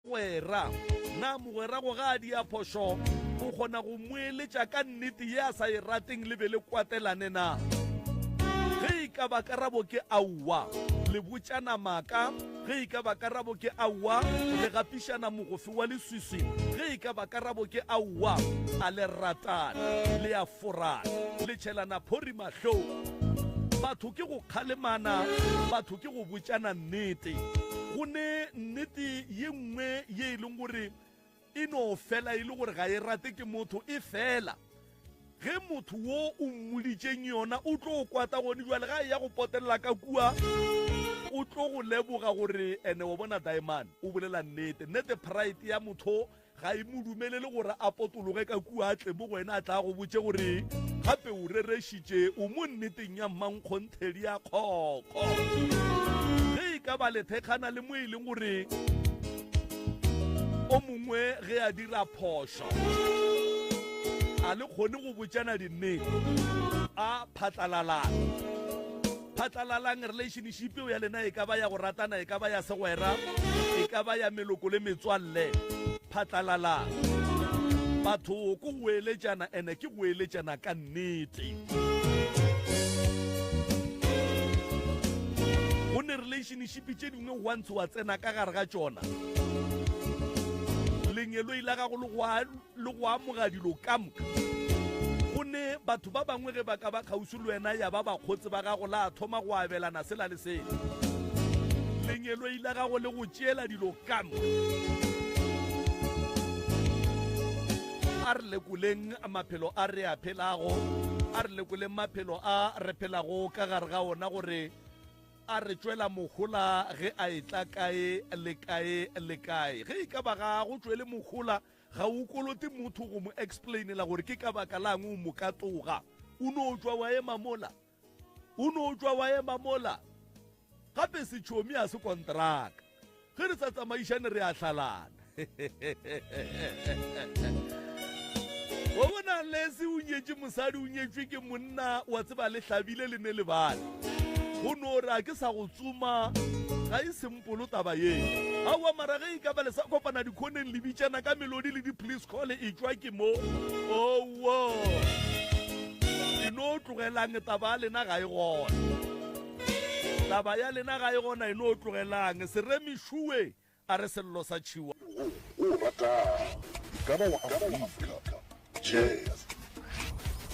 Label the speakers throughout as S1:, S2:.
S1: Mogwera. Na mogwera go ga a dia phošo o kgona go moeletša ka nnete ye a sa e rateng le be le kwatelane na? Ge e ka ba karabo ke aowa, le botšana maaka. Ge e ka ba karabo ke aowa, le gapišana mogofe wa leswiswi. Ge e ka ba karabo ke aowa, a le ratane, le a forana, le tšhelana phori mahlong. Batho ke go kgalemana, batho ke go botšana nnete. Go ne nnete ye nngwe ye e leng gore e no fela e le gore ga e rate ke motho, e fela ge motho wo o mmoditšeng yona o tlo kwata gone jwale ga e ya go potelela ka kua o tlo go leboga gore ene wa bona diamond o bolela nnete nnete pride ya motho Ga e mo dumelele gore a potologe ka kua a tle mo go wena a tla go botše gore gape o rerešitše, o mo nneteng ya mmankgonthedi ya kgokgo. Ge e ka ba lethekgana le mo e leng gore o mongwe ge a dira phošo a le kgone go botšana dinnete, a phatlalalang. Phatlalalang relationship eo ya lena e ka ba ya go ratana, e ka ba ya segwera, e ka ba ya meloko le metswalle. Phatlalalang. Batho ko go eletšana ene ke go eletšana ka nnete. Go ne relationship tše dingwe once wa tsena ka gare ga tšona lengeloi la gago le go le go amoga dilo ka moka. Go ne batho ba bangwe ge ba ka ba kgauswi le wena ya ba bakgotse ba gago la thoma go abelana sela le sela. Lengeloi la gago le go tšeela dilo ka moka. A re lekoleng maphelo a re a phelago, a re lekoleng maphelo a re phelago ka gare ga ona gore a re tšwela mohola ge a etla kae le kae le kae. Ge e ka ba ga go tšwele mohola, Ga o kolote motho go mo explainela gore ke ka baka lang o mo katoga. O no tšwa wa ema mola. O no tšwa wa ema mola. Gape setšhomi ga se kontraka. Ge re sa tsamaišane re a hlalana. Wa bona Lesi o nyetše mosadi o nyetšwe ke monna wa tseba le hlabile le ne lebale. Go no re a ke sa go tsoma ga e sempolo taba ye. Aowa mara ge e ka ba le sa kopana dikhoneng le bitšana ka melodi le di-please call e tšwa ke mo. Owo. E no tlogelang taba ya lena ga e gona. Taba ya lena ga e gona e no tlogelang. Seremišuwe A re sello sa tšhiwa.
S2: Wo o o ratago, e ka ba wa Afrika, jazz,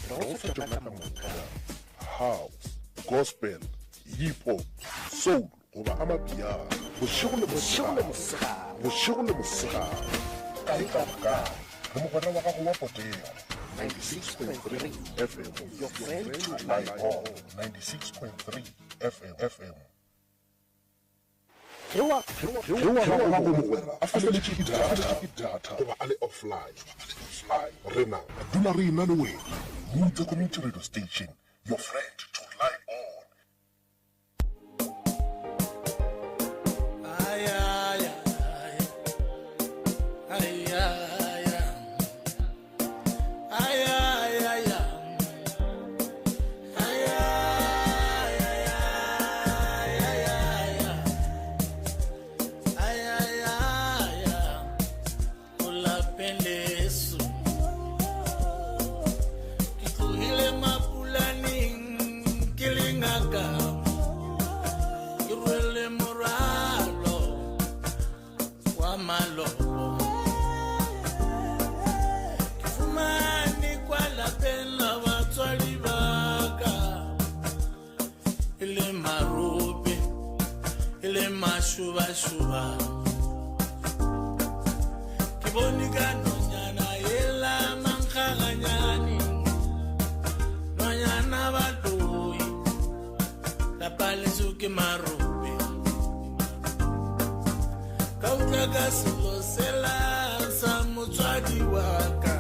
S2: re go fa tšona ka moka, house, gospel, hip hop, soul goba amapiano. Bošego le mosegare, bošego le mosegare, kae kapa kae, re mogwera wa gago wa potego. 96.3 FM, your friend to rely on. 96.3 FM, FM. Ge wa gago mogwera a feletše ke data goba a le offline, rena re dula re ena le wena. Mutse Community Radio Station, your friend to rely on.
S3: Wa malobo ke fumane kwa lapeng la batswadi ba ka e le marope e le mašubašuba ke bone ka nonyana yela mankgaganyane nonyana baloi lapa leso ke marope ka utlwa ka selo sela sa motswadi wa ka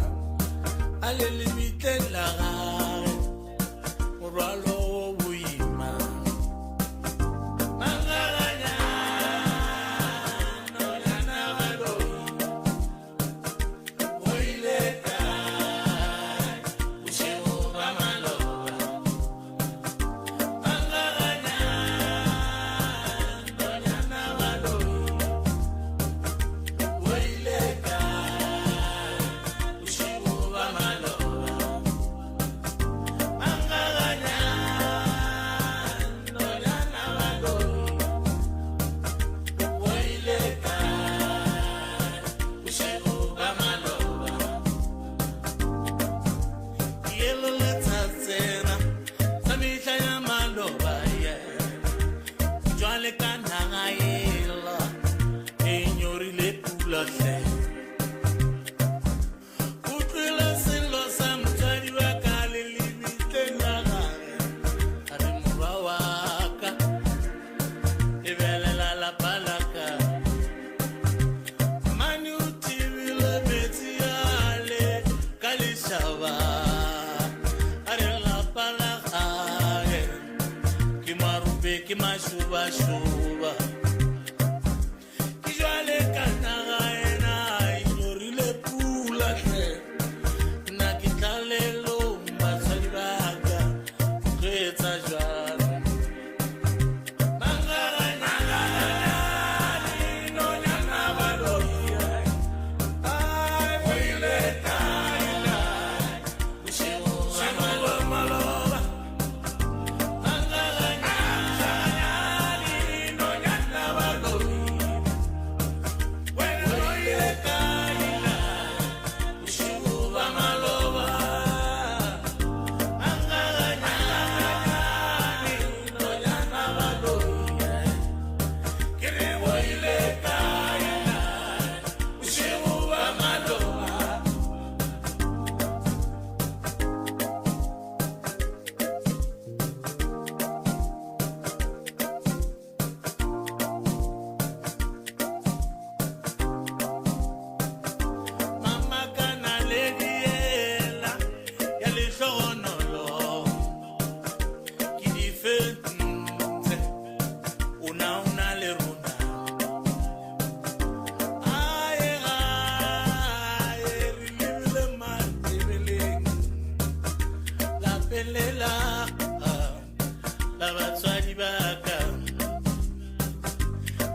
S3: a le lebitleng la gage morwalo o boima pula hle. Utlwile sello sa motswadi wa ka le lebitleng la gage. A re morwa wa ka, lebelela lapa la ka. Mane o thibile metsi ale ka lešaba. A re lapa la gage ke marope ke mašobašoba. Ke jwale ka naga ena e hlorile pula hle. Nna ke tlalelong batswadi ba ka, ke tlo etsa jwang? Mama ka naledi yela ya lehlogonolo, ke di fentse, o na o na le rona. Ae gae re lebile Matebeleng, lapeng le la la batswadi ba ka.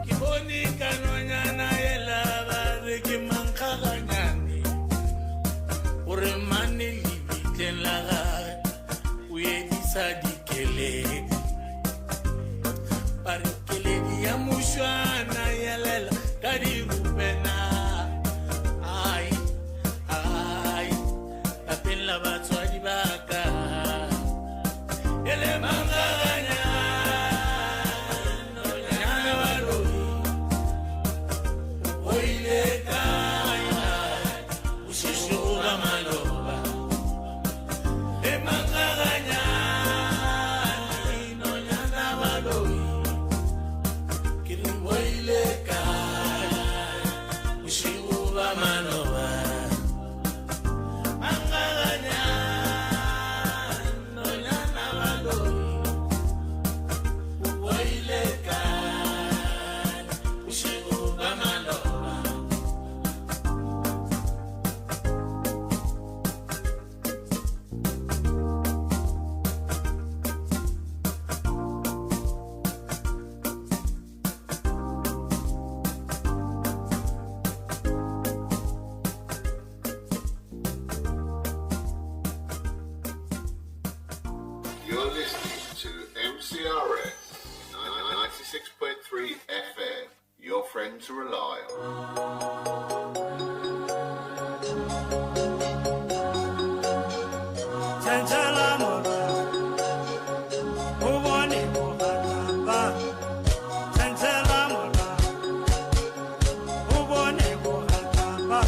S3: Ke bone ka nonyana ela ba re ke mankgaganyane, gore mane lebitleng la gage o edisa dikeledi. Ba re keledi ya mošwana ya lela ka dirupena. Ai, ai, lapeng la batswadi ba ka. E le mankgaganyane, nonyana ba loi. O ile kae na, bošego ba maloba? E mankgaganyane, nonyana ba loi. Ke re o ile kae, bošego ba maloba? Mankgaganyane, nonyana ba loi. O ile kae, bošego ba maloba?
S2: You're listening to MCRS 96.3 FM, your friend to rely on.
S4: Tjhentjhela morwa, o bone bogatlapa. Tjhentjhela morwa, o bone bogatlapa.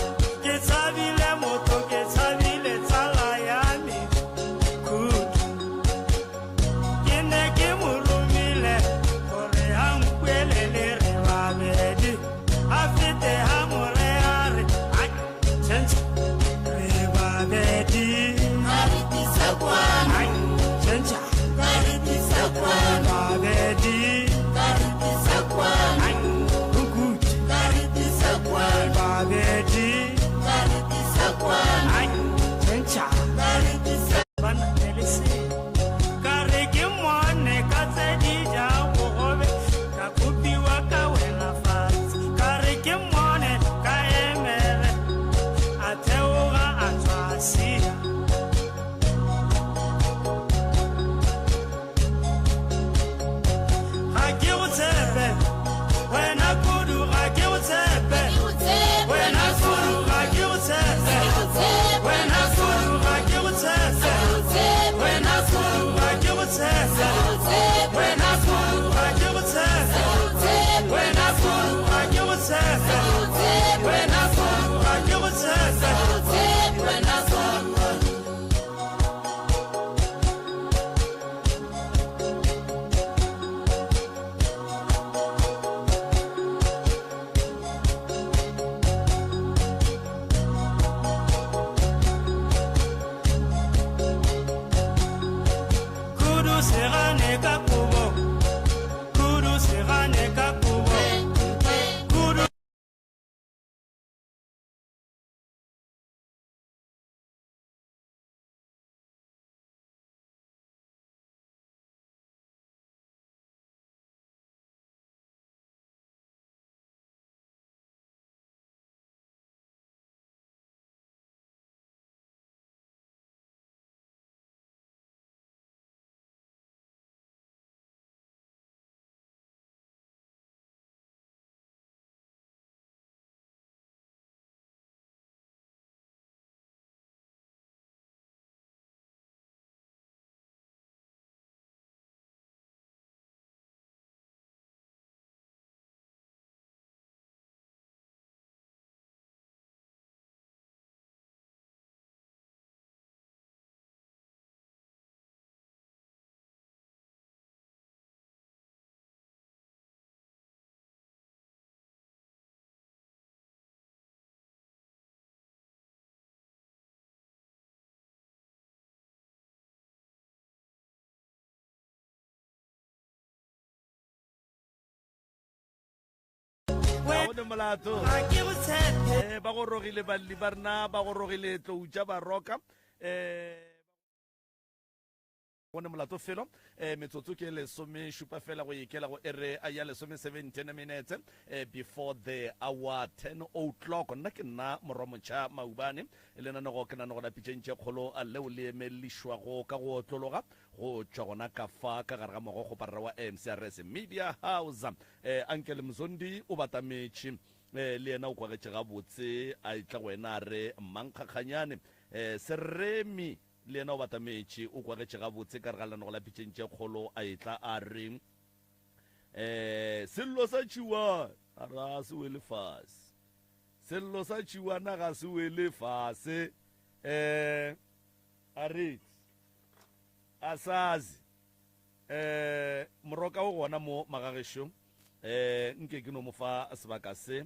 S4: Ke tshabile motho, ke tshabile tsala ya me, Khudu. Ke ne ke mo romile gore a nkwelele re babedi. A fete ha more a re, ai, tjhentjhe, re babedi.
S5: A re tisa kwana.
S1: ne molato. Eh, ba gorogile balli ba rena, ba gorogile tlou tša baroka. Eh, go ne molato felo eh, metsotso ke lesomešupa fela go ikela go ere ya lesome 17 minutes eh, before the hour 10 o'clock. Nna ke nna morwa motšha Maubane, lenanego ke nanego la pitšeng tše kgolo leo le emelišwago ka go otlologa go tšwa gona ka fa ka gare ga mogogoparara wa MCRS Media House. Eh, Uncle Mzondi o batametše eh, le yena o kwagetše gabotse a etla go wena a re Mmankgakganyane. Eh, Seremi le yena o batametše o kwagetše gabotse ka gare ga lenanego la pitšeng tše kgolo a etla a re eh, sello sa tšhiwana a re a se wele fase, sello sa tšhiwana ga se wele fase. Eh, a re a sazi eh moroka o gona mo magagešo eh nke ke no mo fa sebaka se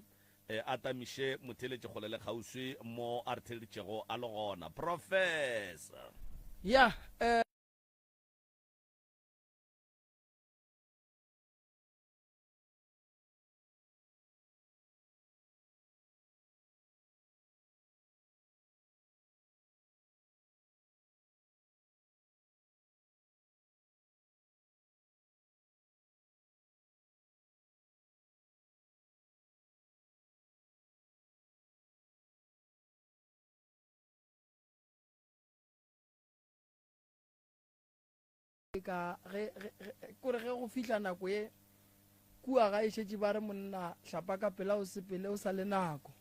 S1: eh a tamiše motheeletši kgole le kgauswi mo a re theeleditšego a le gona. Professor.
S5: Ya eh. Ka ge, ge, ge, kore ge go fihla nako ye kua ga e šetše ba re monna hlapa ka pela o sepele o sa le nako.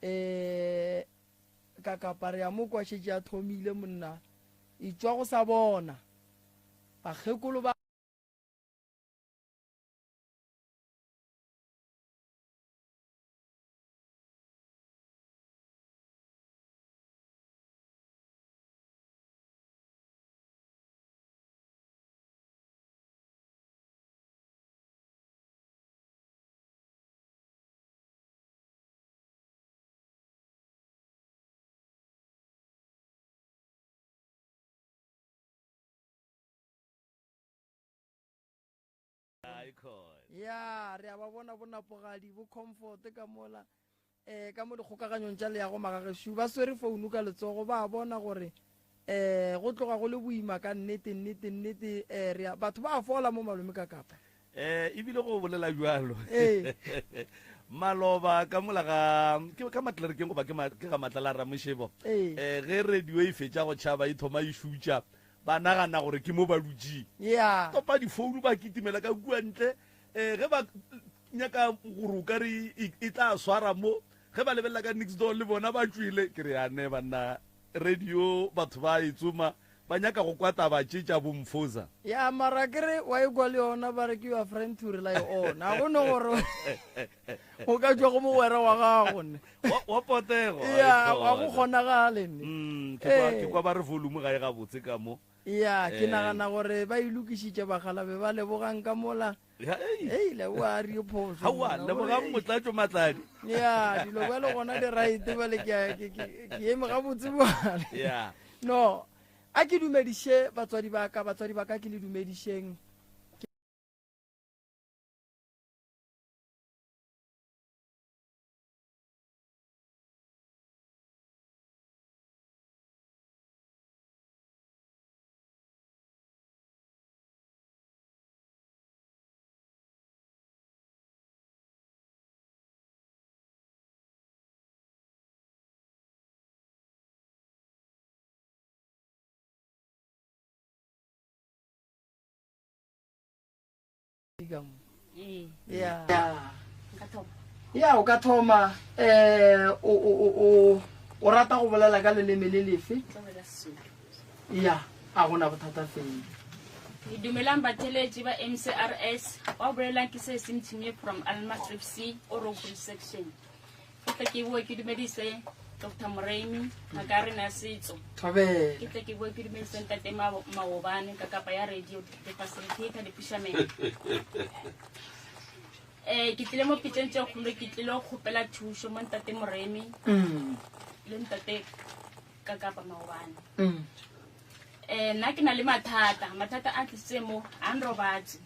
S5: Um ka kapa re ya mo kwa šetše a thomile monna e tšwa go sa bona bakgekolo ba. Ya, re a ba bona bonapogadi bo comfort ka mola um ka mo dikgokaganyong tša leago magagešo ba swere founu ka letsogo ba bona gore um go tloga go le boima ka nnete nnete nnete um re batho ba fola mo malome ka kapa
S1: Eh, ebile go bolela bjalo maloba ka mola ga ke ka matlerekeng goba ke ke ga matlala ramošebo eh ge radio e fetša go tšhaba e thoma e šutša ba nagana gore ke mo ba dutšeng
S5: yeah
S1: topa difounu ba kitimela ka kua ntle eh ge ba nyaka gore o ka re e, e tla swara mo ge ba lebelela ka next door le bona ba tšwele ke re ane banna radio batho ba e tsoma Ba nyaka go kwa taba tše tša bo Mfoza.
S5: Ya mara ke re wa ekwa le yona ba re ke your friend to rely on. A go no gore o ka tšwa go mogwera wa gago ne.
S1: Wa wa potego.
S5: Ya ga go kgonagale ne.
S1: Mm, ke kwa ke kwa ba re volume ga e gabotse ka mo.
S5: Ya ke nagana gore ba e lokišitše bagalabe ba lebogang ka mola. Ei leboa a re phoso.
S1: Aowa lebogang motlatšo matladi.
S5: Ya dilo bjale gona di right bjale ke ke ke eme gabotse bjale.
S1: Ya.
S5: No a ke dumediše batswadi ba ka batswadi ba ka ke le dumedišeng. Ya. Ya o ka thoma eh o o o o rata go bolela ka leleme le lefe? Ya, a gona bothata fela.
S6: Dumelang batheletši ba MCRS, wa bolelang ke se Simthimie from Alma Strip C, Orogo section. Ke tle ke boe ke dumedise Dr. Moremi, ngaka ya rena ya setso.
S5: Thobela.
S6: Ke tle ke boe ke dumedise Ntate Maobane ka kapa ya radio, the facilitator, the fisherman. Eh, ke tlile mo pitšeng tše kgolo, ke tlile go kgopela thušo mo Ntate Moremi le Ntate ka kapa maobane. Eh, nna ke na le mathata, mathata a tlisitse mo, a nrobatse.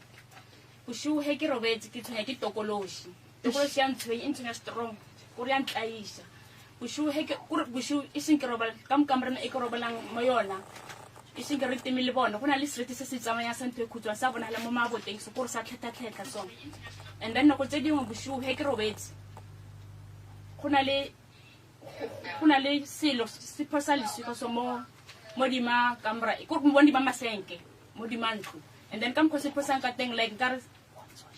S6: Bošego he ke robetse, ke tshwenya ke tokološi. Tokološi ya ntshwenya, e ntshwenya strong. Kore ya ntlaiša. Bošego he ke, kore bošego e seng ke robala, ka mo kamoreng e ke robalang mo yona, e seng ke re teme le bone, go na le seriti se se tsamayang sa ntho e khutshwane sa bonagala mo maboteng so, kore sa tlhetlha-tlhetlha so. And then nako tse dingwe bošego he ke robetse, go na le, go na le selo se phosa leswika so mo modima kamora, kore mo modima masenke, modima ntlo. And then ka mokgwa se phosang ka teng, like nkare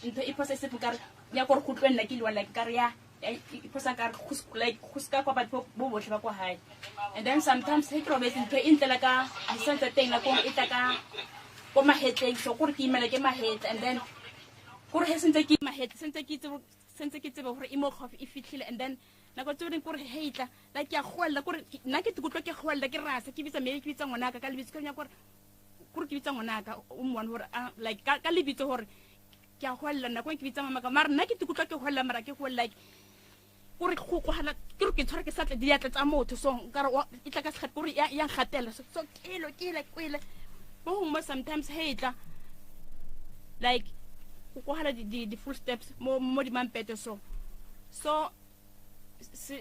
S6: ntho e phosa e se nkare ya gore go tlo nna ke liwa, like nkare ya e phosa nkare like go seka kwa batho bo botlhe ba kwa gae. And then sometimes he ke robetse ntho e ntlela ka disan tsa teng nako e tla ka ko mahetleng so, gore ke imela ke mahetla. And then gore he sentse ke mahetla, sentse ke itse, sentse ke tsebe gore e mo gaufi e fitlhile. And then nako tse dingwe kore he itla, like ke a goelela, kore nna ke tikutlwa ke goelela, ke rasa ke bitsa mme ke bitsa ngwanaka ka lebitso, ke nyaka gore kore ke bitsa ngwanaka o mone gore like ka lebitso gore ke a goelela. Nako e ke bitsa mamaka, mara nna ke tikutlwa ke goelela, mara ke goelela like kore go kwagala ke re ke tshwara ke satle diatla tsa motho so, nkare e tla ka segate kore ya ngatela so, so kelo ke kwele mo gongwe. Sometimes he e tla, like go kwagala di full steps mo dimampete so, so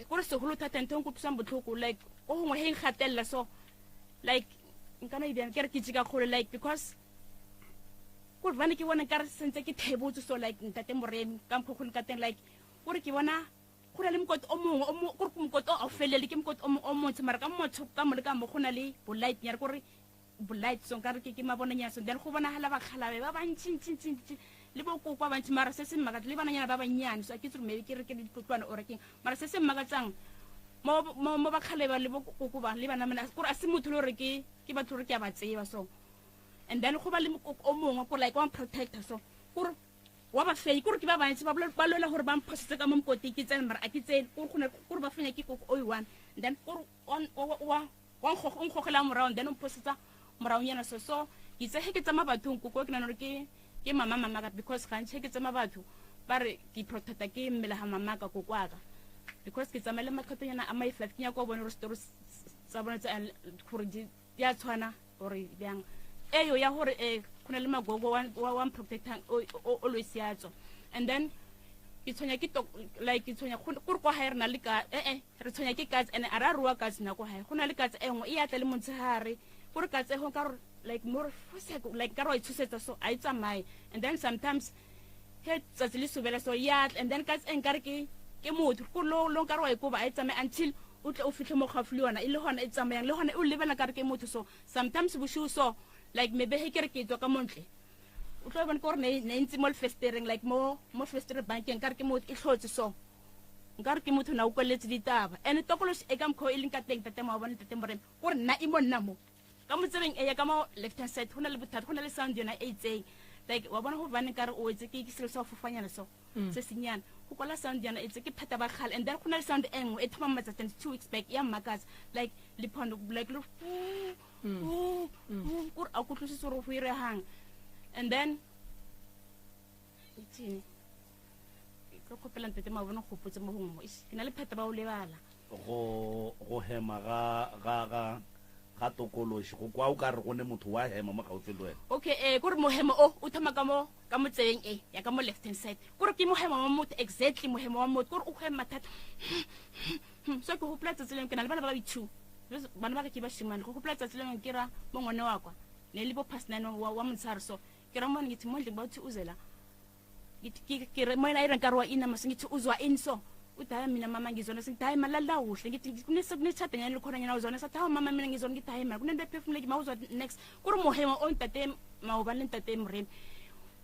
S6: kore segolo thata ntho e nkutlwisang botlhoko, like ko gongwe he nkgatelela so, like nkana e bjang, ke re ke jika kgole, like because kore bane ke bona nkare sentse ke thebotse so, like ntate Moremi, ka mokgwa go le ka teng, like kore ke bona go na le mokoti o mongwe kore mokoti o a o felele, ke mokoti o montsho, mara ka motho ka mo le ka mo go na le bolight nyare, kore bolight so nkare ke mabonanyana so. Then go bonagala bakgalabe ba bantšintšintšintši le bokoko ba bantši, mara se se mmakatsa le bananyana ba bannyane so, a ke itse gore maybe ke re ke ditlotlwane or keng, mara se se mmakatsang mo bakgaleba le bokoko ba le banamana, kore a se motho le gore ke batho gore ke a ba tseba so. And then go ba le mokoko o mongwe kore like wa protector so, kore wa ba fenya, kore ke ba bantsi ba ba lwela gore ba mphosetse ka mo mokoting ke tsene, mara a ke tsene, kore go kore ba fenya ke koko o i-one. Then kore wa o nkgogela morago, then o mphosetsa moraonyana so. So ke itse ge ke tsamaya bathong, koko ke nana gore ke mama mamaka, because gantši ge ke tsamaya batho ba re ke protecta ke mmele ga mamaka koko aka, because ke tsamaya le makgathonyana a my five, ke nyaka go bone gore story tsa bone tsa gore di a tshwana gore bjang. Eyo ya gore go na le magogo wa mprotectang always ya tswa. And then ke tshwenya ke like ke tshwenya gore kwa gae re na le ka re tshwenya ke katse, and a re a rua katse nako gae, go na le katse e nngwe e atla le motshegare, gore katse e go ka like more like ka re wa itshosetsa so, a e tsamaye. And then sometimes he tsatsi le sobela so ya tla, and then katse e nkare ke motho ko lo nkare wa ikoba, a e tsamaye until o tle o fitlhe mo gaufi le yona, e le gona e tsamayang, le gona e o lebela kare ke motho so. Sometimes bosigo so, like maybe he ke re ke tswa ka montle, o tlo bona gore ne ntse mo lefestereng, like mo festere bankeng, kare ke motho e tlhotse so, nkare ke motho na o kwaletse ditaba. And tokolosi e ka mokgwa e leng ka teng, tate Maobane, tate Morena, gore nna e mo nna mo ka motsebeng e ya ka mo left hand side, go na le bothata, go na le sound yona e itseng, like wa bona go bane kare o wetse ke selo sa go fofanyana so se senyana, go kwala sound yana e tse ke pheta ba kgale. And then go na le sound e nngwe e thoma matsatsing 2 weeks back ya mmakatsa, like lephondo, like le kore a kutlwisise gore go iregang. And then itseng ke tlo kgopela ntate Mabone gopotse mo gongwe mo ke na le pheta ba o lebala.
S1: Go hema ga tokološi, go kwa o ka re go ne motho wa hema mo gaufi le wena.
S6: Okay, kore mohemo o o thoma ka mo tsebeng e ya ka mo left hand side, kore ke mohemo wa motho, exactly mohemo wa motho, kore o hema thata so. Ke gopola tsatsi lengwe ke na le bana ba ba two, bana ba ka ke bashimane. Go gopola tsatsi lengwe ke ra mo ngwane wa kwa ne le bo past 9 wa motshehare so, ke ra mone ngithi mondle ba uthi uze la, ngithi ke re moyena e re nkare wa inama so, ngithi uzwa ini so, uthi hayi mina mama ngizona. Singithi hayi malala kuhle, ngithi kunetshadanyana likhona nyana uzona, sathi hawu mama mina ngizona, ngithi hayi mana kunento ephefumuleki ma uzwa next, kore mohemo o ntate Maobane le ntate Moremi,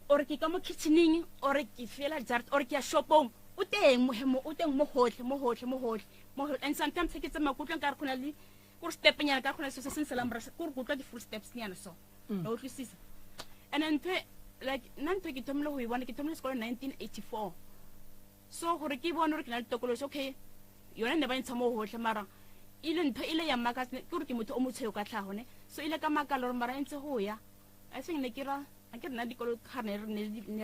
S6: or ke ka mo kitchening or ke fela jart or ke ya shopong, o teng mohemo, o teng mo gotlhe, mo gotlhe, mo gotlhe, mo gotlhe. And sometimes ke tsamaya ke utlwa nkare go na le kore step nyana ka gona se se seng selang, kore ke utlwa di-full steps nyana so, wa utlwisisa. And ntho like nna ntho ke thomile go e bona, ke thomile sekolo 1984 so, gore ke bone gore ke na le tokolosi, okay yone ne ba ntsha mo gotlhe, mara ile ntho ile ya mmakatsa ke gore ke motho o motshweu ka tlhago ne, so ile ka makala gore mara e ntse go ya. I think ne ke ra a ke rena dikolo ga ne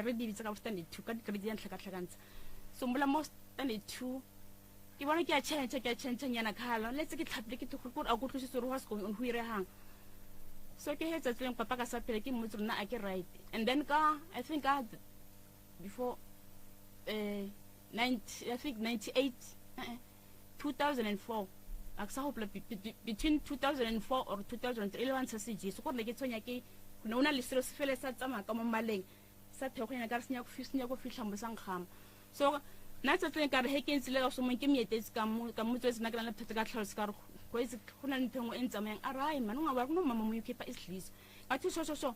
S6: re di bitsa ka bo standard 2 ka di-grade ya ntlhakatlhakantsha so, mola mo standard 2 ke bona ke a change, ke a change nyana khala letse ke tlhapile ke gore a kutlwisise gore what's going on, go iregang so. Ke he tsatsi leng papa ka sa phele, ke mmotse rona a ke right. And then ka I think ka before eh 90, I think 98, 2004, a ke sa gopola, between 2004 or 2003 e le ba ntsha sejeso. Gore ne ke tshwenya ke ne o na le selo se fele sa tsamaya ka mo maleng sa theogonyana ka re se nyako fitlha mo sa nkgama. So nna tsatseng ka re he ke ntse le ka somong ke moetetse ka mo ka mo tswetse, nna ke na le bothata ka tlhaloso ka re go itse go na le ntho e nngwe e ntsamayang. A re ai man, ungaba kunomama omunye ukhipha isidliso. Ngathi so so so,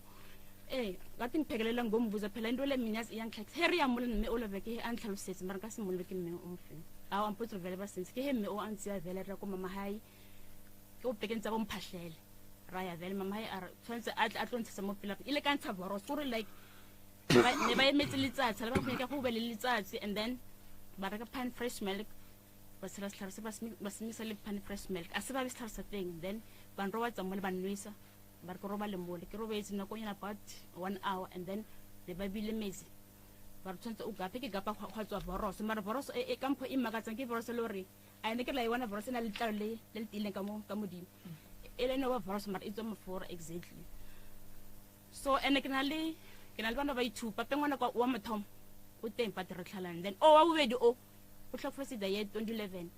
S6: ngathi ngiphekelela ngombuza phela into le mina iyangitlhakisa. He re ya mole mme o lebe ke he a ntlhalosetse, mara nka se molebe ke mme o mofeng ao ampotse vele ba sense ke he mme o a ntseya vele re ya ko mama hae ke o plekeng tsa bomphahlele. Ra ya vele mama hae a re tshwanetse a tle a tlo ntshetsa mo pela ile ka ntsha boros kore like ne ba emetse letsatsi le ba go nyaka go be le letsatsi, and then ba reka pan fresh milk, ba tshela setlhare se ba semisa le pan fresh milk, a se ba be setlhare sa teng. Then ba nrobatsa mole, ba nwesa, ba re ke robale mole, ke robetse nakonyana about 1 hour, and then ne ba bile metsi, ba re tshwanetse o gape. Ke gapa, gwa tswa boroso, mara boroso e ka mpho e makatsang ke boroso le gore a ene ke la e bona boroso e na le letlalo le le tiileng ka mo ka modimo, e le no ba boroso mara e tswa mafura exactly. So ene ke na le bana ba ithupa pe ngwana kwa wa mothomo o teng but re tlhalane. Then o wa bobedi o tlhokofetse the year 2011.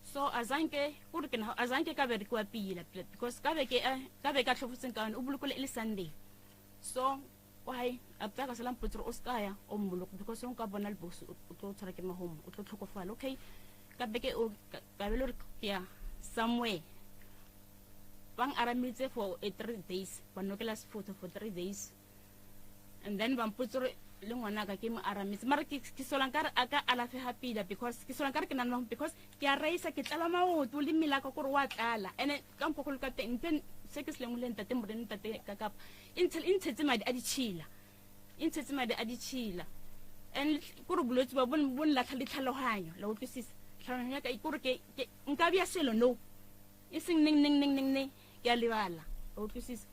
S6: So azanke kore ke na azanke ka berekiwa pila because ka be ke ka be ka tlhokofetseng ka yone o bolokole e le Sunday. So why after ka sala mpotse o ska ya o mmoloko because o nka bona lebosi o tlo tshwara ke mahomo, o tlo tlhokofala. Okay, ka beke o ka be le gore ke ya somewhere, bang aramitse for a 3 days, ba nokela sefotho for 3 days, and then ba mpotse gore le ngwana ka ke mo aramitse, mara ke sola nkare a ka alafega pila because ke sola nkare ke nana because ke a raisa, ke tlala maoto le mmele ka gore wa tlala. Ene ka mokgwa go le ka teng ntho se ke se lengwe le ntate Morena, ntate ka kapa e ntshetse madi a ditšhila, e ntshetse madi a ditšhila. And kore bolwetse ba bo nlatlha le tlhaloganyo, la utlwisisa tlhaloganyo ya ka kore ke nka bja selo no e seng neng neng neng neng neng ke a lebala, la utlwisisa.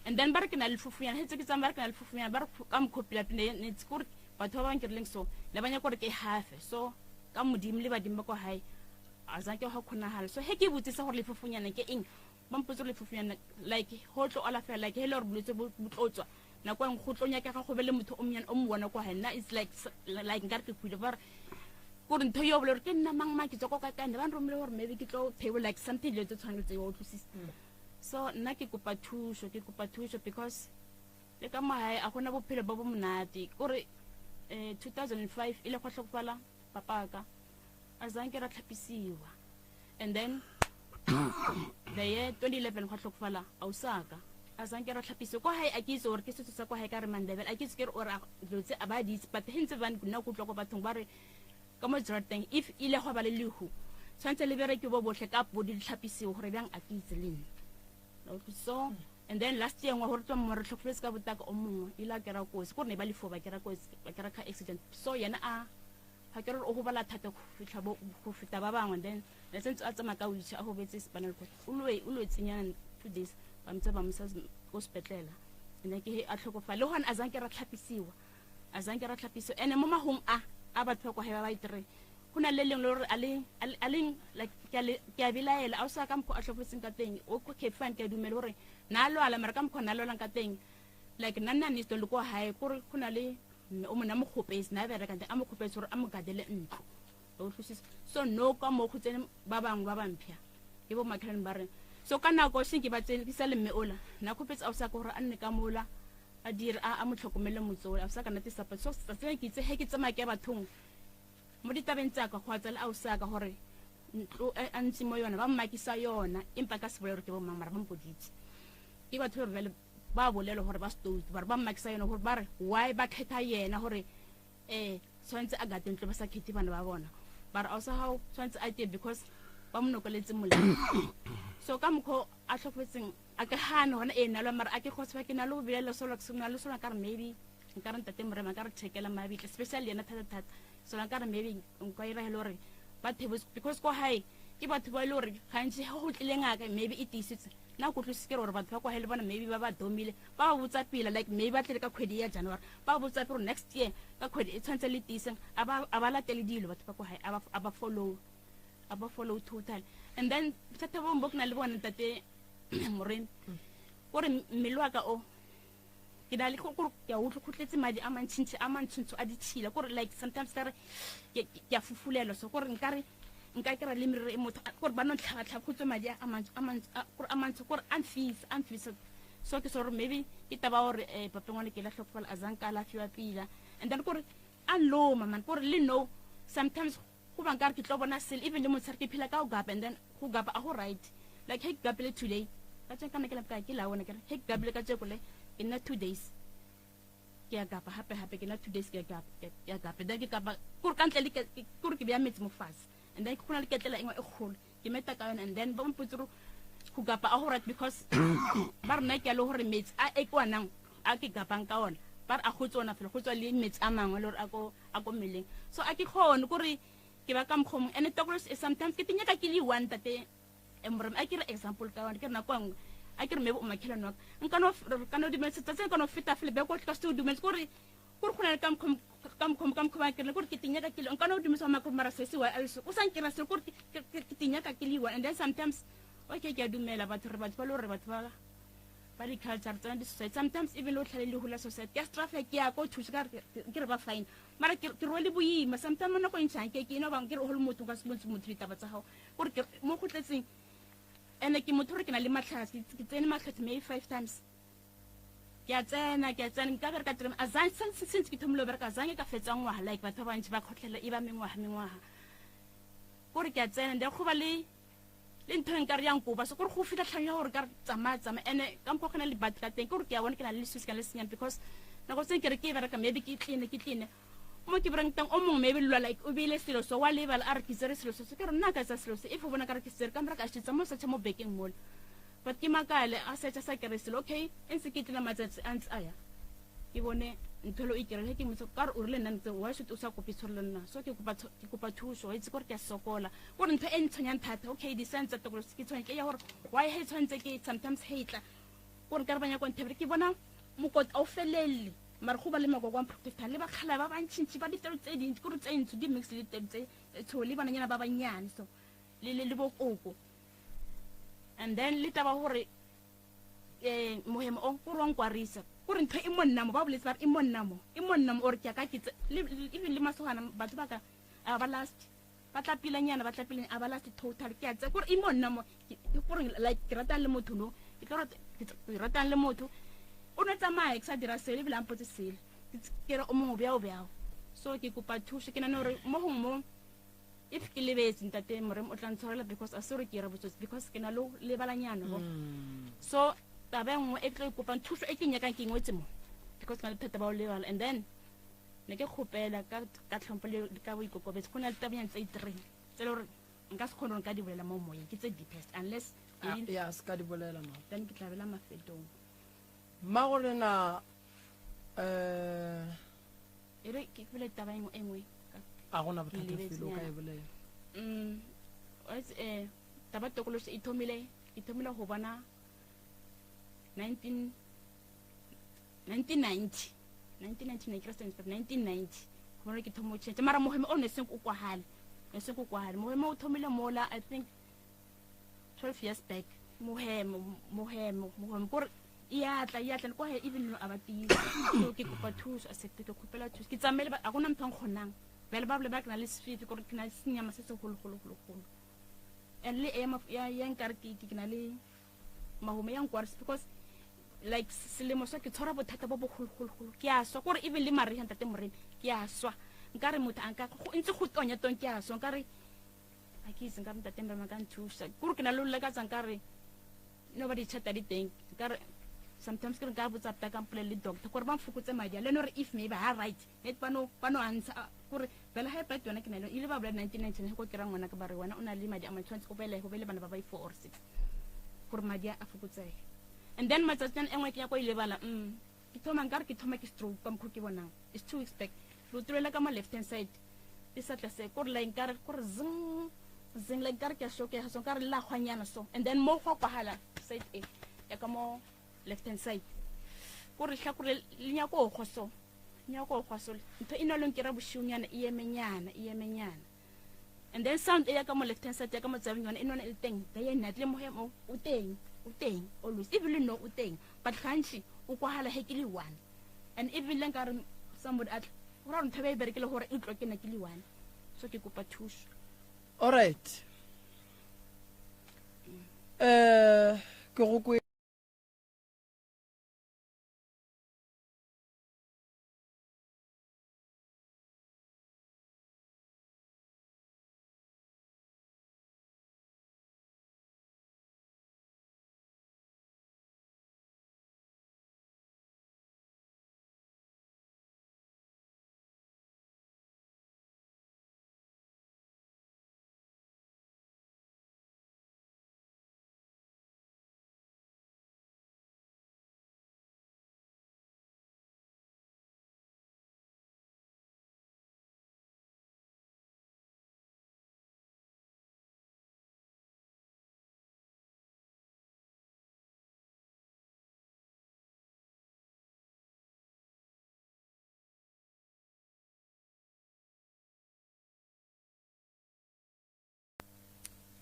S6: And then ba re ke na le lefufunyana, hetse ke tsamaya ba re ke na le lefufunyana, ba re ka mokgopela pele ne kore batho ba bang ke rileng so le ba nyaka gore ke hafe. So ka modimo le badimo ba kwa hae a zanke go kgonagala. So he ke botsisa gore lefufunyana ke eng, ba mpotse gore lefufunyana like go tlo alafela like he le gore bolwetse bo tlo tswa nako engwe go tlo nyakega go be le motho o monyane o mo bona kwa hae. Nna it's like like nkare ke khwile, ba re kore ntho eo bole gore ke nna mang mang ke tswa ko kae kae, ne ba nromile gore maybe ke tlo table like something dilo tse tshwanang le tseo, wa utlwisisa. So nna ke kopa thuso, ke kopa thuso because le ka mo hae a gona bophelo bo bo monate. Kore 2005 e le gwa tlhokofala papaka, a zanke ra tlhapisiwa, and then the year 2011 gwa tlhokofala ausaka, a zanke ra tlhapisiwa kwa hae. A ke itse gore ke setso sa kwa hae ka re Mandebele, a ke itse ke re ore dilo tse a ba di itse, but he ntse ba nna ko utlwa ko bathong ba re ka mo jarateng if ile gwa ba le lehu tshwanetse le bereke bo botlhe ka podi di tlhapisiwe gore bjang, a ke itse le nna. So and then last year ngwa gore tswa mo re tlhokofetse ka botaka o mongwe ile a kera kotsi, kore ne ba lefo ba kera kotsi, ba kera car accident. So yena a ga ke re o gobala thata go fitlha bo go feta ba bangwe, then ne sentse a tsamaya ka wheelchair a gobetse spinal cord, o lwetsenyana 2 days ba motsa ba mosa ko sepetlele, ene ke he a tlhokofala. Le gone a zanke ra tlhapisiwa, a zanke ra tlhapisiwa. Ene mo magong a batho ba kwa hae ba ba itere go na le lengwe le gore a leng like ke a belaela a o sa ka mokgwa a tlhokofetseng ka teng o ko Cape Fine. Ke a dumela gore na a lwala, mara ka mokgwa na a lwalang ka teng like nna nna nesto le ko hae kore go na le mme o mona mo kgopetse na bereka teng a mo kgopetse gore a mo gadele ntlo, o utlwisisa. So no ka mo go tsene ba bangwe ba bampya ke bo makhelwane ba re so ka nako se ke ba tsene ke sa le mme ola na kgopetse a o sa gore a nne ka mola a dire a mo tlhokomele motse ola, a sa ka nna tisapa. So tsatsi ke itse he ke tsamaya ke ya bathong mo ditabeng tsa ka go a tsela a o sa ka gore ntlo e a ntse mo yona ba mmakisa yona, empa ka se bolele gore ke bo mang, mara ba mpoditse ke batho ba bjale ba bolela gore ba stoutu, ba re ba mmakisa yona gore ba re why ba kgetha yena gore tshwanetse a gate ntlo ba sa kgethe bana ba bona, ba re a o sa gao tshwanetse a tie because ba mo nokoletse molao. So ka mokgwa a tlhokofetseng a ke gane gona e nalwa, mara a ke kgotsa ke na le go belela solo ke na le solo ka re maybe nka re ntate Morema ka re checkela mabitla especially yena thata thata, so nka re maybe nka ira hele gore ba thebose because ko hae ke batho ba e le gore gantsi ga go tlile ngaka maybe e tiisitse nna ko utlwisise ke gore batho ba kwa hae le bona maybe ba ba domile ba ba botsa pila like maybe ba tlile ka kgwedi ya January ba ba botsa pele next year ka kgwedi e tshwanetse le tiiseng, a ba latele dilo batho ba kwa hae, a ba follow, a ba follow total. And then bothata bo bongwe bo ke na le bona ntate Moremi kore mmele wa ka o Ke na le gore ke a utlwa go tletse madi a mantšintši a mantshontsho a ditšhila kore like sometimes ka re ke a fufulelwa so kore nkare nka kry le merero e motho kore ba no ntlhabatlhaba go tswe madi a kore a mantsho kore a mfisa a mfisa. So ke so gore maybe ke taba gore um papengwane ke la tlhokofala a zanka alafiwa pila. And then kore a nloma man kore le no sometimes go ba nkare ke tlo bona sele even le motshare ke phela ka go gapa and then go gapa a go right. Like he ke gapile today ka tse kana ke la ke la bona ke re he ke gapile ka tseko le ke nna 2 days ke ya gapa hape hape ke nna 2 days ke ya gapa ke ya gapa. Then ke gapa kore ka ntle le kore ke beya metsi mo fatshe and then go na le ketlela engwe e kgolo ke meta ka yone. And then ba mpotse gore go gapa a go right because ba rena ke a le gore metsi a e ke wanang a ke gapang ka ona ba re a go tsona fela go tswa le metsi a mangwe le gore a ko mmeleng. So a ke kgone kore ke ba ka mokgwa and tokolosi sometimes ke tinyaka ke le one tate moremi a ke re example ka one ke re nako nngwe a ke re maybe o makhelwane wa ka nka no ka no dumetse tsatsi nka no feta fela be ko ka se o dumetse kore kore go na le ka mokgwa ka mokgwa ba ke kore ke tinyaka ke le nka no dumetse wa mara se se wa o sa nkira se kore ke tinyaka ke le one. And then sometimes okay ke a dumela batho re batho ba le gore batho ba di-culture tsona di-society sometimes even le o tlhale le hula society ke a strafe ke ya ko thusa ka ke re ba fine mara ke rwele boima. Sometimes mo nako e ntšhang ke eno bang ke re o le motho ka se bontshe motho ditaba tsa gago kore ke mo go tletseng. And ke motho gore ke na le matlhatsi ke tsene matlhatsi maybe 5 times ke a tsena ke a tsena nka bereka three a zang since ke thomile go bereka zange ka fetsa ngwaga like batho ba bantši ba kgotlhela e ba mengwaga mengwaga kore ke a tsena then go ba le ntho e nkare ya nkoba so kore go fitlha tlhang ya gore ka re tsamaya tsamaya. And ka mokgwa go na le batho ka teng ke gore ke a bona ke na le leswisi ka le senyang because nako tse ke re ke e bereka maybe ke tline ke tline mo ke berekang teng o mongwe maybe lwa like o beile selo so wa lebala a re ke tsere selo se so ke re nna ka tsa selo se if o bona ka re ke tsere ka mora ka šetsa mo searcha mo bekeng mola. But ke makale a searcha sa kere selo okay e ntse ke tlena matsatsi a ntse a ya ke bone ntho le o ikerele ke motse ka re o rile nna ntse why should o sa kope tshwarelo nna? So ke kopa ke kopa thuso wa itse gore ke a sokola. Gore ntho e ntshwenyang thata okay di-signs tsa tokolo ke tshwenya ke ya gore why he tshwanetse ke sometimes he tla gore nka re ba nyaka nthebere ke bona mokoti a o felele mara go ba le makoko a mprotector le bakgala ba bantšintši ba ditelo tse dintsi kore tse ntsho di mix le ditelo tse tsho le bananyana ba bannyane so le le le bokoko. And then le taba gore mohemo o kore wa nkwarisa kore ntho e mo nna mo ba boletse ba re e mo nna mo e mo nna mo ore ke ya ka ke even le masogana batho ba ka a ba last ba tla pilanyana ba tla pilanyana a ba last total ke a tse kore e mo nna mo kore like ke ratang le motho no ke tlo rata ke ratang le motho o ne tsamaya ke sa dira sele ebile a mpotse sele ke re o mongwe bjao bjao. So ke kopa thuso ke nane gore mo gongwe mo if ke lebetse ntate moremi o tla ntshwarela because a se gore ke ira botsotsi because ke na le lebalanyana bo. So taba e nngwe e tlo ikopang thuso e ke nyakang ke ngwetse mo because ke na le bothata ba go lebala. And then ne ke kgopela ka tlhompho le ka boikokobetso go na le tabanyana tse i-three tse le gore nka se kgone gore nka di bolela mo moyeng ke tse deepest unless
S5: ya se ka di bolela ma.
S6: Then ke tla bela mafetong.
S5: Mma go rena
S6: e re ke bolele taba e nngwe
S5: a gona bothata felo o ka e bolela.
S6: Wa itse, taba tokoloso e thomile go bona 1990 1999 ke re 1990 go bona ke thomo tšhentšhe mara moheme o ne seng o kwagale ne seng o kwagale moheme o thomile mola I think 12 years back. Moheme moheme moheme kore e atla e atla le kwa even no a ba tiisa. So ke kopa thuso a sekte ke kgopela thuso ke tsamaile a gona motho a nkgonang bjale ba bole ba ke na le sefifi kore ke na le senyama se segolo golo golo golo. And le e ya nkare ke na le mahome ya nkwarisa because like selemo sa ke tshwara bothata bo bogolo golo golo ke a swa kore even le mariga ntate moremi ke a swa. Nkare motho a nka ntse go tonya tong ke a swa nkare a ke itse nkare ntate moremi a ka nthusa. Kore ke na le lelekatsa nkare no ba ditšhata di teng nkare sometimes ke re nka botsa pta ka mpolele le doctor gore ba mfokotse madi a le ene gore if maybe ha right net ba no ba no antsha gore vele high blood yona ke na le ile ba bolela 1999 go kry-a ngwana ke ba re wena o na le madi a mantsi o bele go bele bana ba ba 4 or 6 gore madi a fokotsege. And then matsatsing a nngwe ke ya ko e lebala ke thoma nkare ke thoma ke stroke ka mokgwa ke bonang it's 2 weeks back. Leoto la ka mo left hand side le sa tlase kore la nkare kore zing zing like nkare ke a shokega so nkare la hwanyana so. And then mo go kwagala side e ya ka mo left hand side kore hlakore le nyako go so nyako go so ntho e no leng ke ra bošiunyana e emenyana e emenyana. And then sound e ya ka mo left hand side ya ka mo tsabeng yona e nona e le teng day and night le mohemo o teng o teng always even no o teng but gantši o kwagala he ke le one. And even le nkare somebody a tla go ra gore ntho e ba e berekile gore e tlo ke nna ke le one. So ke kopa thuso.
S5: Alright. Eh ke go kwe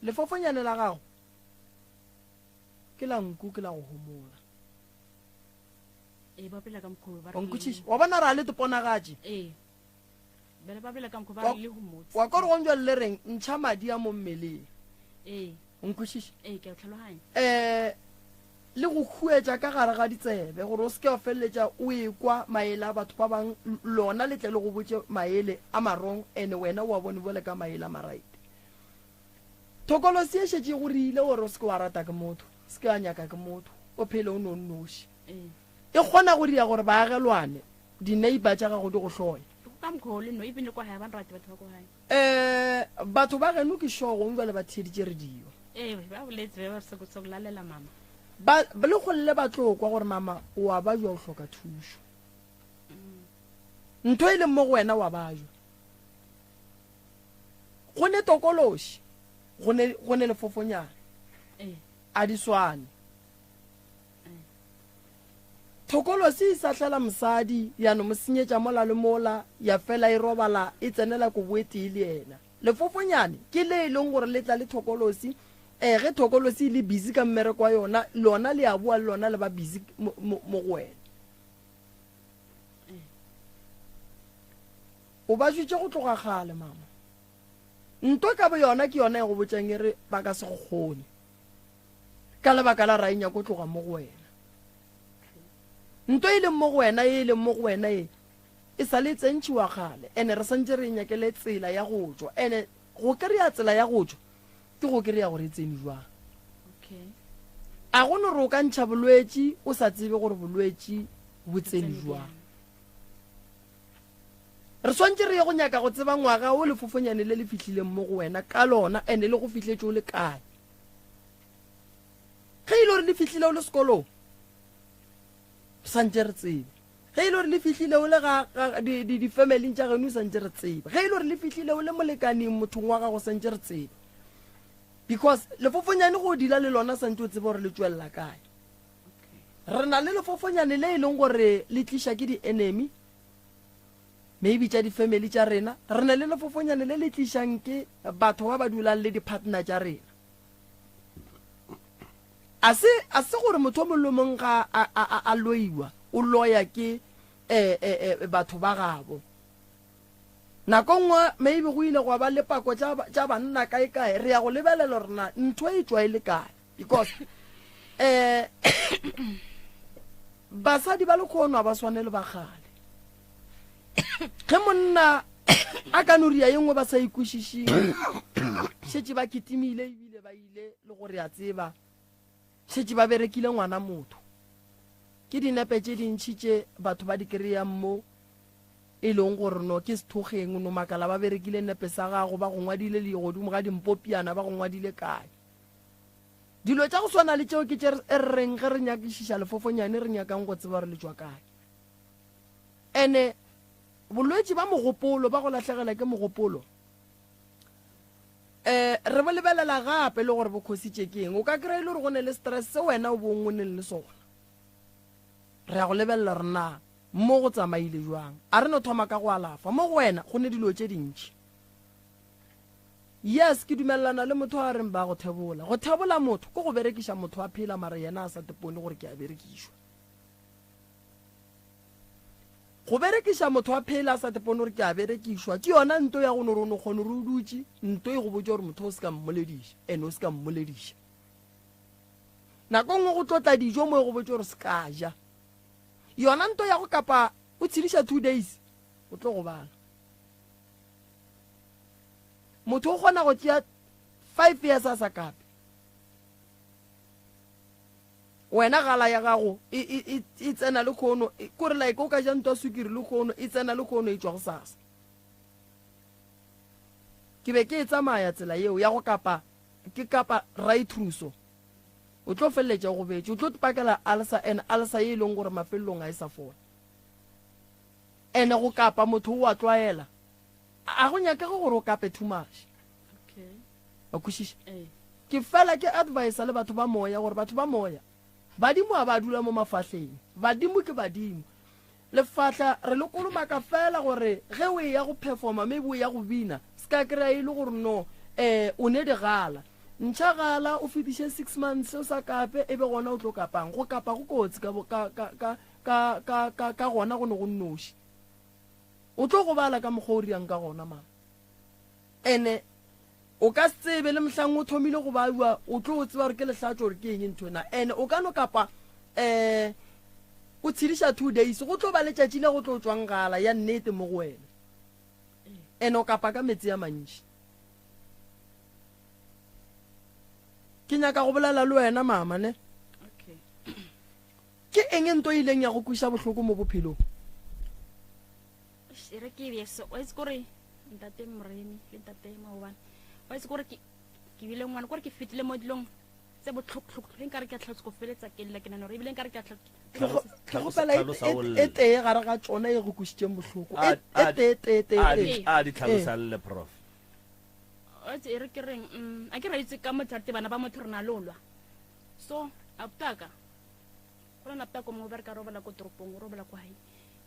S5: Lefofonyane la gago ke la nku ke la go homola.
S6: Ee, ba bolela ka mokgwa o ba re
S5: Wa nkwešiša? Wa bona ra le teponagatše.
S6: Ee. Bjale ba bolela ka mokgwa ba
S5: Wa
S6: re le homotse.
S5: wa kwa gore gong jwale le reng ntšha madi a mo mmeleng.
S6: Ee.
S5: O nkwešiša?
S6: Ee, ke a tlhaloganya.
S5: Eh le go huetša ka gare ga ditsebe gore o se ke wa feleletša o ekwa maele a batho ba bang lona le tle le go botše maele a marong ene wena o a bone bjale ka maele a maright. Thokolosi e šetše e go rile gore o se ke wa rata ke motho, o se ke wa nyaka ke motho, o phele o no nnoši. E kgona go dira gore baagelwane, di-neighbour tša gago di go hloye.
S6: Ka mokgwa o le no, even le kwa gae ba nrate batho ba kwa gae.
S5: Eh, batho ba geno ke sure gongwe jwale ba theeditše radio.
S6: Ee, ba boletse ba re se go lalela mama.
S5: Ba le golle ba tlo kwa gore mama o a bajwa o hloka thušo. Ntho e leng mo go wena o a bajwa. Go ne tokološi, go ne, go ne lefofonyana. A di swane. Thokolosi e sahlela mosadi, ya no mo senyetša mola le mola, ya fela e robala e tsenela kobo e tee le yena. Lefofonyane ke le e leng gore le tla le thokolosi, eh, ge thokolosi e le busy ka mmereko wa yona, lona le a boa le lona le ba busy mo, mo, mo go wena. O ba jwetše go tloga kgale, mama. Nto ka boyona ke yona e go botšang e re ba ka se go kgone. Ka lebaka la ra e nyako tloga mo go wena. Nto e leng mo go wena e leng mo go wena e e sa le tsentšhiwa kgale ene re santše re e nyakele tsela ya go tšwa ene go kry-a tsela ya go tšwa ke go kry-a gore e tsene jwang. A go no re o ka ntšha bolwetši o sa tsebe gore bolwetši bo tsene jwang. Re swantše re ye go nyaka go tseba ngwaga wo lefofonyane le le fihlileng mo go wena ka lona ene le go fihletše o le kae. Ge e le gore le fihlile o le sekolong, re swantše re tsebe. Ge e le gore le fihlile o le ga, ga di, di, di-familing tša geno, swantše re tsebe. Ge e le gore le fihlile o le molekaneng mothong wa gago, swantše re tsebe. Because lefofonyane go dila le lona swantše o tsebe gore le tšwelela kae. Re na le lefofonyane le e leng gore le tliša ke di-enemy, maybe tša di-family tša rena. Re na le lefofonyane le le tlišang ke batho ba ba dulang le di-partner tša rena. A se, a se gore motho o mongwe le mongwe ga a, a, a, a loiwa, o loya ke eh, eh, eh, batho ba gabo. Nako nngwe maybe go ile gwa ba le pako tša, tša banna kae kae, re ya go lebelela gore na ntho e tšwa e le kae. Because eh, basadi ba lekgono ga ba swane le ba kgale. Ge monna a ka no ria ye nngwe ba sa ikwešišing, šetše ba kitimile ebile ba ile le go re a tseba, šetše ba berekile ngwana motho. Ke dinepe tše dintši tše batho ba di kry-ang mo e leng gore no ke sethokgeng, no makala ba berekile nepe sa gago, ba go ngwadile le godimo ga dimpopiana, ba go ngwadile kae. Dilo tša go swana le tšeo ke tše re reng ge re nyakišiša lefofonyane re nyakang go tseba gore le tšwa kae. Ene bolwetši ba mogopolo, ba go lahlegela ke mogopolo, um re bo lebelela gape le gore bo khositše ke eng. O ka kry-a e le gore go ne le stress se wena o bong o neng le sona. Re ya go lebelela gore na mo go tsamaile jwang. A re no thoma ka go alafa. Mo go wena go ne dilo tše dintši. Yes, ke dumelelana le motho a reng ba go thebola. Go thebola motho ke go berekiša motho a phela mara yena a sa tepone gore ke a berekišwa. Go berekiša motho wa phela a sa tepone gore ke a berekišwa ke yona nto ya go no re o no kgone gore o dutše nto e go botša gore motho o se ka mmolediša and o se ka mmolediša. Nako nngwe go tlotla dijo mo e go botša gore se ka ja. Yona nto ya go kapa o tshediša 2 days o tlo gobala. Motho o kgona go tšea 5 years a sa kape. Wena gala ya gago e, e, e, e tsena le khono, kore like o ka ja ntwa sukiri le khono, e tsena le khono e tšwa go sasa. Ke be ke e tsamaya tsela yeo ya go kapa, ke kapa right through. O tlo feleletša o gobetše, o tlo pakela ulcer and ulcer ye e leng gore mafelelong ga e sa fola. Ene go kapa motho o a tlwaela. A go nyakege gore o kape too much.
S6: Okay.
S5: Wa kwešiša?
S6: Ee.
S5: Ke fela ke advisa le batho ba moya gore batho ba moya, badimo ga ba dula mo mafahleng. Badimo ke badimo. Lefahla re le kolomaka fela gore ge o eya go performa maybe o ya go bina, se ka kry-a e le gore no um o ne digala. Ntšha gala o fetiše 6 months o sa kape e be gona o tlo kapang. Go kapa go kotsi ka, ka, ka, ka, ka, ka, ka, ka gona go ne go nnoši. O tlo gobala ka mokgwa o riang ka gona mama. Ene o ka se tsebe le mohlang o thomile go baiwa o tlo tseba gore ke lehlatšo gore ke eng ntho ena. Ene o ka no kapa um o tshediša 2 days go tlo ba letšatši le go tlo tšwang gala ya nnete mo go wena. Ene o kapa ka metsi a mantši. Ke nyaka go bolela le wena mama ne.
S6: Okay.
S5: Ke eng nto e ileng ya go kweša bohloko mo bophelong?
S6: E re ke be so, wa itse kore ntate Moremi le ntate Maobane, wa itse kore ke ke bile ngwana kore ke fetile mo dilong tse botlhoko-tlhoko, ge nkare ke a tlhalosa go feletsa ke lla ke nana gore ebile nkare ke a tlhalosa.
S5: Ke kgopela e tee gare ga tšona e go kwešitšeng bohloko. E tee, tee, tee, tee.
S1: A di tlhalosa lle prof.
S6: Wa itse e re ke reng, a ke ra itse ka motho bana ba motho re na lolwa. So, abutaka go na laptop mongwe ba re ka robala ko toropong, o robala kwa hae.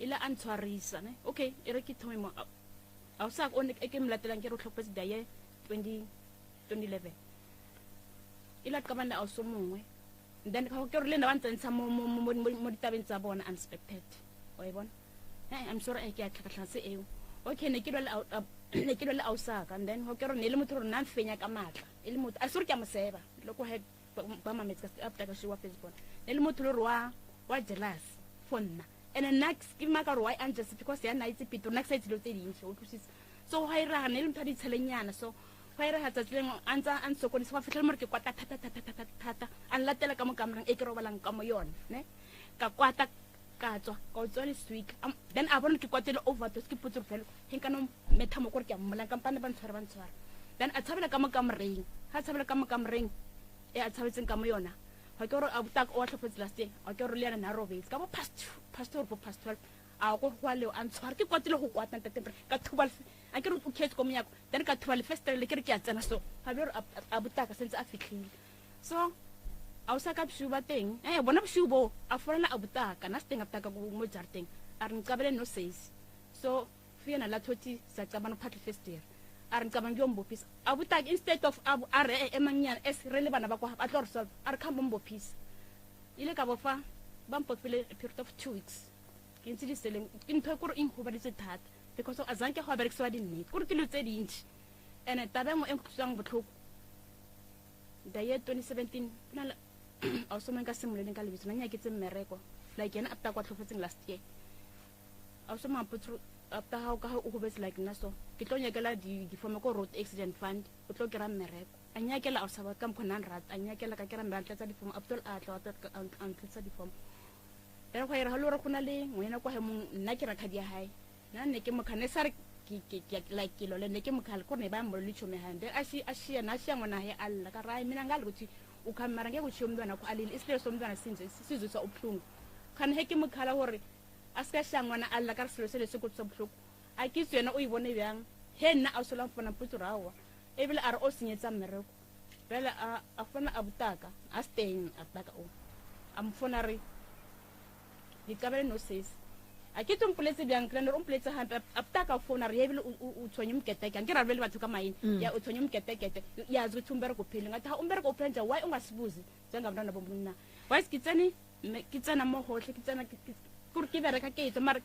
S6: Ile a ntshwarisa ne. Okay, e re ke thome mo. A o sa o ne ke mo latelang ke re o tlhokofetse the year 2011. Ile a qabana a so mongwe. Then ka ke re le nna ba ntsentsha mo mo mo mo ditabeng tsa bona unexpected. Wa e bona? Eh, I'm sorry, ke a tlhakatlhakana se eo. Okay, ne ke lwa le ne ke lwa le ausaka and then ho ke re ne le motho re nna mfenya ka matla. E le motho a sorry ke a mo seba. Le ko he ba mametse ka after ka shiwa Facebook. Ne le motho le re wa jealous for nna. And then next ke maka gore why I'm just because ya nna itse pito nna ke sa itse dilo tse dintsi o utlwisisa. So ha ira ne le motho a ditshelenyana so ha ira ha tsatsi lengwe a ntsa a nsokodisa go fitlhela mo re ke kwata thata thata thata thata a nlatela ka mo kamoreng e ke robalang ka mo yone ne ka kwata ka tswa ka o tswa leswika. Then a bona ke kwatile overdose ke potse gore fela he nka no metha mo gore ke a mmolang kampane ba ntshware ba ntshware. Then a tshabela ka mo kamoreng, ha tshabela ka mo kamoreng e a tshabetseng ka mo yona. Ga ke gore a botaka o a tlhopetse last year, ga ke gore le yena na robetse ka bo past two, past two or bo past 12. A go go leo a ntshware ke kwatile go kwata ntate Mre, ka thuba a ke re o khetše ko monyako, then ka thuba lefestere le ke re ke a tsena so. Ga be gore a botaka sentse a fitlhile. So a o sa ka bosigo ba teng, bona bosigo bo a folela a botaka, na se teng a botaka ko mo jarateng, a re nqabele no sesi. So fiyena la thoti sa qabana phatla festere. A re nqabang yo mbophisa. A botaka instead of a a re e emang es re le bana ba kwa ba tlo re solve. A re khamba mbophisa. Ile ka bofa ba mpofile a period of 2 weeks. Ke ntse di seleng ke ntho e kore e nkgobaditse thata because of azanke go berekisiwa dinnete. Kore ke dilo tse dintsi. Ene taba e nngwe e nkutlwisang botlhoko. The year 2017 go na le a o someng ka simoleleng ka lebitso na nyaketse mmereko like yena after kwa tlhofetseng last year. A o somang potso after ha o ka o gobetse like nna so ke tlo nyakela di form ko road accident fund o tlo kry-a mmereko. A nyakela a o sa ba ka mokgwa nna nrata, a nyakela ka kry-a mmereko, a ntlatsa di-form, after a tla a ntlatsa di-form. Then go ira ha le gore go na le ngwena kwa hemong nna ke rakgadi ya hae. Nna ne ke mokgale, ne sa re ke like ke lole, ne ke mokgale, kore ne ba mmolele tšhomi ya hae. Then a shi, a shia, na shia ngwana hae a lla. Ka re, ai, mina ngale ukuthi o kha mara ngeke utjhiye umntwana wakho alile. Isililo somntwana sinje, sizwisa ubuhlungu. Khane he ke mokgala hore a se ka shia ngwana a lla ka re selo se le se kutlwisa bohloko. A ke itse yena o e bone bjang. He nna a sola mfana mpotse gore aowa. Ebile a re o senyetsa mmereko. Bjale a fona a botaka, a se teng a botaka o. A mo fona re diqabele no sesi. A ke tlo mpoletse bjang, ke nahana o mpoletse hampe. A botaka a fona re ebile o tshwenye moketeke. Nke ra bolele batho ka maina. Ya o tshwenye mokete. Ya zwe ukuthi umbereko uphele. Ngathi ha umbereko uphele nje why ungasibuzi njengabantwana bomna. Why ke tsene mme ke tsena mo gotlhe, ke tsena ke kore ke bereka ke etswa mara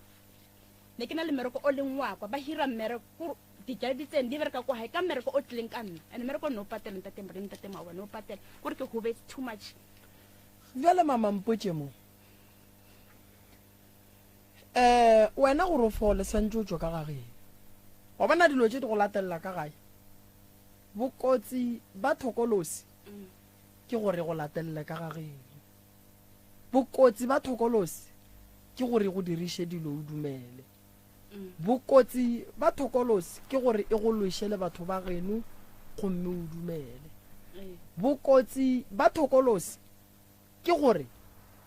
S6: Ne ke na le mmereko o leng wa kwa, ba hira mmereko, kore dijalo di tsene di bereka kwa gae ka mmereko o tlileng ka nna. And mmereko ne o patela ntate Moremi, ntate Maoba, ne o patela. Kore ke gobetse too much.
S5: Bjale mama mpotše mo. Eh, wena gore o fole swantše o tšwe ka ga geno. Wa bona dilo tše di go latelela ka gae. Bokotsi ba thokolosi ke gore go latelele ka ga geno. Bokotsi ba thokolosi ke gore e go diriše dilo o dumele. Bokotsi ba thokolosi ke gore e go lweše le batho ba geno gomme o dumele. Bokotsi ba thokolosi ke gore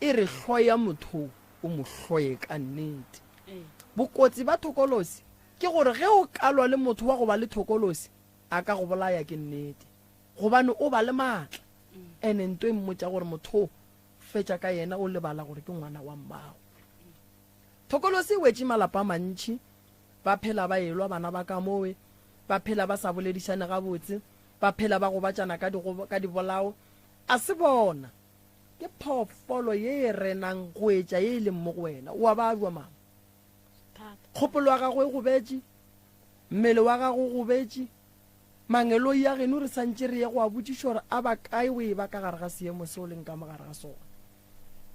S5: e re hloya motho o mo hloye ka nnete. Bokotsi ba thokolosi ke gore ge o ka lwa le motho wa go ba le thokolosi a ka go bolaya ke nnete gobane o ba le maatla. Ene nto e mmotša gore motho o fetša ka yena o lebala gore ke ngwana wa mmago. Thokolosi e wetše malapa a mantši, ba phela ba elwa bana ba ka mowe, ba phela ba sa boledišane gabotse, ba phela ba gobatšana ka ka dibolao. A se bona, ke phoofolo ye e renang go etša ye e leng mo go wena. O a babja, mama. Kgopolo ya gago e gobetše, mmele wa gago o gobetše, Mangeloi a geno re sa ntše re ye go a botšiša gore a ba kae o e ba ka gare ga seemo se o leng ka mo gare ga sona.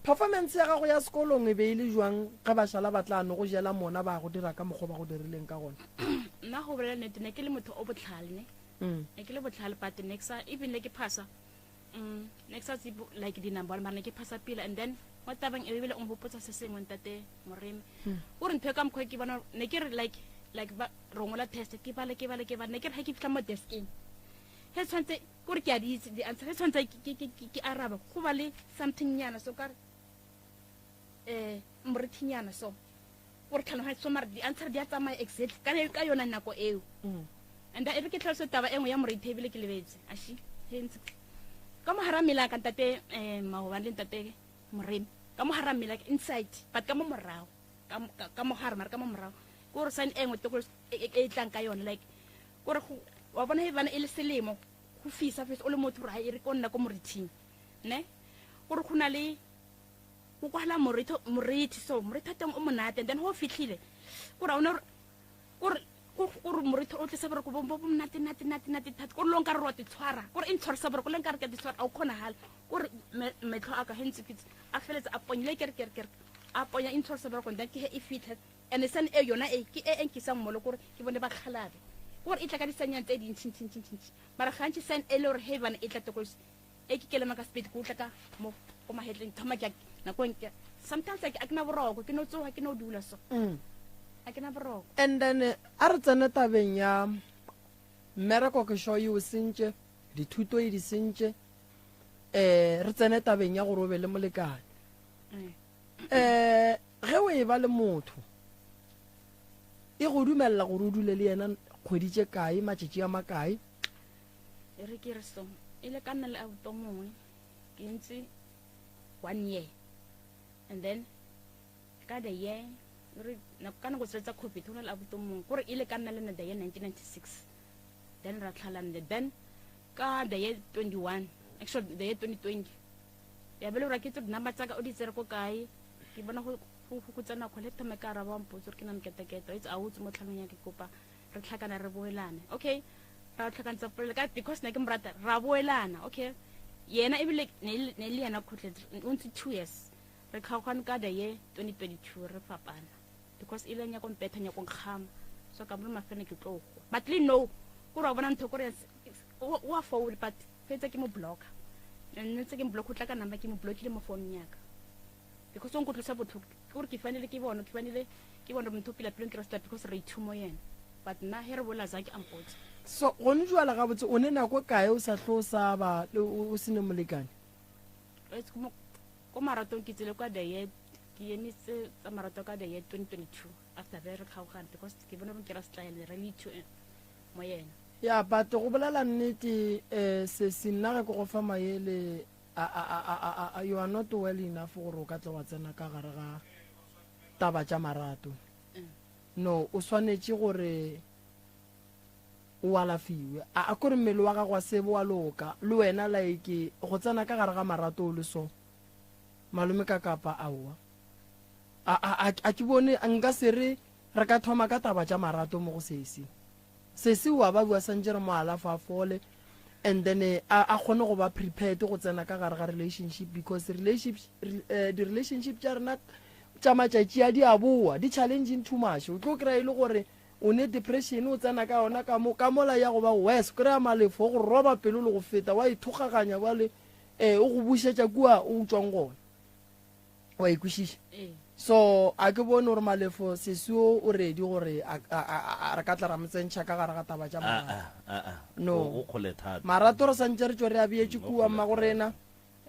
S5: Performance ya gago ya sekolong e be e le jwang ge ba šala ba tla no go jela mona ba go dira ka mokgwa ba go dirileng ka gona?
S6: Nna go bolela nnete ne ke le motho o botlhale ne. Ne ke le botlhale but ne ke sa even ne ke phasa ne ke sa tsebe like di number mara ne ke phasa pila and then mo tabeng e ebile o nghopotsa se sengwe ntate Moremi. O re ntho e ka mokgwa ke bona ne ke re like like ba re ngola test ke bale ke bale ke bale ne ke re ge ke fitlha mo deskeng he tshwanetse kore ke a di itse di-answer he tshwanetse ke araba go ba le something nyana so kare um morethinyana so gore tlhaloganye so mara di-answer di a tsamaya exactly ka ka yona nako eo mm. and e re ke tlhalose taba e nngwe ya morethi ebile ke lebetse ashi ka mogara mmele a ka ntate um maobane le ntate moremi ka mogara mmele inside but ka mo morago ka mogare mara ka mo morago ke gore sign e nngwe tokolo e, e, e tlang ka yone like kore wa bona e bana e le selemo go fisa fisa o le motho gore ga e re ko nna ko morithing ne gore go na le go kwala morithi so morithi wa teng o monate and then go fitlhile kore a one kore kore morithi o tlisa boroko bo bo monate nate nate nate thata kore lo nkare wa te tshwara kore e ntshwarisa boroko le nkare ke te tshwara a o kgonagale kore metlho a ka he ntse ke a feletse a ponyile kere kere kere a ponya e ntshwarisa boroko then ke he e fitlhe and sane e yona e ke e e nkisang molo kore ke bone ba kgalabe kore e tla ka disanyang tse dintšhintšhintšhintšhi mara gantši sign e le gore he bana e tla tokolosi e ke kelema ka sepedi ke utla ka mo ko mahetleng thoma ke nako e sometimes a ke na boroko ke no tsoga ke no dula so mm. a ke na boroko
S5: and then eh, a re tsene tabeng ya mmereko ke sho e o sentše dithuto e di sentše um re tsene tabeng ya gore o be le molekane um ge o e ba le motho e go dumelela gore o dule le yena kgwedi tše kae matšatši a makae
S6: E re ke re so, e le ka nna le abuti o mongwe ke ntse one year and then ka the year re ka nako tse tsa covid go na le abuti o mongwe kore e le ka nna le nna the year 1996 then ra tlhalane then ka the year 21 actually the year 2020 ya be le gore ke tse di-number tsaka o di tsere ko kae ke bona go tsena kgole thome ka araba wa mpotse gore ke na mketekete itse a o tse mo tlhalong ya ke kopa re tlhakana re boelane okay ra tlhakantsa polelo ka because ne ke mo rata ra boelana okay yena ebile ne e le yena kgotletse o ntse two years re kgaogane ka the year 2022 re fapana because e le nyako mpetha nyako nkgama so ka mo mafene ke tlo go but le no kore wa bona ntho kore o a phone but fetsa ke mo blocka nne tse ke mo block o tla ka number ke mo blockile mo phone yaka because o nkutlwisa botlhoko ke gore ke fanele ke bone ke fanele ke bone motho pila pelong ke resta because re ithumo yena but nna he re bola zake a mpotse
S5: so gone jwale gabotse o ne nako kae o sa hlo o sa ba o se ne molekane
S6: ko maratong ke tsile kwa the year ke emitse tsa marato ka the year 2022 after be re kgaogane because ke bone gore ke ra setlaele re le ithu eh, mo yena
S5: ya but go bolela nnete um sesi nna ge ke go fa maele A, a, a, a, a, a, you are not well enough gore o ka tla wa tsena ka gare ga taba tša marato. No, o swanetše gore o alafiwe. A, a kore mmele wa gago wa sebe wa loka, le wena like go tsena ka gare ga marato o le so. Malome ka kapa aowa. A, a, a, a ke bone nka se re. Re ka thoma ka taba tša marato mo go sesi. Sesi o a babja santše re mo alafa a fole and then a a kgone go ba prepared go tsena ka gare ga relationship because relationship di relationship tša rena tša matšatši a di a boa di challenging too much. O tlo kry-a e le gore o ne depression o tsena ka yona ka mo ka mola ya go ba worse, o kry-a malefo o go roba pelo le go feta wa ithokgaganya bjale um o go bušetša kua o tšwang gona. Wa e kwešiša? So a ke bone gore Malefo sesi o o ready gore a, a, a, a, re ka tla ra mo tsentšha ka gare ga taba tša marato.
S1: A, a, a,
S5: No.
S1: O, o kgole thata.
S5: Marato re santše re tšwe re a beetše
S1: O
S5: kua
S1: kgole
S5: mmago
S1: thata.
S5: rena.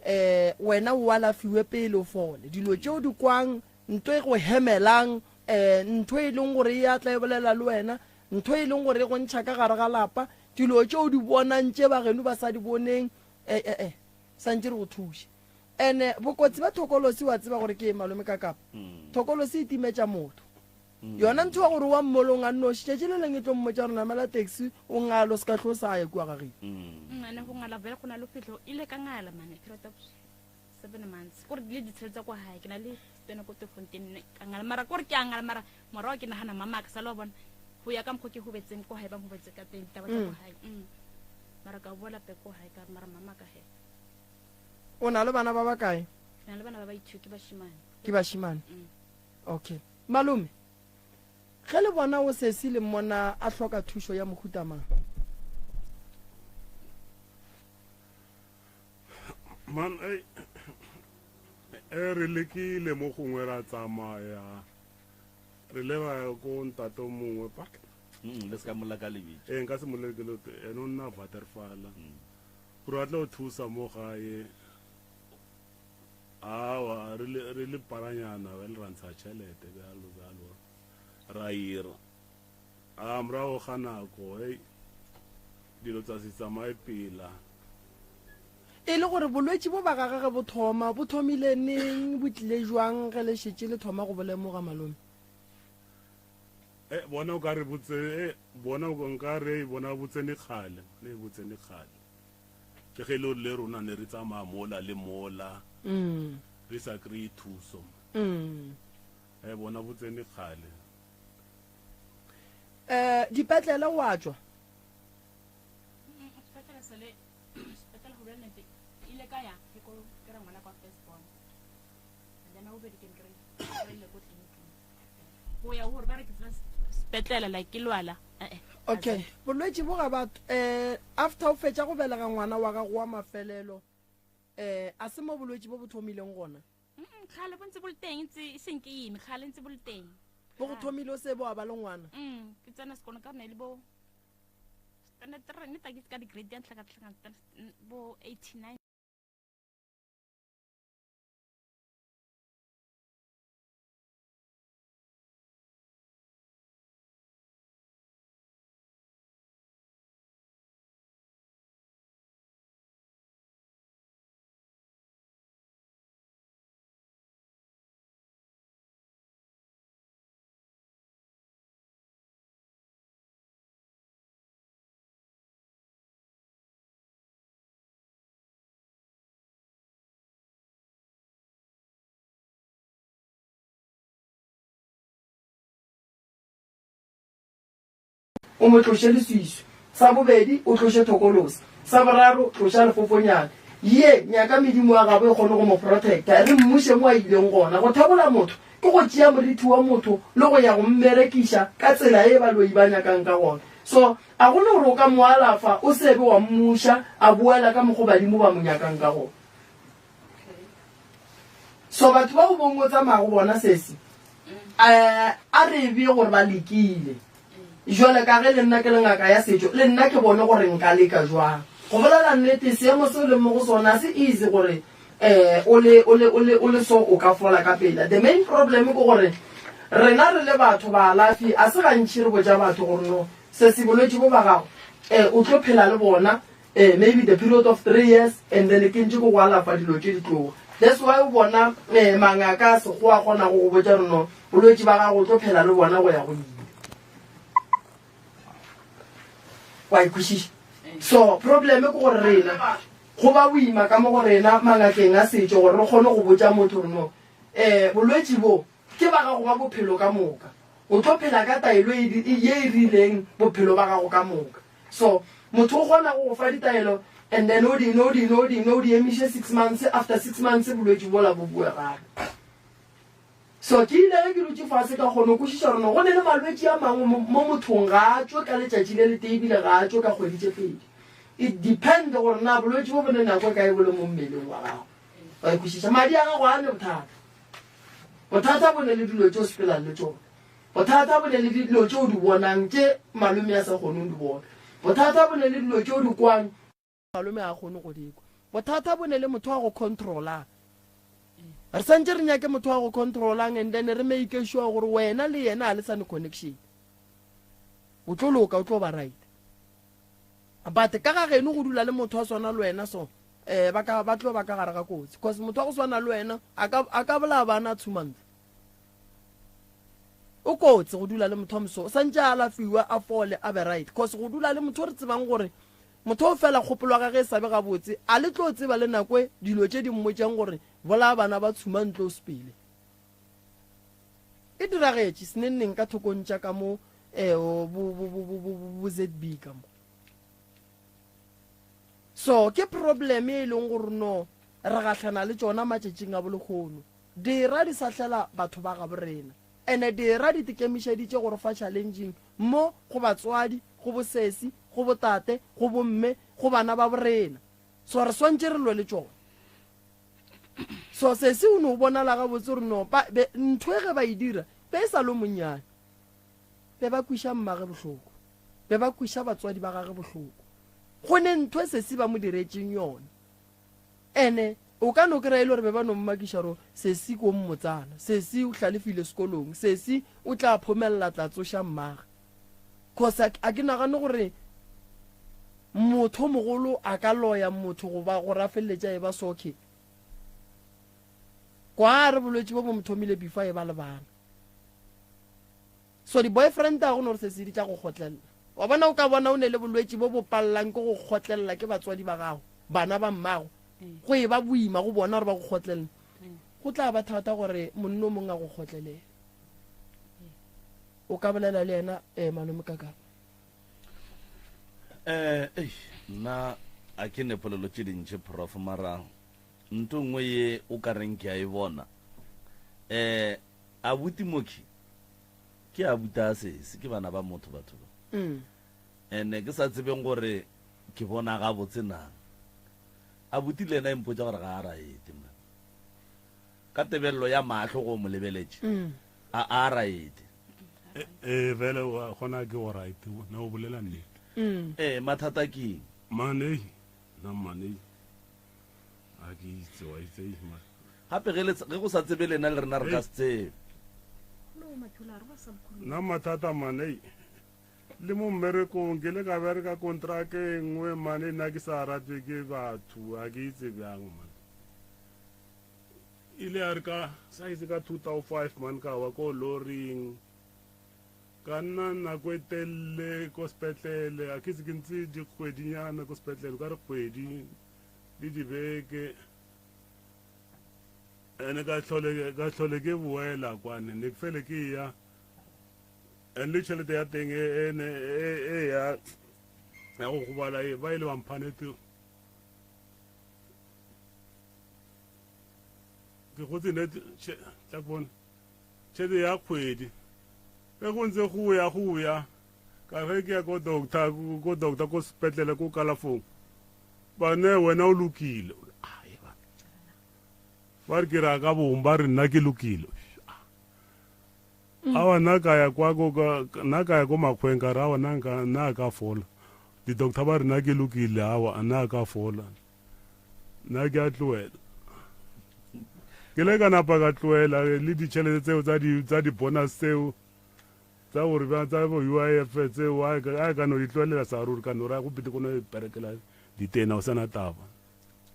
S5: Eh, wena o alafiwe pele o fole. Dilo tše o di kwang, nto e go hemelang, eh, ntho e leng gore e a tla e bolela le wena, ntho e leng gore e go ntšha ka gare ga lapa, dilo tše o di bonang tše ba geno ba sa di boneng, eh, eh, eh, santše re go thuše. Ene bokotsi ba thokolosi wa tseba gore ke eng malome ka kapa? Thokolosi e timetša motho. Yona ntho ya gore wa mmolong a nnoši tšatši le leng e tlo mmotša gore namela taxi o ngale o se ka hlo o sa ya kua ga geno.
S6: Ene go ngala vele go na le fihlo ile ka ngala mane period of 7 months kore dile ditshele tsa kwa hae ke na le tsene ko Tweefontein ka ngala mara kore ke a ngala mara morago ke nagana mama ka sala wa bona go ya ka mokgo ke gobetseng ko hae ba ngobetse ka teng taba tsa ko hae mara ka boela pe ko hae ka mara mama ka he.
S5: O na le bana ba bakae?
S6: Ke na le bana ba baithuti, ke bashimane.
S5: Ke bashimane?
S6: Mm.
S5: Okay. Malome, ge le bona o sesi le mmona a hloka thušo ya mohuta mang?
S7: Man, ei, e re lekile mo gongwe ra tsamaya re le ra ya ko ntate o mongwe pak
S1: Le se ka molla ka lebitso.
S7: Ee, nka se molele ke le ene o nna Waterfall. Gore a tle go thusa mo gae, awa re le re le paranyana bjale ra ntsha tšhelete bjalo bjalo ra ira. A morago ga nako hei dilo tsa se tsamaye pela.
S5: E le gore bolwetši bo ba gagwe ge bo thoma, bo thomile neng, bo tlile jwang ge le šetše le thoma go bo lemoga malome?
S7: E bona o ka re botse e bona o nka re bona bo tsene kgale, ne bo tsene kgale. Ke ge le le rona ne re tsamaya mola le mola.
S5: Mm.
S7: Re sa kry thuso.
S5: Mm.
S7: E bona bo tsene kgale.
S5: Eh dipetlele wa tšwa?
S6: Sepetlele sele sepetlele go bolela nnete ile ka ya ke ko kry ngwana kwa first born. And then o bobedi ke nkry kry-ile ko tleliniking. Go ya gore ba re ke tsena sepetlele like ke lwala. Eh, eh.
S5: Okay, bolwetši bo ga ba eh after o fetša go belega ngwana wa gago wa mafelelo eh a se mo bolwetši bo bo thomileng gona?
S6: Kgale bo ntse bo le teng ntse e seng ke ime kgale ntse bo le teng.
S5: Bo go thomile o se bo a ba le ngwana?
S6: Ke tsena sekolo ka ne le bo standard 3 ne ta ke ka di grade ya ntlha ka tlhakana bo 89.
S5: O mo tloše leswiswi. Sa bobedi, o tloše thokolosi. Sa boraro, tloša lefofonyane. Ye, nyaka medimo ya gabo e kgone go mo protecta. Re mmuše mo a ileng gona. Go thabola motho ke go tšea morithi wa motho le go ya go mmerekiša ka tsela ye baloi ba nyakang ka gona. So, a go no gore o ka mo alafa o se be wa mmuša a boela ka mokgo badimo ba mo nyakang ka gona. So batho ba o bong o tsamaya go bona sesi, um a re bee gore ba lekile. Jwale ka ge le nna ke le ngaka ya setšo, le nna ke bone gore nka leka jwang. Go bolela nnete, seemo se o leng mo go sona ga se easy gore um o le, o le, o le, o le so o ka fola ka pela. The main problem ke gore rena re le batho, baalafi, a se gantši re botša batho gore no, sesi bolwetši bo ba gago, um o tlo phela le bona Eh, maybe the period of 3 years and then ke ntše ke go alafa dilo tše di tloga. That's why o bona eh, mangaka a sekgowa a kgonago go botša re no bolwetši ba gago o tlo phela le bona go ya go ile. Wa e kwešiša? So problem ke gore rena go ba boima ka mo go rena mangakeng a setšo gore re kgone go botša motho gore no eh, bolwetši bo ke ba gago ba bophelo ka moka. O tlo phela ka taelo e, ye e rileng bophelo ba gago ka moka. So, motho o kgona go go fa ditaelo and then o di nwe, o di nwe, o di nwe, o di emiše six months, after six months bolwetši bola bo boe gape. So, ke ile ge ke dutše fase ka kgona go kwešiša gore no go ne le malwetši a mangwe mo, mo mothong ga a tšwe ka letšatši le letee ebile ga a tšwe ka kgwedi tše pedi. It depend gore na bolwetši bo bo ne nako e kae bo le mo mmeleng wa gago. Wa e kwešiša? Madi a gago a ne bothata. Bothata bo ne le dilo tše o sepelang le tšona. Bothata bo ne le dilo tše o di bonang tše malome a sa kgoneng di bona. Bothata bo ne le dilo tše o di kwang. Malome ga a kgone go di kwa. Bothata bo ne le motho wa go controlang. Re santše re nyake motho wa go controlang and then re make sure gore wena le yena ga le sa ne connection. O tlo loka, o tlo ba right. But ka ga geno go dula le motho wa swana le wena so, eh, ba ka, ba tlo ba ka gare ga kotsi. Cause motho wa go swana le wena a ka, a ka bolaya bana a tshuma ntlo. O kotsi go dula le motho wa moso. O santše a alafiwa, a fole, a be right. Cause go dula le motho o re tsebang gore motho o fela kgopolo ya gage e sa be gabotse, a le tlo tseba le nako e dilo tše di mmotšang gore bolaya bana ba tshuma ntlo o sepele. E diragetše senenneng ka thokong tša ka mo eh, bo, bo, bo, bo, bo, bo ZB ka mo. So ke problem e leng gore no re gahlana le tšona matšatšing a bolekgono. Dira di sahlela batho ba gabo rena. Ene dira di tekemišeditše go re fa challenging mo go batswadi, go bosesi, go botate, go bomme, go bana ba borena. So re swantše re lwe le tšona. So sesi o no bonala gabotse gore no ba, be, ntho e ge ba e dira be e sa lo monnyane. Be ba kwiša mmage bohloko. Be ba kwiša batswadi ba gage bohloko. Go ne ntho e sesi ba mo diretšeng yona. Ene o ka no kry-a e le gore be ba no mmakiša gore sesi ko mmotsana, sesi o hlalefile sekolong, sesi o tla phomelela tla tsoša mmage. Cause a ke nagane gore motho mogolo a ka loya motho goba gore a feleletše a e ba soke. Kwa re bolwetši bo bo mo thomile before a e ba le bana. So di boyfriend a go no re sesi di tla go kgotlelela. Wa bona o ka bona o ne le bolwetši bo bo pallang ke go kgotlelela ke batswadi ba gago, bana ba mmago. Go e ba boima go bona gore ba go kgotlelele. Go tla ba thata gore monna o mongwe a go kgotlelele. O ka bolela le yena eh malome Kakapa.
S1: Eh, ei, nna a ke ne polelo tše dintši prof mara nto nngwe ye o ka reng ke a e bona. Eh, abuti Moki ke abuti a sese ke bana ba motho batho ba.
S5: Mm.
S1: Ene ke sa tsebeng gore ke bona gabotse na. Abuti le yena e mpotša gore ga a raete man. Ka tebelelo ya mahlo go mo lebeletše.
S5: Mm.
S1: A a raete.
S7: Ee, fela wa gona ke go right, na o bolela nnete.
S5: Mm.
S1: Ee, mathata ke eng?
S7: Man, ei, nna man, ei, a ke itse, wa itse, ei, man.
S1: Gape ge le, ge go sa tsebe lena le rena re ka se tsebe.
S7: Nna mathata man, ei, le mo mmerekong ke le ka bereka kontraka e nngwe man, nna ke sa ratwe ke batho, a ke itse bjang man. Ile ya re ka sa itse ka 2005 man ka wa ko loring ka nna nako e telele ko sepetlele a ke se ke ntse dikgwedinyana ko sepetlele ka re kgwedi le dibeke ene ka tlhole ka tlhole ke boela kwane ne ke fele ke ya and le tšhelete ya teng e e ne e e ya ya go gobala e ba ile ba mphanete ke gotse ne tla ke bone tšhelete ya kgwedi ge go ntse go ya go ya ka ge ke ya ko doctor ko doctor ko sepetlele ko kalafong ba ne wena o lokile ba re ke ra ka bong ba re nna ke lokile awa nna ka ya kwa ko nna ka ya ko makgweng ka re awa nna nka nna ka fola di-doctor ba re nna ke lokile awa nna ka fola nna ke a tloela ke le ka napa ka tloela le ditšhelete tseo tsa di tsa di-bonus tseo tsa gore ba tsa bo UIF tseo a ka a ka no di tloelela sa ruri ka no ra go pete kono berekela ditena o sana taba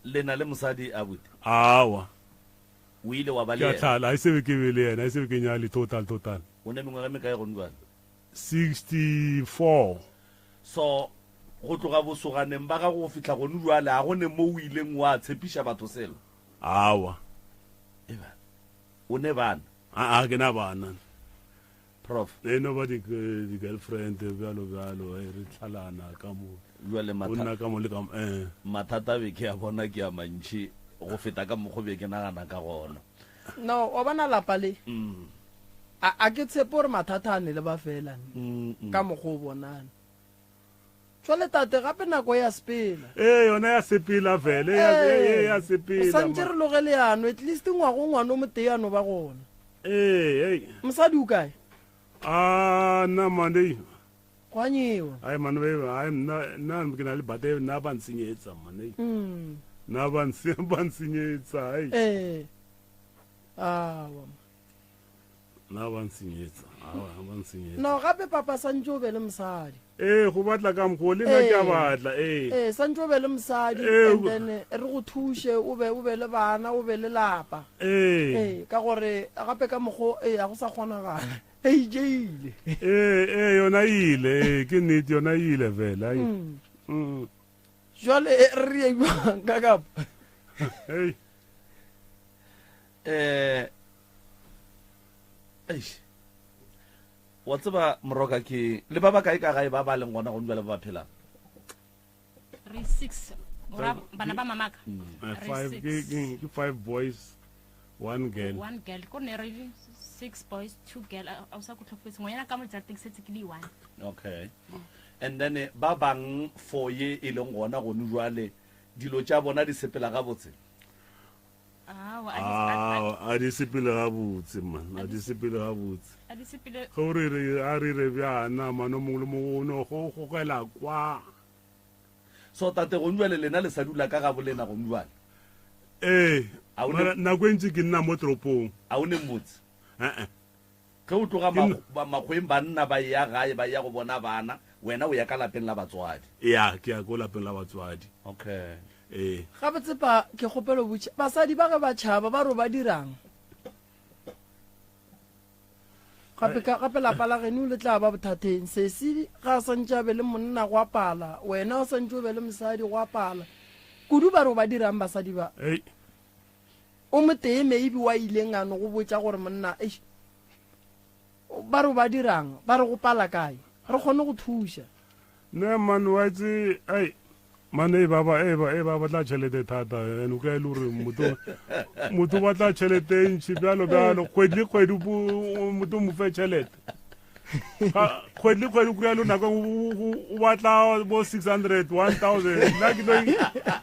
S1: le na le mosadi abuti
S7: awa
S1: o ile wa ba le
S7: ke a
S1: yena
S7: tlhala a e sebe ke be le yena e sebe ke nyale total total
S1: o ne mengwaga e mekae gone jwale
S7: 64
S1: So, go tloga bosoganeng ba gago go fihla gone bjale, a go ne mo o ileng wa tshepiša batho selo?
S7: Aowa.
S1: Eba, o ne bana?
S7: Aa, ke na bana.
S1: Prof.
S7: E no ba di-girlfriend bjalo bjalo, e re tlhalana ka mo.
S1: Jwale
S7: O nna ka mo le ka mo, eh.
S1: Mathata be ke a bona ke a mantši go feta ka mokgo be ke nagana ka gona.
S5: No, wa bona lapa le, a, a ke tshepe gore mathata a ne le ba fela ne, ka mokgo o bonane. Jwale tate, gape nako ya sepela.
S7: Ee, yona ya sepela fela, e ya, e, e ya
S5: O
S7: sepela.
S5: santše re loge leano, at least ngwago ngwana o motee a no ba gona.
S7: Ee, ei.
S5: Mosadi o kae?
S7: A, nna man, ei.
S5: Gwa nyewa.
S7: Ai man, ei, ai, nna, nna ke na le bate, nna ba nsenyetsa man, ei. Nna ba nse, ba nsenyetsa, ei.
S5: Ee. Awa.
S7: Nna ba nsenyetsa, awa, ba nsenyetsa.
S5: No, gape papa santše o be le mosadi.
S7: Ee, go batla ka mokgwa o, le nna ke a batla, ee.
S5: Ee, santše o be le mosadi,
S7: Ee,
S5: and then re go thuše, o be, o be le bana, o be le lapa.
S7: Ee.
S5: Ee, ka gore gape ka mokgwa o, ee, ga go sa kgonagala. E itšeile.
S7: Ee, ee, yona e ile, ee, ke nnete, yona e ile fela, ai.
S5: Jwale re ye jwang ka kapa?
S7: Hei.
S1: Eh, eish. Wa tseba moroka ke le ba ba kae ka gae ba ba leng gona gone jwale ba ba phelang?
S6: Re six. Ora bana ba mamaka. Re
S7: Five,
S6: six.
S7: ke, ke, ke five boys, one girl.
S6: One girl. Ko ne re six boys, two girl. A o sa go tlhofetse. Ngwanyana ka mo jarateng setse ke le one.
S1: Okay. And then ba bang for ye e leng gona gone jwale dilo tša bona di sepela gabotse.
S7: Aowa, a di sepele gabotse, man. A di sepele gabotse. Ge o re re, a re re bjana, man, o mongwe le mongwe o no go gogela kwa.
S1: So, tate, gong jwale lena le sa dula ka gabo lena gong jwale?
S7: Ee,
S1: A o ne-
S7: mara nako e ntši ke nna mo toropong.
S1: A o ne motse?
S7: Eh-eh.
S1: Ge o tloga
S7: Ke nna-
S1: makgweng banna ba eya gae, ba eya go bona bana, wena o ya ka lapeng la batswadi?
S7: Ya, ke ya ko lapeng la batswadi.
S1: Okay.
S7: Ee.
S5: Gabotse pa, ke kgopela go botša, basadi ba ge ba tšhaba ba re o ba dirang? Gape ka, gape lapa la geno le tla ba bothateng. Sesi ga a santše a be le monna go a pala, wena o santše o be le mosadi go a pala. Kudu ba re o ba dirang basadi ba?
S7: Ei.
S5: O motee maybe wa ileng a no go botša gore monna, eish, ba re o ba dirang? Ba re go pala kae? Re kgone go thuša.
S7: Ne man wa itse ai man e ba ba e ba e ba batla tšhelete thata and o kry-a e le gore motho motho o batla tšhelete e ntšhi bjalo bjalo kgwedi le kgwedi motho o mo fe tšhelete kgwedi le kgwedi o kry-a le nako o batla bo 600 1000 nna ke tlo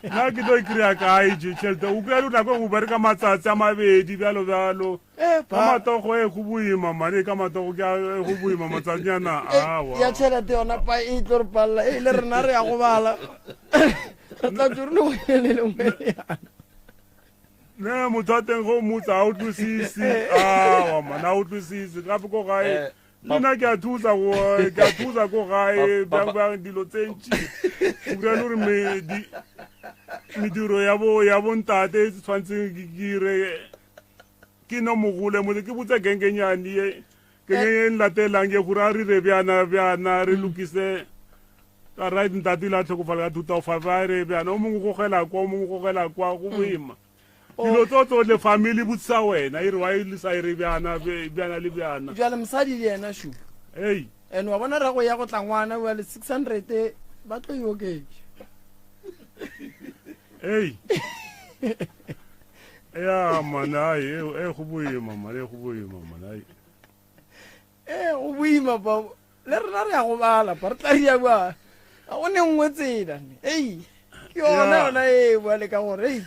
S7: nna ke tlo e kry-a kae tšhelete o kry-a le nako o bereka matsatsi a mabedi bjalo bjalo
S5: Eh,
S7: ka matogo e go boima mane ka matogo ke e go boima matsatsinyana
S5: eh,
S7: awa
S5: ya tšhelete yona pa e tlo re palela e le rena re ya go bala re tla tsore le go le lengwe leano
S7: ne motho a teng go motsa a utlwisise awa man a utlwisise gape ko gae
S1: Eh,
S7: le nna ke a thusa go ke a thusa ko gae
S1: Pa-
S7: bjang bjang dilo tse ntši o kry-a le gore mediro ya bo ya bontate e tshwanetseng ke dire ke no mogole motse ke botse gengenyane ye genge ye latelang ye gore a re re bjana bjana re lokise ka right ntate ile a tlhokofala ka 2005 a re bjana o mongwe gogela kwa o mongwe gogela kwa go boima dilo tso tsotlhe family botsisa wena e re wa e le sa e re bjana bjana le bjana
S5: jale mosadi le yena shu
S7: ei
S5: and wa bona rago ya go tla ngwana jale 600 ba tlo e oketša
S7: ei ya man ai e go boima man e go boima man ai
S5: ee go boima pa le rena re ya go bala pa re tla ria kwa ga go ne nngwe tsela ei ke yona yona e bua le ka gore ei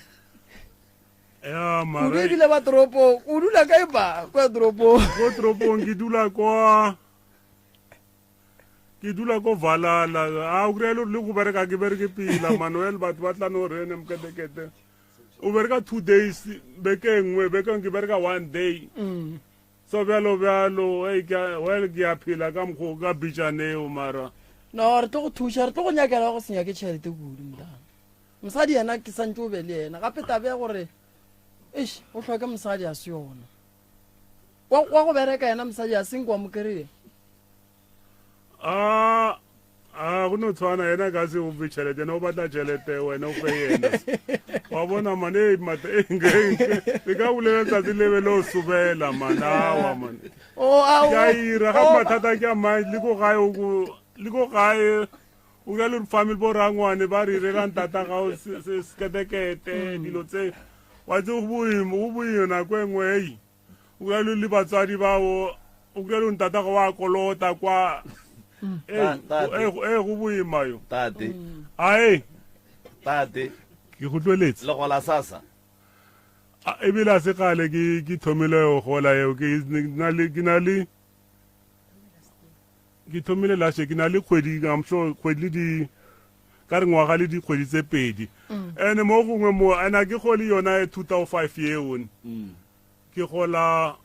S7: ya
S5: kudu
S7: mara
S5: ebile ba toropong o dula kae ba kwa toropong
S7: ko toropong ke dula kwa ke dula ko valala a o kry-a le gore le go bereka ke bereke pila manuel batho ba tla no rene moketekete o bereka two days beke e nngwe beke ke bereka one day
S5: mm.
S7: so bjalo bjalo well ke a phela ka mokgo ka bitšaneo mara
S5: no re tlo go thuša re tlo go nyakela go se nyake tšhelete kudu mntana mosadi yena ke santse o be le yena gape tabe ya gore eish o hloke mosadi a se yona wa go bereka yena mosadi a senke wa mo kry-e
S7: a ah, A go no tshwana, yena a ka se go fe tšhelete, yena o batla tšhelete, wena o fe yena. Wa bona man, ei mata, ei nke, nke, le ka bolela tsatsi le be le o sobela man, awa man.
S5: Oh, a,
S7: Ke a ira, ga
S5: oh,
S7: mathata ke a mang, le ko gae, o ko, le ko gae, o ka le family bo rangwane ba re irela ntata gago seketekete, dilo tse, wa tse go boima, go boima nako e nngwe, ei. O ka le batswadi bao, o ka le ntata go wa kolota kwa. Ee, ee, go boima yo.
S1: Tate.
S7: Ae.
S1: Tate.
S7: Ke go tlweletse.
S1: Le gola sasa.
S7: Ebile a se kgale ke ke thomile go gola eo ke na le ke na le ke thomile last year ke na le kgwedi I'm sure kgwedi le di ka re ngwaga le dikgwedi tse pedi. Ene mo gongwe mo ena ke gole yona 2005 eo. Ke gola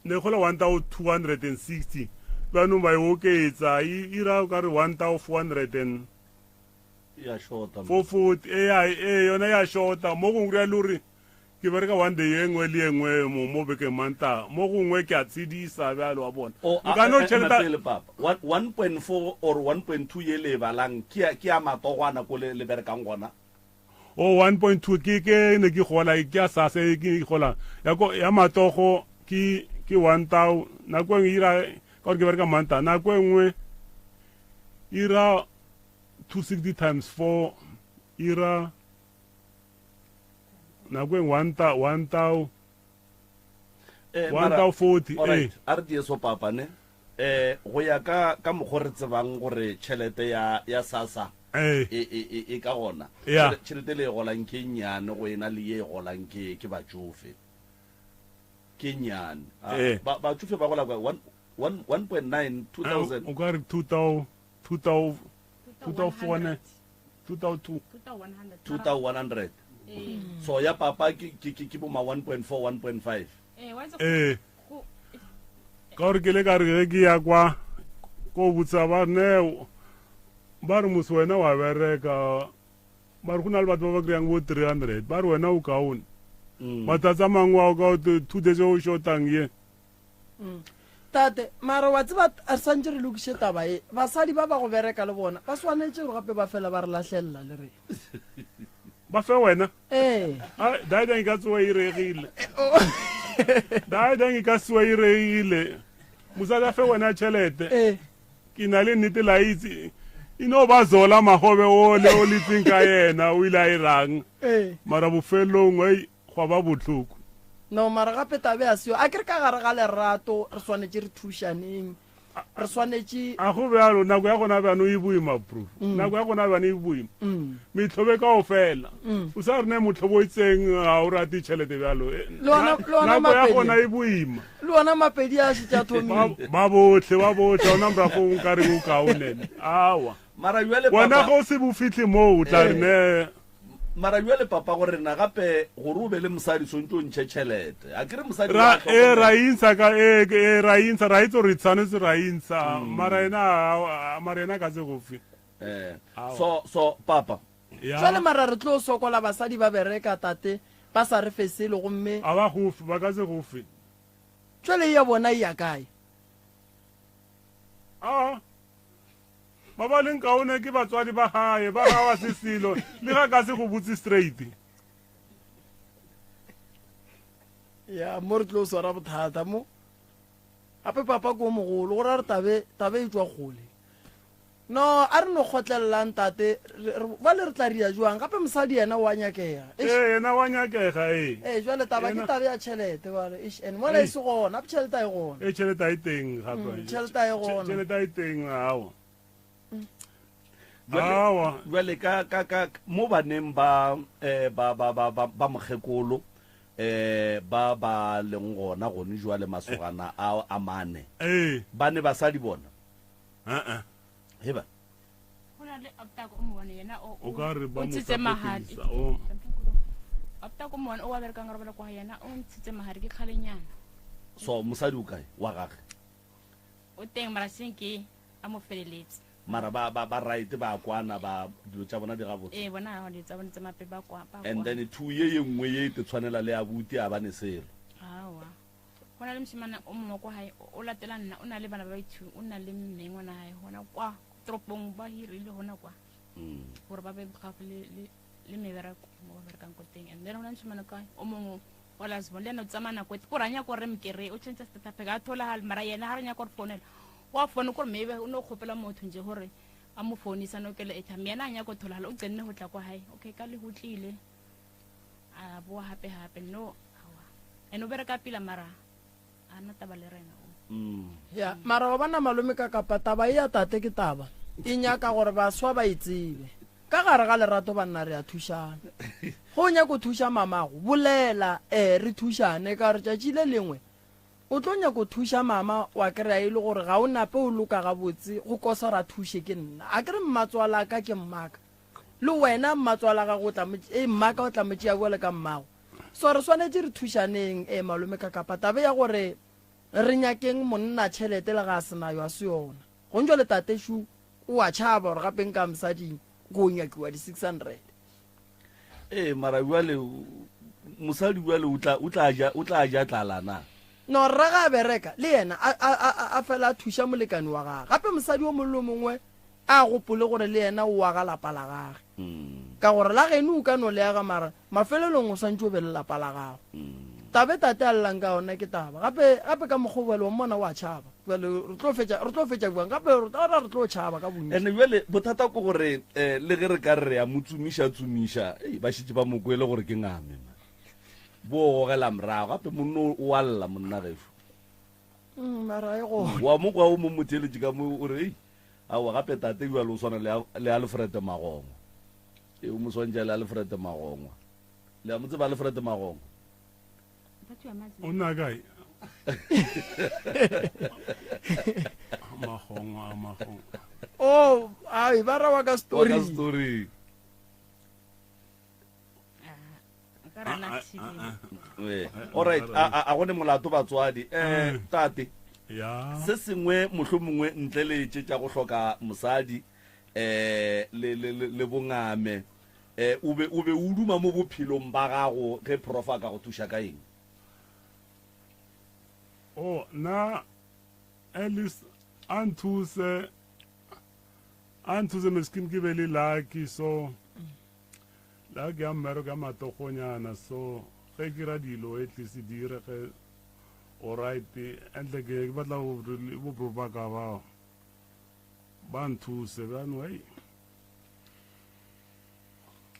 S7: ne gola 1260 jaanong ba e oketsa e ira o ka re 1400 and
S1: ya shota
S7: 440 e ya e yona ya shota mo gongwe re le gore ke bereka one day e nngwe le e nngwe mo mo bekeng manta mo gongwe ke a tshedisa bjalo wa bona
S1: O, a-
S7: nka no
S1: a- a-
S7: tšheleta
S1: pele papa 1.4 or 1.2 ye le e balang ke ya ke ya matogwana ko le le berekang gona
S7: O 1.2 ke ke ne ke gola ke ya sase e ke gola ya ko ya matogo ke ke 1000 nako e ira ka gore ke bereka manta nako e nngwe ira 260 times 4 ira nako e nngwe 1000
S1: Eh,
S7: 1040
S1: alright a re die so papa ne eh go ya ka ka mokgo re tsebang gore tšhelete ya ya sasa
S7: Ee.
S1: e e e e ka gona
S7: Ya.
S1: tšhelete le e golang ke e nnyane go ena le ye e golang ke ke batšofe ke nnyane Ah,
S7: Ee.
S1: ba batšofe ba gola kwa 1 1 1.9 2000
S7: o ka re 2000 2000 2004 2002
S1: 2100 so ya papa ke ke ke ke bo ma 1.4 1.5
S7: ee ka gore ke le ka re ge ke ya kwa ko botsa ba ne ba re mose wena wa bereka ba re go na le batho ba ba kry-ang bo 300 ba re wena o kaone matsatsi a mangwe ao ka two days o shotang ye
S5: Tate, mara wa tseba re swantše re lokiše taba ye. Basadi ba ba go bereka le bona ba swanetše gore gape ba fela ba re lahlelela le rena.
S7: Ba fe wena?
S5: Ee.
S7: Ai, Daidang e ka tsoa e regile. Daidang e ka tsoa e regile. Mosadi a fe wena tšhelete.
S5: Ee.
S7: Ke na le nnete la itse. E no ba zola magobe ole o letseng ka yena o ile a irang.
S5: Ee.
S7: Mara bofelong ei Gwa ba bohloko.
S5: No, mara gape tabe a seo. A ke re ka gare ga lerato re swanetše re thušaneng. Re swanetše.
S7: A go bjalo, nako ya gona bjano e boima, bro. Nako ya gona bjano e boima. Mehlobo e kaofela. O sa re ne mohlobo o itseng ga o rate tšhelete bjalo.
S5: Le ona, le ona
S7: Nako ya
S5: Mapedi.
S7: gona e boima.
S5: Le ona Mapedi a šetše a thomile.
S7: Ba bohle, ba bohle, ga ona morafo o nkareng o kaone. Aowa.
S1: Mara bjale
S7: Wena
S1: papa.
S7: ge o se bo fihle moo, o tla re ne.
S1: Mara bjale papa go rena gape gore o be le mosadi swantse o ntšhe tšhelete. A ke re mosadi
S7: Ra
S1: wa
S7: e ra
S1: hlokomela.
S7: intsha ka e e ra intsha ra itse gore tshwanetse ra intsha mara ena a- mara ena ka se go fe.
S1: Eh,
S7: Aowa.
S1: so so papa
S7: Ya.
S5: Jwale mara re tlo sokola basadi ba bereka tate ba sa re fe selo gomme
S7: A ba go fe ba ka se go fe.
S5: jwale ya bona e ya kae?
S7: A Ba ba leng kaone ke batswadi ba gae, ba ga wa se selo, le ga ka se go botse straight.
S5: Ya, mo re tlo swara bothata mo. Gape papa ko mogolo, go ra re tabe, tabe e tšwa kgole. No, a re no kgotlelelang tate, bjale re tla ria jwang? Gape mosadi yena wa nyakega. Eish.
S7: Ee, yena wa nyakega, ee.
S5: Ee, jwale taba ke
S7: Yena-
S5: tabe ya tšhelete bjale, eish, and mola e se gona, gape tšhelete a e gona.
S7: Ee, tšhelete a e teng gape.
S5: Tšhelete a e gona.
S7: Tšhelete a e teng, aowa.
S1: Jwale,
S7: Aowa.
S1: jwale ka, ka, ka, mo baneng ba, eh, ba, ba, ba, ba, ba mokgekolo, eh, ba ba leng gona gone jwale masogana a, a mane.
S7: Ee.
S1: Ba ne basadi bona?
S7: Uh-uh.
S1: Heba.
S6: Go na le optako o mongwe yena o
S7: O ka re ba
S6: o
S7: mo
S6: ntshitse mahadi.
S7: sapotisa, o.
S6: Optako o mongwe o wa berekang robala kwa yena o ntshitse mahadi ke kgalenyana.
S1: So mosadi o kae wa gage?
S6: O teng mara seng ke a mo feleletse.
S1: Mara ba ba ba right ba kwana ba dilo tša bona di gabotse.
S6: Ee bona ha dilo tsa bona tsa mape ba kwa ba
S1: And then two ye ye nngwe ye e te tshwanela le abuti a ba ne selo.
S6: Aowa. Go na le moshemane o mongwe kwa gae o latela nna o na le bana ba ba two o na le mme ngwana gae gona kwa. toropong ba hirile gona kwa gore ba be gaufi le le le mebereko mo ba berekang ko teng. And then gona moshimane ka o mongwe wa last born le yena o tsamaya nako e kore a nyaka gore re mokere o change starter pack a tholagale mara yena ga re nyaka gore founela wa founa kore maybe o ne o kgopela motho nje gore a mo founisa no kele airtime yena a nyaka go tholagala o tsenne go tla kwa gae. Okay, ka le go tlile a boa gape gape no awa and o bereka pila mara a na taba le rena o.
S5: Ya, mara wa bona malome ka kapa taba e ya tate ke taba e nyaka gore baswa ba e tsebe. Ka gare ga lerato banna re a thušana. Ge o nyaka go thuša mamago, bolela ee re thušane ka gore tšatši le lengwe o tlo nyaka go thuša mama wa kry-a e le gore ga o nape o loka gabotse go kosa gore a thuše ke nna. A ke re mmatswalaka ke mmaka. Le wena mmatswala gago o tla mo, ee mmaka o tla mo tšea bjalo ka mmago. So re swanetše re thušaneng ee malome ka kapa taba ya gore re nyakeng monna tšhelete le ga a se nayo a se yona. Gong jwale tate šu o a tšhaba gore gape nka mosading go nyakiwa di 600.
S1: Ee, mara bjale mosadi bjale o tla o tla ja o tla ja tlala na?
S5: No, rra ga a bereka le yena a a a a fela a thuša molekane wa gagwe. Gape mosadi o mongwe le o mongwe a gopole gore le yena o aga lapa la gage. Ka gore la geno o ka no le aga mara mafelelong o swantše o be le lapa la gago. Taba e tate a llang ka yona ke taba. Gape gape ka mokgwa o bjalo wa mmona o a tšhaba. Bjale re tlo fetša re tlo fetša bjang? Gape re tla re tlo tšhaba ka bontši.
S1: And bjale bothata ke gore eh, le ge re ka re re a mo tsomiša tsomiša, ei, ba šetše ba mo kwele gore ke ngame man. Bo gogela morago gape monna o a lla monna gešo.
S5: Mara e gona.
S1: Wa mo kwa o mo motheeletše ka mo o re ei, aowa gape tate bjale o swana le le Alfred Magongwa. Ee, o mo swantšha le Alfred Magongwa. Le a mo tseba Alfred Magongwa?
S7: O nna kae? Magongwa, Magongwa.
S5: Oh, ai ba ra wa ka story.
S1: Wa ka story. All right, a go ne molato batswadi. Eh, tate.
S7: Ya.
S1: Se sengwe mohlomongwe ntle le tše tša go hloka mosadi eh le le le bongame eh o be o be o duma mo bophelong ba gago ge prof a ka go thuša ka eng?
S7: Oh, na at least a nthuse a nthuse meskin ke be le lucky so lucky ya mmereko ya matogonyana so ge ke ra dilo at least di dire ge alright entle ke batla bo bro ba ka ba ba nthuse bjano hei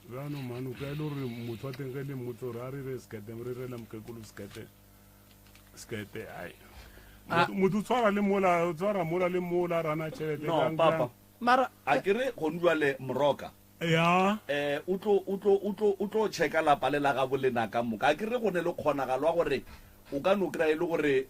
S7: bjano mane o ka e le gore motho wa teng ge le mmotse gore a re re sekete re rela mokekolo sekete sekete ai motho o tshwara le mola o tshwara mola le mola rana tšhelete
S1: no papa
S5: mara
S1: a ke re gone jwale moroka
S7: ya
S1: eh o tlo o tlo o tlo o tlo checka lapa le la gabo lena ka moka a ke re go ne le kgonagalo ya gore o ka no kry-a e le gore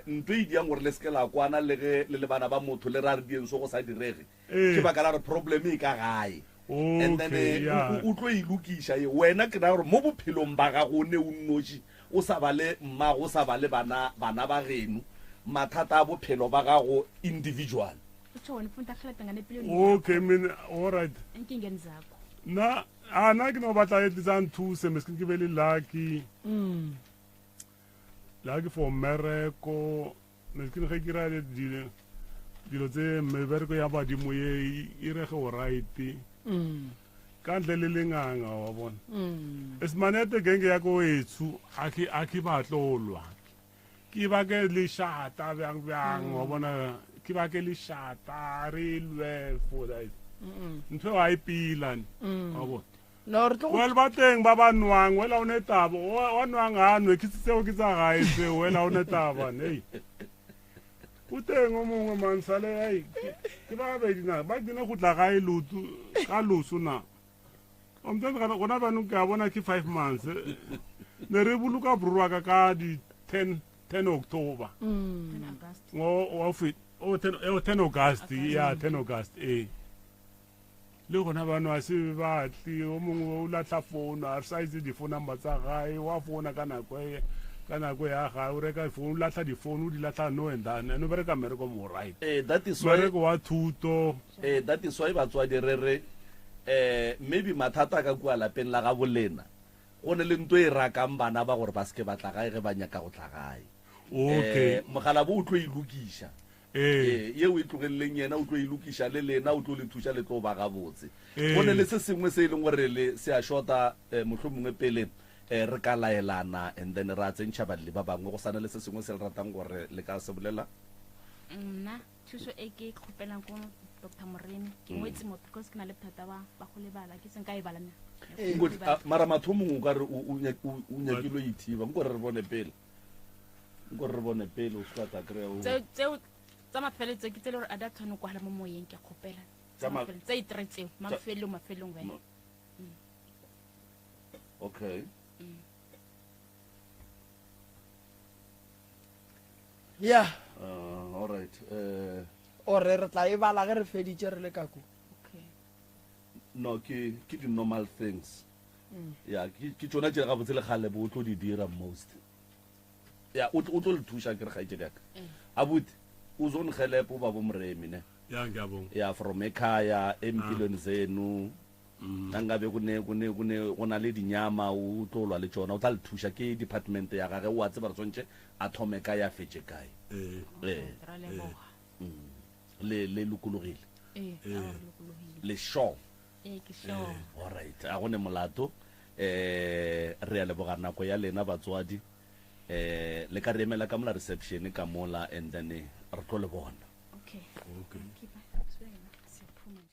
S1: um nto e diang gore le seke la kwana le ge le le bana ba motho le ra re dieng so go sa direge ke baka la gore problem e ka gae and then o tlo e lokiša ye wena ke ra gore mo bophelong ba gago o ne o nnoši o sa ba le mmago o sa ba le bana bana ba geno mathata a bophelo ba gago individual.
S7: Okay mina all right nna a nna ke no batla at least a nthuse meskin ke be le lucky mm. Lucky for mmereko meskin ge ke ra dilo dilo tse mebereko ya badimo ye e rege o right mm. ka ntle le lenganga wa bona mm. esimanete genge ya ko etsho a ke a ke batlolwa ke ba ke lešata bjang bjang wa bona ke ba ke lešata re lwe for that ntho eo ga e pilane wa bona
S5: No, re tlo go
S7: well ba teng ba ba nwang wela o ne taba wa nwang ga nwe ke tseo ke tsa gae tseo wela o ne taba nei o teng o mongwe man sale ai ke ba babedi na ba dina go tla gae lotu ka loso na o mtsantse gana gona banong ke a bona ke 5 months ne re boloka bro wa ka ka di 10 10 October ngo wa fit o 10 eh, 10 August ya 10 August eh le gona bano a se batle o mongwe o latlha founu a re sa itse di-phone number tsa gae wa founa ka nako e ka nako ya gae o reka phone o latlha di-phone o di latlha no and then and o bereka mmereko mo right
S1: Eh, that is why
S7: mmereko wa thuto
S1: eh, that is why batswadi re re eh maybe mathata ka kua lapeng la gabo lena go ne le nto e rakang bana ba gore ba seke ba tla gae ge ba nyaka go tla gae
S7: okay
S1: eh, mogala bo o tlo e lokiša.
S7: Ee.
S1: Ee, yeo e tlogeleleng yena, o tlo e lokiša le lena, o tlo le thuša le tlo ba gabotse.
S7: Ee.
S1: Go ne le se sengwe se e leng gore le se a shota, eh, mohlomongwe pele eh, re ka laelana and then ra tsentšha balli ba bangwe, go sa na le se sengwe se le ratang gore le ka se bolela?
S6: Nna thuso e ke e kgopelang ko Doctor Moremi, ke ngwetse mo because ke na le bothata ba ba go lebala, ke seng ka e bala na.
S1: Nko, ah, mara mathomong o ka re o, o nyak-, o, o nyakile o ithiba, nko re re bone pele. Nko re bone pele o se ka kry-a o.
S6: Tseo, tseo tsa mafelelo ke tse le gore a di a tshwane go kwala mo moyeng, ke a kgopela.
S1: Tsa ma-
S6: Tsa itre tseo, mafelelong, mafelelong wena.
S1: Ma- Okay.
S5: Yeah.
S1: All right.
S5: Ore re tla e bala ge re feditše re le ka ko.
S6: Okay.
S1: No, ke ke di normal things. Ya, ke ke tšona tše gabotse le kgale bo tlo di dira most. Ya, o tlo le thuša ke re kgaetšedi ya ka. Abuti, o zo nhelp o ba bo Moremi ne.
S7: Ya, ngiyabonga.
S1: Ya, from ekhaya empilweni zenu. Nangabe kune kune kune go na le dinyama o tlo lwa le tšona, o tla le thuša ke department ya gage, o a tseba re swantše a thome kae a fetše kae.
S7: Ee.
S1: Ee.
S6: Ra leboga.
S1: Le le lokologile.
S6: Ee, a re lokologile.
S1: Le sure.
S6: Ee, ke sure.
S1: All right, a go ne molato. Eh, re a leboga nako ya lena batswadi. Eh, le ka re emela ka mola reception ka mola and then re tlo le bona.
S6: Okay.
S7: Okay.
S6: Okay, bye. Siyaphuma nje.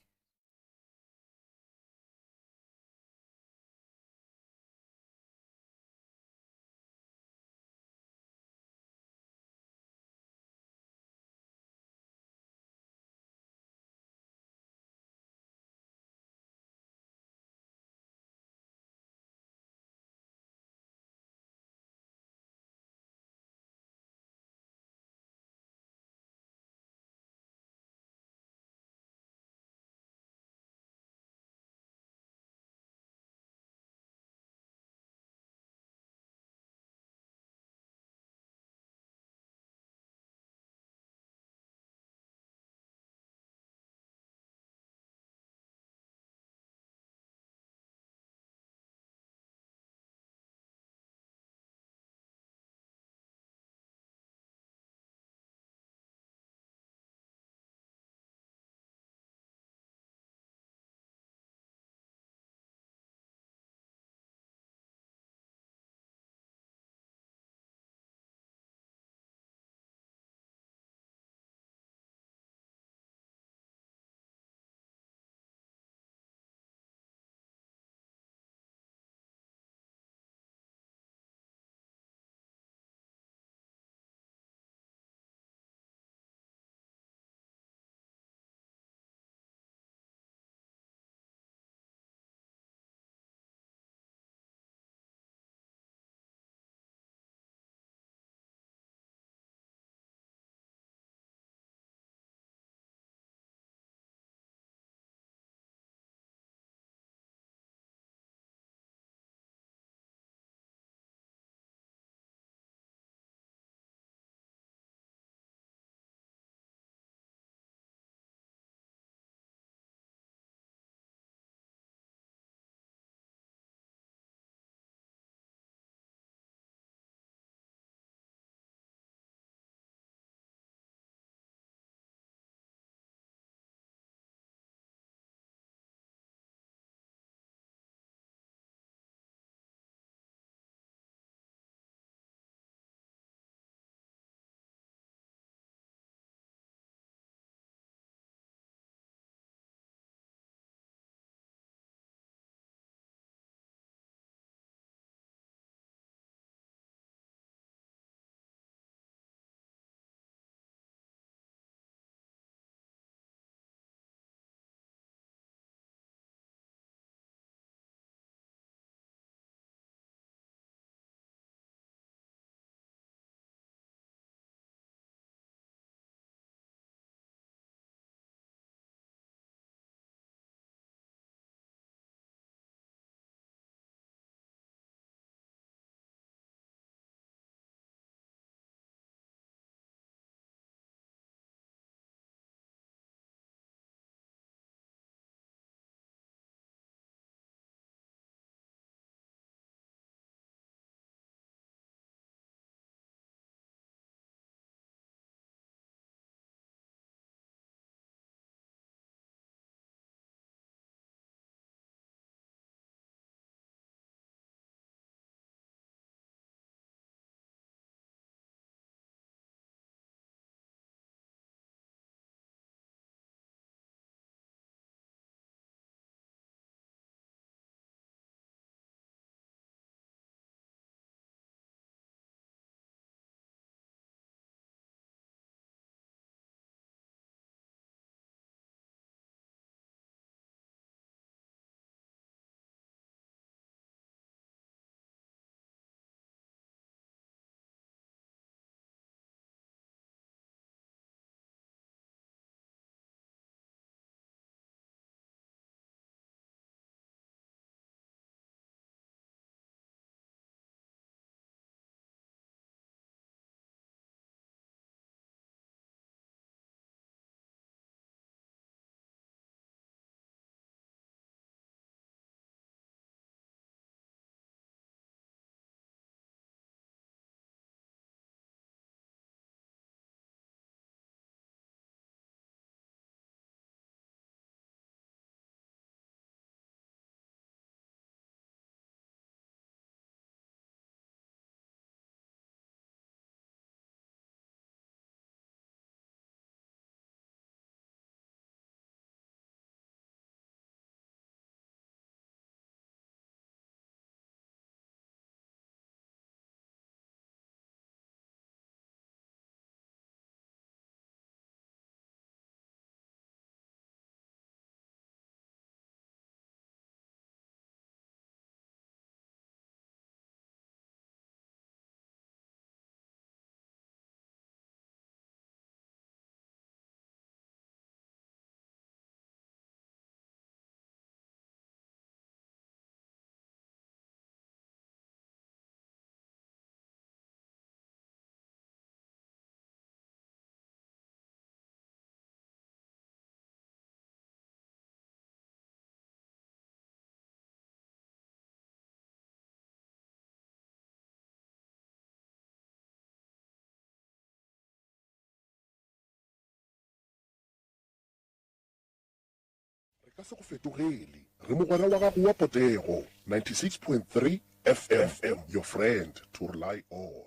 S2: ka se go fetogele. Re mogwera wa gago wa potego, 96.3 FM, your friend to rely on.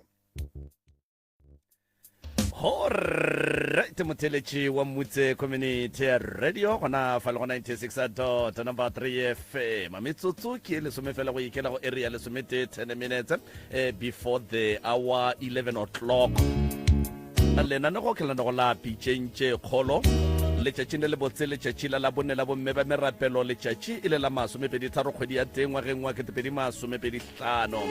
S1: Alright, motheletši wa Mmutse Community Radio gona fa le go 96 dot number 3 FM. Metsotso ke e lesome fela go ikela go area lesometee 10 minutes eh, before the hour 11 o'clock. Lenanego ke lenanego la pitšeng tše kgolo letšatšing le lebotse letšatši la labone la bomme ba merapelo letšatši e le la masomepeditharo kgwedi ya teng ngwageng wa ketepedi masomepedi hlano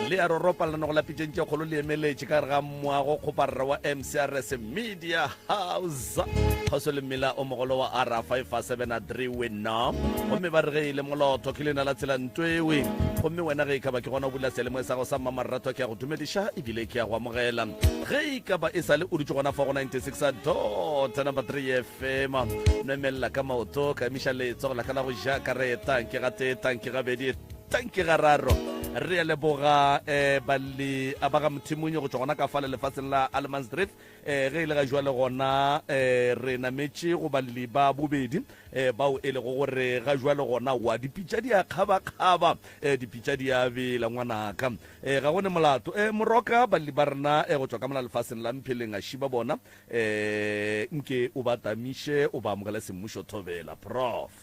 S1: le a roropa lenanego la pitšeng tše kgolo le emeletše ka gare ga moago kgoparara wa mcrs media house kgauswi le mmila o mogolo wa r 573 wena gomme ba re ge e le molotho ke lena la tsela ntwewe gomme wena ge e ka ba ke gona o bula seyalemoya sa gago sa mmamoratwa ke a go dumediša ebile ke a go amogela ge e ka ba e sa le o dutše gona fa go 96 dot number 3 fm nwemelela ka maoto ka emiša letsogo la ka la go ja ka re tanke ga tee tanke gabedi tanke gararo re a leboga um balli a ba ga mothimonyo go tšwa gona ka fale lefatsheng la Allemansdrift um ge e le ga jwale gona um re nametše go balli ba bobedi um bao e lego gore ga jwale gona wa dipitša di a kgabakgaba um dipitša di a bela ngwanaka um ga go ne molato um moroka balli ba rena um go tšwa ka mola lefaseng la Mpheleng a šiba bona um nke o ba tamiše o ba amogele semmušo thobela prof.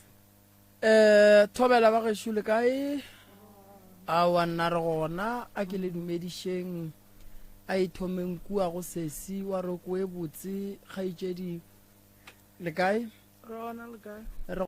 S5: Eh, thobela ba gešo le kae? Aowa nna re gona, a ke le dumedišeng. A ithomeng kua go sesi wa roko e botse, kgaetšedi. Le kae?
S8: Re gona le kae?
S5: Re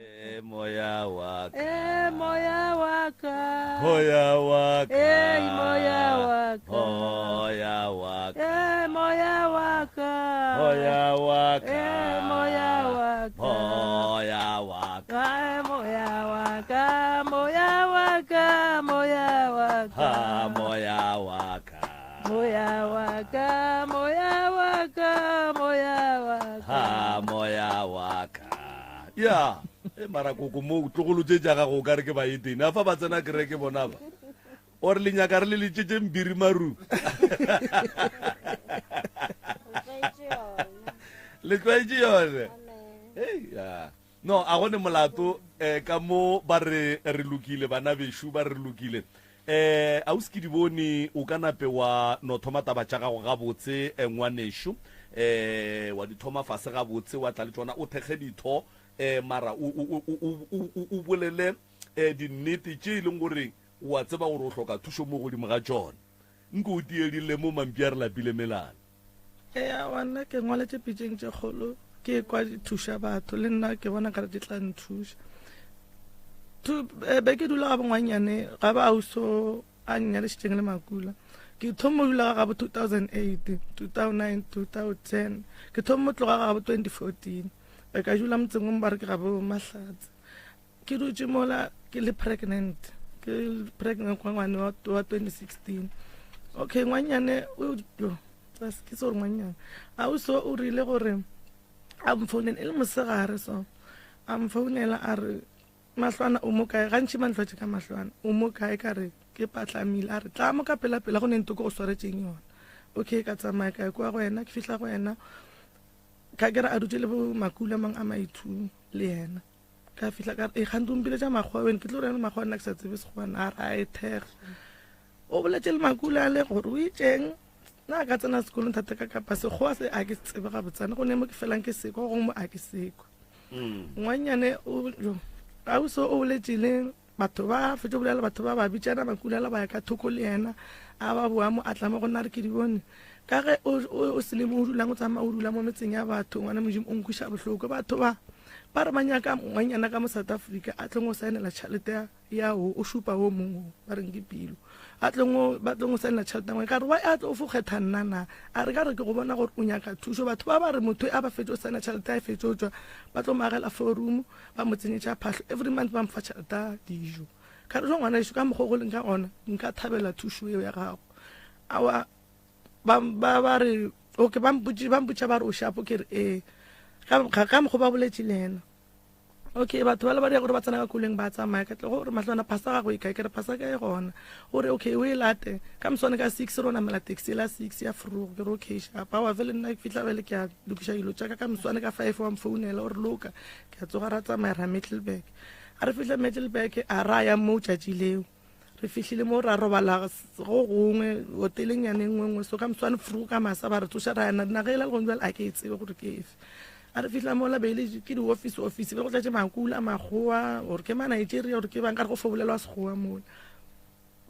S1: E moya wa ka.
S8: E moya wa ka.
S1: Moya wa ka.
S8: E moya wa ka.
S1: Moya wa ka.
S8: E moya wa ka.
S1: Moya wa ka.
S8: E moya wa ka.
S1: Moya wa ka.
S8: E moya wa ka. Moya wa ka. Moya wa ka.
S1: Ha moya wa ka.
S8: Moya wa ka. Moya wa ka. Moya wa ka.
S1: Ha moya wa ka. Ya, e mara koko mo tlogolo tše tša gago o ka re ke baetene. A fa ba tsena kereke bona ba. Or le nyaka re le letšetše mbiri maru. Le tlwaetše yone. Hey, ya. No, a gone molato eh, ka mo ba re re lokile bana bešo ba re lokile. Eh, ausi ke di bone o ka nape wa no thoma taba tša gago gabotse eh, ngwanešo. Eh, wa di thoma fase gabotse wa tla le tšona o thekge ditho eh, mara o, o, o, o, o, o, o bolele eh, dinnete tše e leng gore wa tseba gore o hloka thušo mo godimo ga tšona. Nko o tiedile mo mampi a re lapile melala.
S9: Eya, wa nna ke ngwaletše pitšeng tše kgolo ke kwa di thuša batho le nna ke bona kare di tla nthuša. Eh, be ke dula ga bongwanyane ga ba auso a nnyadišitšeng le makula ke thomo dula ga gabo 2008 2009 2010 ke thomo tloga ga gabo 2014 be ka dula motseng o ba re ke gabo mahlatse Ke dutše mola ke le pregnant ke pregnant kwa ngwane wa 2016 okay ngwanyane o yo ke se gore ngwanyane a o so o rile gore a mfounela e le mosegare so a mfounela a re mahlwana o mo kae gantši mantlhwatše ka mahlwana o mo kae ka re ke patlamile a re tla mo ka pela-pela go ne nto ke go swaretšeng yona okay ka tsamaya ka ya kua go yena ke fihla go yena ka kere a dutše le bo makula mang a maithu le yena Ka fihla ka re, kgante o mpiletša makgowa wene, ke tlo reng le makgowa nna ke sa tsebe sekgowa na? A re, a e thekge. O boletše le Makula ale gore o itšeng, na ka tsena sekolong thata ka kapa sekgowa se a ke se tsebe gabotsana, go ne mo ke felang ke sekwa, go gongwe mo a ke sekwa. Ngwannyane o, jo, ausi o boletše le Batho ba fetša go bolela, batho ba ba bitšana, Makulala ba ya ka thoko le yena, a ba boa mo a tla mo go nna a re ke di bone. Ka ge o, o, o se le mo o dulang, o tsamaya o dula mo metseng ya batho, ngwana Modimo o nkweša bohloko. Batho ba ba re ba nyaka ngwanyana ka mo South Africa a tlong go saenela tšhelete ya, ya wo, o šupa wo mongwe wo, ba reng ke Pilo. A tlong go, ba tlong go saenela tšhelete ya ngwana. Ka re, why a tlo fo kgetha nna na? A re ka re ke go bona gore o nyaka thušo. Batho ba ba re motho a ba fetše go saena tšhelete ya e fetše go tšwa, ba tlo mo agela four room, Ba mo tsenyetša phahlo every month ba mfa tšhelete ya dijo. Ka re jo ngwana ešo ka mokgwa o go leng ka gona nka thabela thušo eo ya gago. Aowa ba ba ba re okay ba mpotše ba mpotša ba re o shapo ke re ee. Ka ka mokgwa ba boletše le yena. Okay batho ba le ba dira gore ba tsena ka koloing ba tsamaya ka tle gore mahlwana phasa gago e kae ke re phasa ka e gona. O re okay o e late ka moswane ka 6 re o namela taxi la 6 ya Vroeg ke re okay shapa. Aowa vele nna ke fihla bele ke a lokiša dilo tša ka ka moswane ka 5 wa mfounela o re loka Ke a tsoga ra tsamaya ra Middelburg. A re fihla Middelburg a ra ya moo tšatši leo. Re fihlile moo ra robala go gongwe hoteleng yane nngwe nngwe so ka moswane fru ka masa ba re tsoša ra ya naga ela le gone jwale a ke e tsebe gore ke efe. A re fihla mola be e le ke di-office office be go tletše makula makgowa gore ke ma-Nigeria gore ke bang ka re go fo bolelwa sekgowa mola.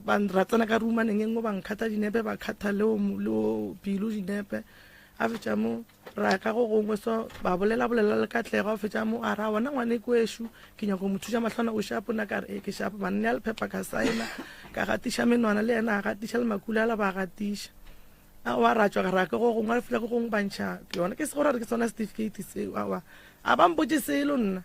S9: Ba ra tsena ka roomaneng e nngwe ba nkhatha dinepe ba khatha le o Pilo dinepe. A fetša mo ra ya ka go gongwe so ba bolela bolela le Katlego. A fetša mo a ra bona ngwane kwešo ke nyako mo thuša mahlwana o shapo nna ka re ee ke shapo. Ba nnea lephepha ka saena ka gatiša menwana le yena a gatiša le makula ala ba gatiša. Aowa ra tšwa ra ka go gongwe re fihla go gongwe ba ntšha yona ke se gore re ke sona certificate seo aowa a ba mpotše selo nna.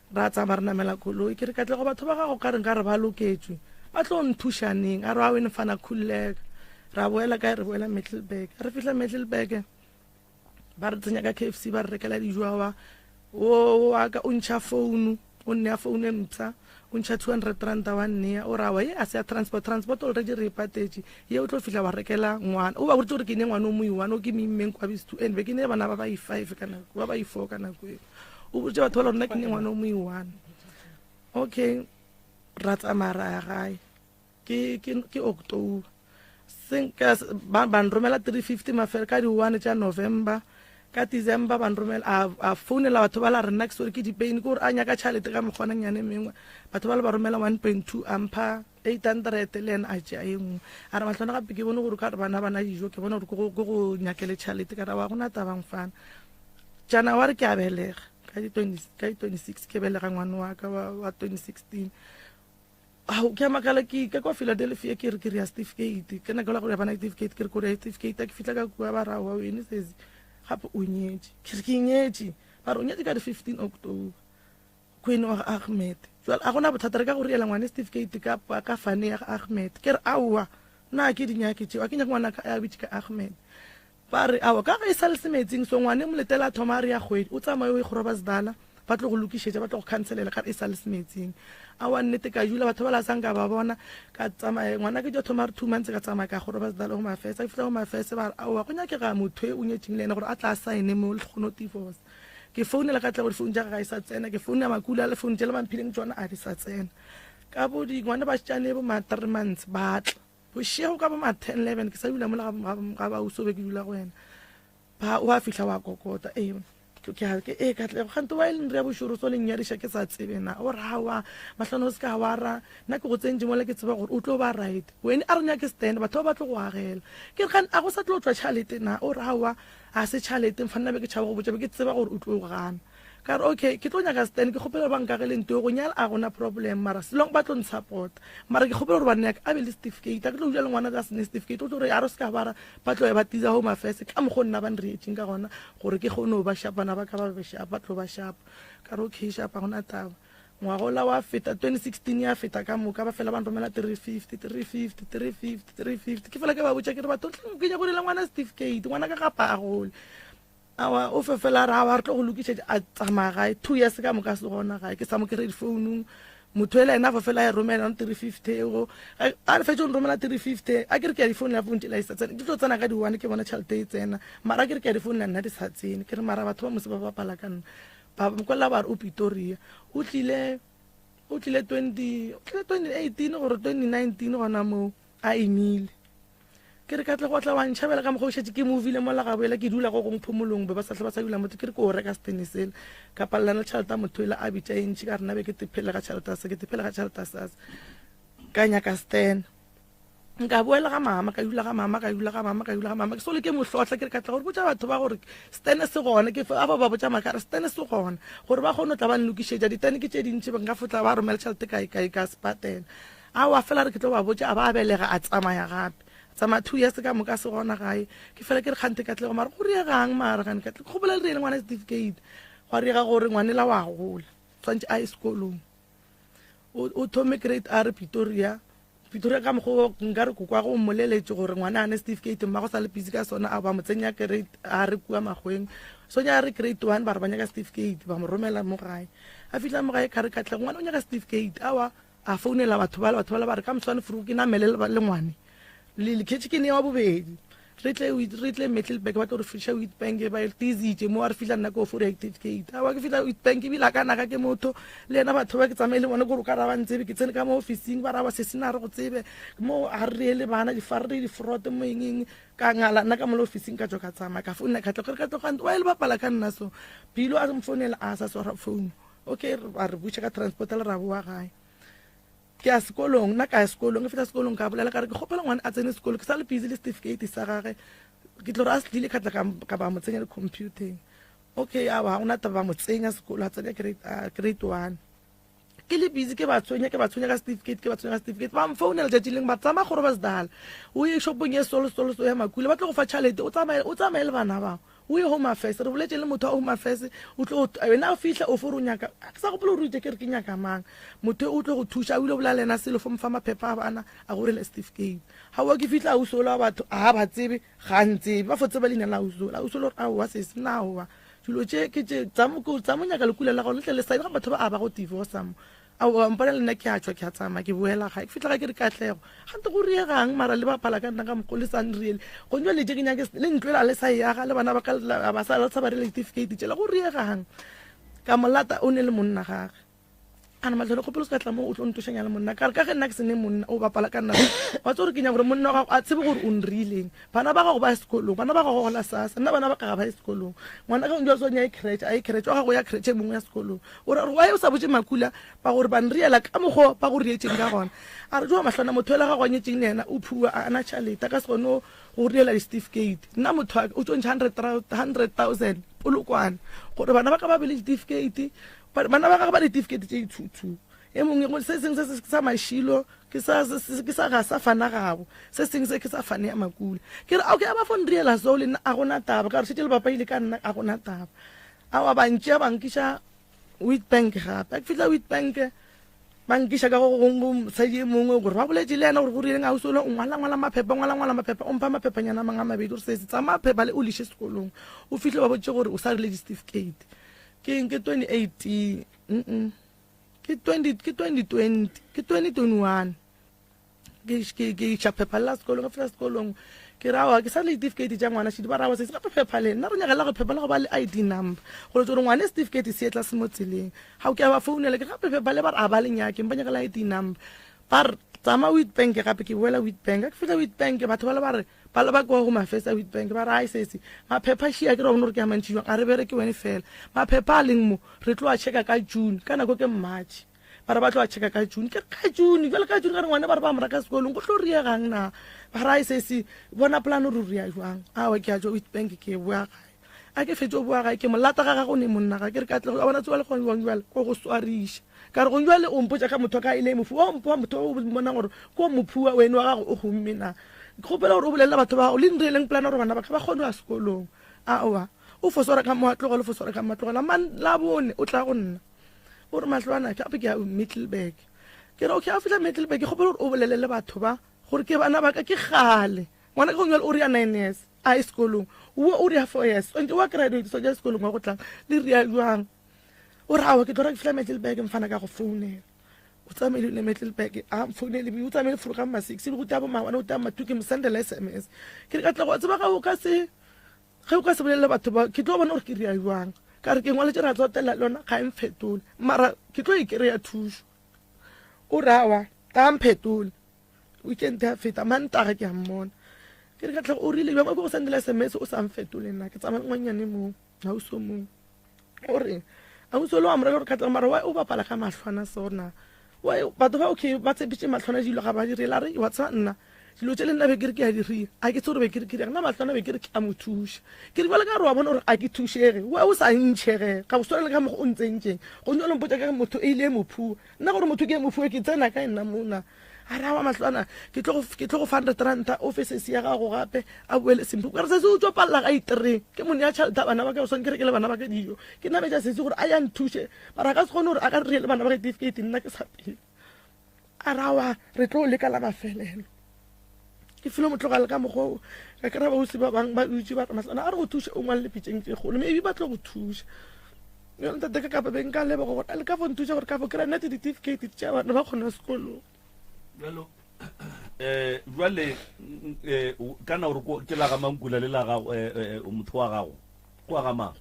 S9: Ra tsamaya re namela koloi. Ke re, Katlego, batho ba gago ka re nka re ba loketšwe, ba tlo nthuša neng? A re, Aowa, mfana, khululeka. Ra boela kae? Re boela Middelburg. Re fihla Middelburg, ba re tsenya ka KFC, ba re rekela dijo. Aowa, wo wa ka o ntšha founu, o nnea founu e mpsha, o ntšha 200 ranta wa nnea. O re, Aowa, ye a se ya transport, transport already re e patetše, ye o tlo fihla wa rekela ngwana. O ba boditše gore ke ne ngwana o mo i-one, o ke mo immeng kwa Bistoo, and be ke ne bana ba ba i-five ka nako, ba ba i-four ka nako eo. O botše batho ba le gore nna ke ne ngwana o mo i-one. Okay, ra tsamaya ra ya gae. Ke, ke, ke October. Seng, ka, ba, ba nromela 350 mafelo ka di-one tša November. Ka December ba nromela, a, a founela batho ba la re nna ke swere ke di-pain, ke gore a nyaka tšhalete ka mokgwananyane mengwe. Batho ba le ba romela 1.2, a mpha 800 le yena a tšea e nngwe. A re mahlwana gape ke bone gore ka re bana ba na dijo, ke bone gore ke go, ke go nyakele tšhalete. Ka re, aowa, ga gona taba mfana. January ke a belega. Ka di 20 ka di 26 ke belega ngwana wa ka wa, wa 2016. Ao, ke a makala ke ka kwa Philadelphia ke re ke re ya certificate. Ke nako la gore ya bana certificate ke re ko re ya certificate ke fihla ka kua ba ra wa wene sesi. Gape o nyetše. Ke re ke nyetše. Ba re o nyetše ka di 15 October. Queen wa ga Ahmed. Jwale a gona bothata re ka go riela ngwane certificate ka ka fane ya ga Ahmed. Ke re aowa nna ke di nyake tšeo. A ke nyake ngwana ka a bitše ka Ahmed. Ba re, Aowa, ka ge e sa le semetsing, so ngwane moletela a thoma a re ya kgwedi, o tsamaye o ye Groblersdal, ba tlo go lokišetša, ba tlo go khanselela ka re e sa le semetsing. Aowa, nnete, ka dula, batho bala sa nka ba bona, ka tsamaya, ngwana ke tšo thoma a re 2 months, ka tsamaya ka ya Groblersdal Home Affairs, ga ke fihla Home Affairs ba re, Aowa, go nyakega motho e o nyetšeng le yena gore a tla a saene mo, le kgone go divorce. Ke founela ka tlego difounu tša ka ga e sa tsena, ke founela Makula le founu tšela ba mphileng tšona a di sa tsena. Ka bo di, ngwana bašetšane bo ma 3 months ba tla. Bošego ka bo ma 10, 11 ke sa dula mola ga bauso be ke dula go yena. Ba wa fihla wa kokota. Ee, ke a ke ee Katlego gante wa e leng re ya bošoro so le nnyadiša ke sa tsebe na. O ra wa mahlano o se ka wa ra nna ke go tsentše mola ke tseba gore o tlo ba right. Wene a re nyake stand batho ba ba tlo go agela. Ke re gane a go sa tlo tšwa tšhalete na. O ra wa a se tšhalete mfanna be ke tšhaba go botša be ke tseba gore o tlo gana. Ka re okay ke tlo nyaka stand ke kgopela gore ba nkagele ntlo go nyala a gona problem mara selong ba tlo nsupport mara ke kgopela gore banna yaka a be le certificate a ke tlo dula le ngwana ka sene certificate o tlo re a re se ka bara ba tlo ya ba tiza home affairs ka mokgo nna ba nreetseng ka gona gore ke kgone go ba shapa bana ba ka ba be shapa ba tlo ba shapa ka re okay shapa gona taba ngwagola wa feta 2016 ya feta ka moka ba fela ba nromela 350 350 350 350 ke fela ke ba botša ke re batho ke nyako direla ngwana certificate ngwana ka gapa a gole Aowa, o fe fela a re, aowa, re tlo go lokišetša. A tsamaya gae, 2 years ka moka a se gona gae. Ke sa mo kry difounung. Motho ela ena a fo fela a e romela 350 ego. A re fetše go nromela 350, a ke re ke ya difounela founu tšela di sa tsena. Ke tlo tsena ka di-one ke bona tšhelete e tsena. Mara a ke re ke ya difounela nna di sa tsene. Ke re mara batho ba mose ba bapala ka nna. Ba mokwelela ba re o Pretoria. O tlile, o tlile 20, o tlile 2018 gore 2019 gona moo a imile. Ke re ka tle go tla wa ntšhabela ka mokgwa o šetše ke movile mola ga boela ke dula go gong phomolong be ba sa hle ba sa dula motho ke re ke o reka setene sela ka palelana le tšhelete ya motho ela a bitša e ntši ka re nna be ke tephele ga tšhelete ya se ke tephele ga tšhelete ya sase ka nyaka setene nka boela ga mama ka dula ga mama ka dula ga mama ka dula ga mama ke sole ke mohlotla ke re ka tla gore botša batho ba gore setene se gona ke a ba ba botša maka re setene se gona gore ba kgone go tla ba nlokišetša ditene ke tše dintši nka fotla ba romela tšhelete kae kae ka sepatela Aowa, fela re ke tlo ba botša, a ba a belega a tsamaya gape. A tsamaya 2 years ka moka a se gona gae. Ke fela ke re kganthe Katlego mara go riegang mara gane Katlego? Ke kgopela le riele ngwana certificate. Gwa riega gore ngwanela wa gola, tshwantše a ye sekolong. O, o thome grade R Pretoria. Pretoria ka mokgwa o nka re kokoago o mmoleletše gore ngwana a ne certificate mmago sa le busy ka sona, a ba mo tsenya grade R kua makgoweng. Sonya a re grade 1 ba re ba nyaka certificate, ba mo romela mo gae. A fihla mo gae ka re Katlego ngwana o nyaka certificate. Aowa, A founela batho bale, batho bale ba re, Ka moswane Vroeg ke namele le ngwane le lekhetše ke newa bobedi. Re tle re tle Middelburg ba tlo re fiša Witbank ba tizitše mo a re fihla nna ko fo reactive gate. Awa ke fihla Witbank ebile a ka naga ke motho le yena batho ba ke tsamaye le bone gore o ka ra ba ntsebe ke tsene ka mo ofising ba ra ba sesina re go tsebe mo a re le bana difarre difrote mo eng eng ka ngala nna ka mo le ofising ka tswa ka tsamaya ka founela ka tla gore ka tloga wa e le bapala ka nna so Bilo a mfounela a sa swara phone. Okay, a re buša ka transport le ra boa gae. Ke ya sekolong, nna ka ya sekolong, ke fihla sekolong ka bolela ka re ke kgopela ngwana a tsene sekolo, ke sa le busy le certificate sa gage. Ke tlo re a se tlile ka tla ka ba mo tsenya le computeng. Okay, a ba gona taba ba mo tsenya sekolo, a tsenya grade 1. Ke le busy ke ba tshwenya, ke ba tshwenya ka certificate, ke ba tshwenya ka certificate. Ba mfounela letšatši leng ba tsamaya Groblersdal. O ye shopong ye solo solo so ya Makule, ba tlo go fa tšhalete, o tsamaye, o tsamaye le bana bao. O ye Home Affairs, re boletše le motho wa Home Affairs, o tlo, wena o fihla o fo re o nyaka, ke sa gopola gore o itše ke re ke nyaka mang, motho o tlo go thuša, o ile bolela le yena selo, fo mo fa maphepha a bana, a go rela certificate. Ga wa ke fihla ausi ola wa batho, a ba tsebe, ga ntsebe, ba fo tseba leina la ausi ola, ausi ola o re aowa sesi, nna aowa, dilo tše ke tše, tsa mo, tsa mo nyaka lekula la gago le tle le sign, ga batho ba a ba go divorce mo. Aowa, mpona le nna ke a tšwa, ke a tsamaya, ke boela gae. Ke fihla gae ke re, Katlego, gante go riegang mara le bapala ka nna ka mokgwa o le sa nriele? Gong jwale tše ke nyake le ntlo ela le sa e aga, le bana ba ka ba sa le sa ba rela ditifikheiti tšela, go riegang? Ka mo lata, o ne le monna gage. A re, Mahlole, kgopelo se ka tla mo o tlo ntošanya le monna. Ka re, ka ge nna ke se ne monna, o bapala ka nna. Wa tseba gore ke nyaka gore monna wa gago a tsebe gore o nriileng. Bana ba gago ba ya sekolong, bana ba gago gola sasa, nna bana ba ka ga ba ye sekolong. Ngwana ka o ntse a creche, a ye creche, wa gago ya creche e mongwe ya sekolong. O re, why o sa botše Makula ba gore ba nriela ka mokgo ba go rietšeng ka gona? A re, jo mahlwana motho yola gago a nyetšeng le yena o phua a na tšhalete, a ka se kgone go riela di-certificate. Nna motho wa ka o tšo ntšha 100,000. Polokwane gore bana ba ka ba be le ditifikheiti. Bana ba gagwe ba ditifikheiti tše ithuthu. E mongwe se sengwe se se sa mašilo ke sa ke sa ga sa fana gabo se sengwe se ke sa fane ya makula. Ke re okay a ba fo nriela so le nna a gona taba ka gore šetše le bapaile ka nna a gona taba. Aowa ba ntšea ba nkiša Witbank gape. A ke fihla Witbank ba nkiša ka go gongwe go mosadi e mongwe gore ba boletše le yena gore go rileng ausi ole o ngwala ngwala maphepha ngwala ngwala maphepha o mpha maphephanyana a mangwe a mabedi gore sese tsamaya phepha le o liše sekolong o fihle ba botše gore o sa rile di-certificate ke eng ke 2018 mm ke 20 ke 2020 ke 2021 ke ke iša phepha la sekolong ge fihla sekolong ke ra wa ke sa le certificate tša ngwana šedi ba ra wa se se gape phepha le nna re nyaka la go phepha la go ba le ID number gore gore ngwana certificate se etla se mo tseleng ga o ke ba founela ke gape phepha le ba re a ba le nyake ba nyaka la ID number ba re tsama Witbank gape ke boela Witbank ke fihla Witbank batho ba le ba re ba le ba kwa go mafesa Witbank ba re ai sesi maphepha šia ke re bona gore ke a mantši jwang a re bereke wene fela maphepha a leng mo re tlo a checka ka June ka nako ke March Ba re ba tlo a checka ka June. Ke re ka June, jwale ka June ka re ngwane ba re ba mo raka sekolong, go tlo riegang na? Ba re ai sesi, bona plan gore o ria jwang. Aowa ke a tšwa Witbank ke boa gae. A ke fetše go boa gae ke mo lata ga gagwe ne monna ga ke re ka tle a bona tsoa le gone jwang jwale ko go swariša. Ka re gong jwale o mpotša ka motho wa ka e le mofu, o mpoa motho o mmonang gore ko mophua wene wa gago o gomme na. Ke kgopela gore o bolelele batho ba gago le nreeleng plan gore bana ba ka ba kgone go ya sekolong. Aowa o fo swara ka mo a tlogela o fo swara ka mo a tlogela. Man Labone o tla go nna. O re mahlwana gape ke ya Middelburg. Ke re okay, a fihla Middelburg ke kgopela gore o bolele le batho ba gore ke bana ba ka ke kgale. Ngwana ka gongwe o re ya 9 years a ye sekolong, o o re ya 4 years swantse wa graduate swantse ya sekolong wa go tlang le ria jwang. O re aowa ke tlo ra ke fihla Middelburg mfana ka go founela. O tsamaile le Middelburg a mfounele o tsamaile foroga ma 6 go tia bo ma 1 o tia ma 2 ke mo sendela SMS. Ke re ka tla go tseba ga o ka se Ge o ka se bolelele batho ba, ke tlo bona gore ke ria jwang. Ka re ke ngwaletše ra tsotella le yona, ga e mfetole. Mara ke tlo e kry-a thušo. O re aowa, ga a mphetole. Weekend ya feta, Mantaga ke a mmona. Ke re Katlego o rile bjang o ke go sendela SMS o sa mfetole nna, ke tsamaya le ngwannyane mong, ausi o mongwe. O re, ausi o le wa mo rela gore Katlego mara why o bapala ka mahlwana so na? Why batho ba okay ba tshepiše mahlwana dilo ga ba dire la re wa tseba nna dilo tše le nna be ke re ke a di ria a ke tsebe gore be ke re ke riang nna mahlwana be ke re ke a mo thuša ke re bjale ka gore wa bona gore a ke thušege why o sa ntšhege ga go swane le ka mokgwa o ntsentšeng go nyalo mpotša ka motho e ile e mo phua nna gore motho ke e mo phua ke tsena kae nna mona A re, Aowa Mahlwana, ke tlo go, ke tlo go fa hundred ranta, o fe sesi ya gago gape, a boele Simphiwe. Ka re, Sesi o tšo palela ga itereng. Ke mo nea tšhelete ya bana ba ka, swanetše ke rekele bana ba ka dijo. Ke nametša sesi gore a ye a nthuše, mara a ka se kgone gore a ka re le bana ba gage tifikheiti nna ke sa phela. A re, Aowa, re tlo leka la mafelelo. Ke filo mo tlogela ka mokgwa oo. Ka kry-a bausi ba bangwe ba dutše ba re, Mahlwana, a re go thuše o ngwalele pitšeng tše kgolo, maybe ba tlo go thuša. Yona ntate ka kapa be nka leboga gore a le ka fo nthuša gore ka fo kry-a nna di-certificate tša bana ba kgona sekolong.
S1: Bjalo eh jwale eh kana gore ke la ga Mankula le la gago eh, eh, eh motho wa gago kwa ga mang?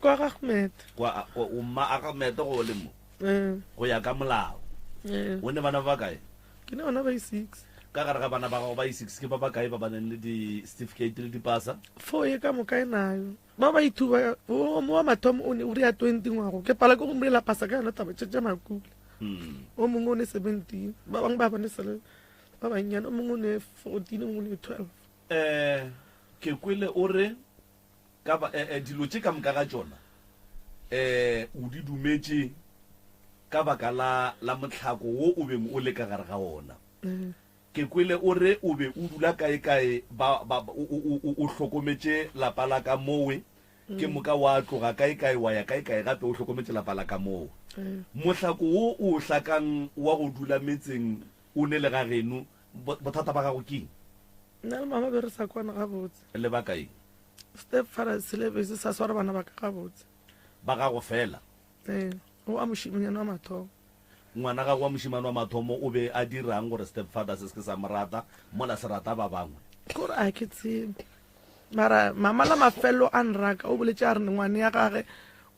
S9: Kwa ga Ahmed.
S1: Kwa o mma Ahmed go le mo. Eh. Go ya ka molao.
S9: Eh.
S1: O ne bana ba kae?
S9: Ke ne bana ba i6.
S1: Ka gare ga bana ba gago ba i6 ke ba ba kae ba ba nang le di-certificate le dipasa?
S9: Four ye ka moka e nayo. Ba ba ithuba o mo wa mathomo o ne o ria 20 ngwago ke pala ke go mrela pasa ka yona taba tše tša makula o mongwe o ne 17 ba bangwe ba bone sele ba bannyane o mongwe o ne 14 o mongwe o ne 12.
S1: Eh ke kwele o re ka ba eh, eh, dilo tše ka moka ga tšona eh o di dumetše ka baka la la mohlako wo o beng o le ka gare ga ona. Ke kwele o re o be o dula kaekae ba, ba, o, o, o, o hlokometše lapa la ka mowe, ke moka wa tloga kaekae wa ya kaekae gape o hlokometše lapa la ka mowe. Mohlako wo o o hlakang wa go dula metseng o ne le ga geno, bo, bothata ba gago ke eng?
S9: Nna le mama be re sa kwane gabotse.
S1: Lebaka eng?
S9: Stepfather se be se sa sware bana ba ka gabotse.
S1: Ba gago feela?
S9: Ee, o wa mošimanyana wa mathomo.
S1: Ngwana gagwe wa mošemane wa mathomo o be a dira'ng gore stepfather se se ke sa mo rata mola se rata ba bangwe?
S9: Ke gore a ke tsebe. Mara mama la mafelelo a nraka o boletše a re ngwane ya gage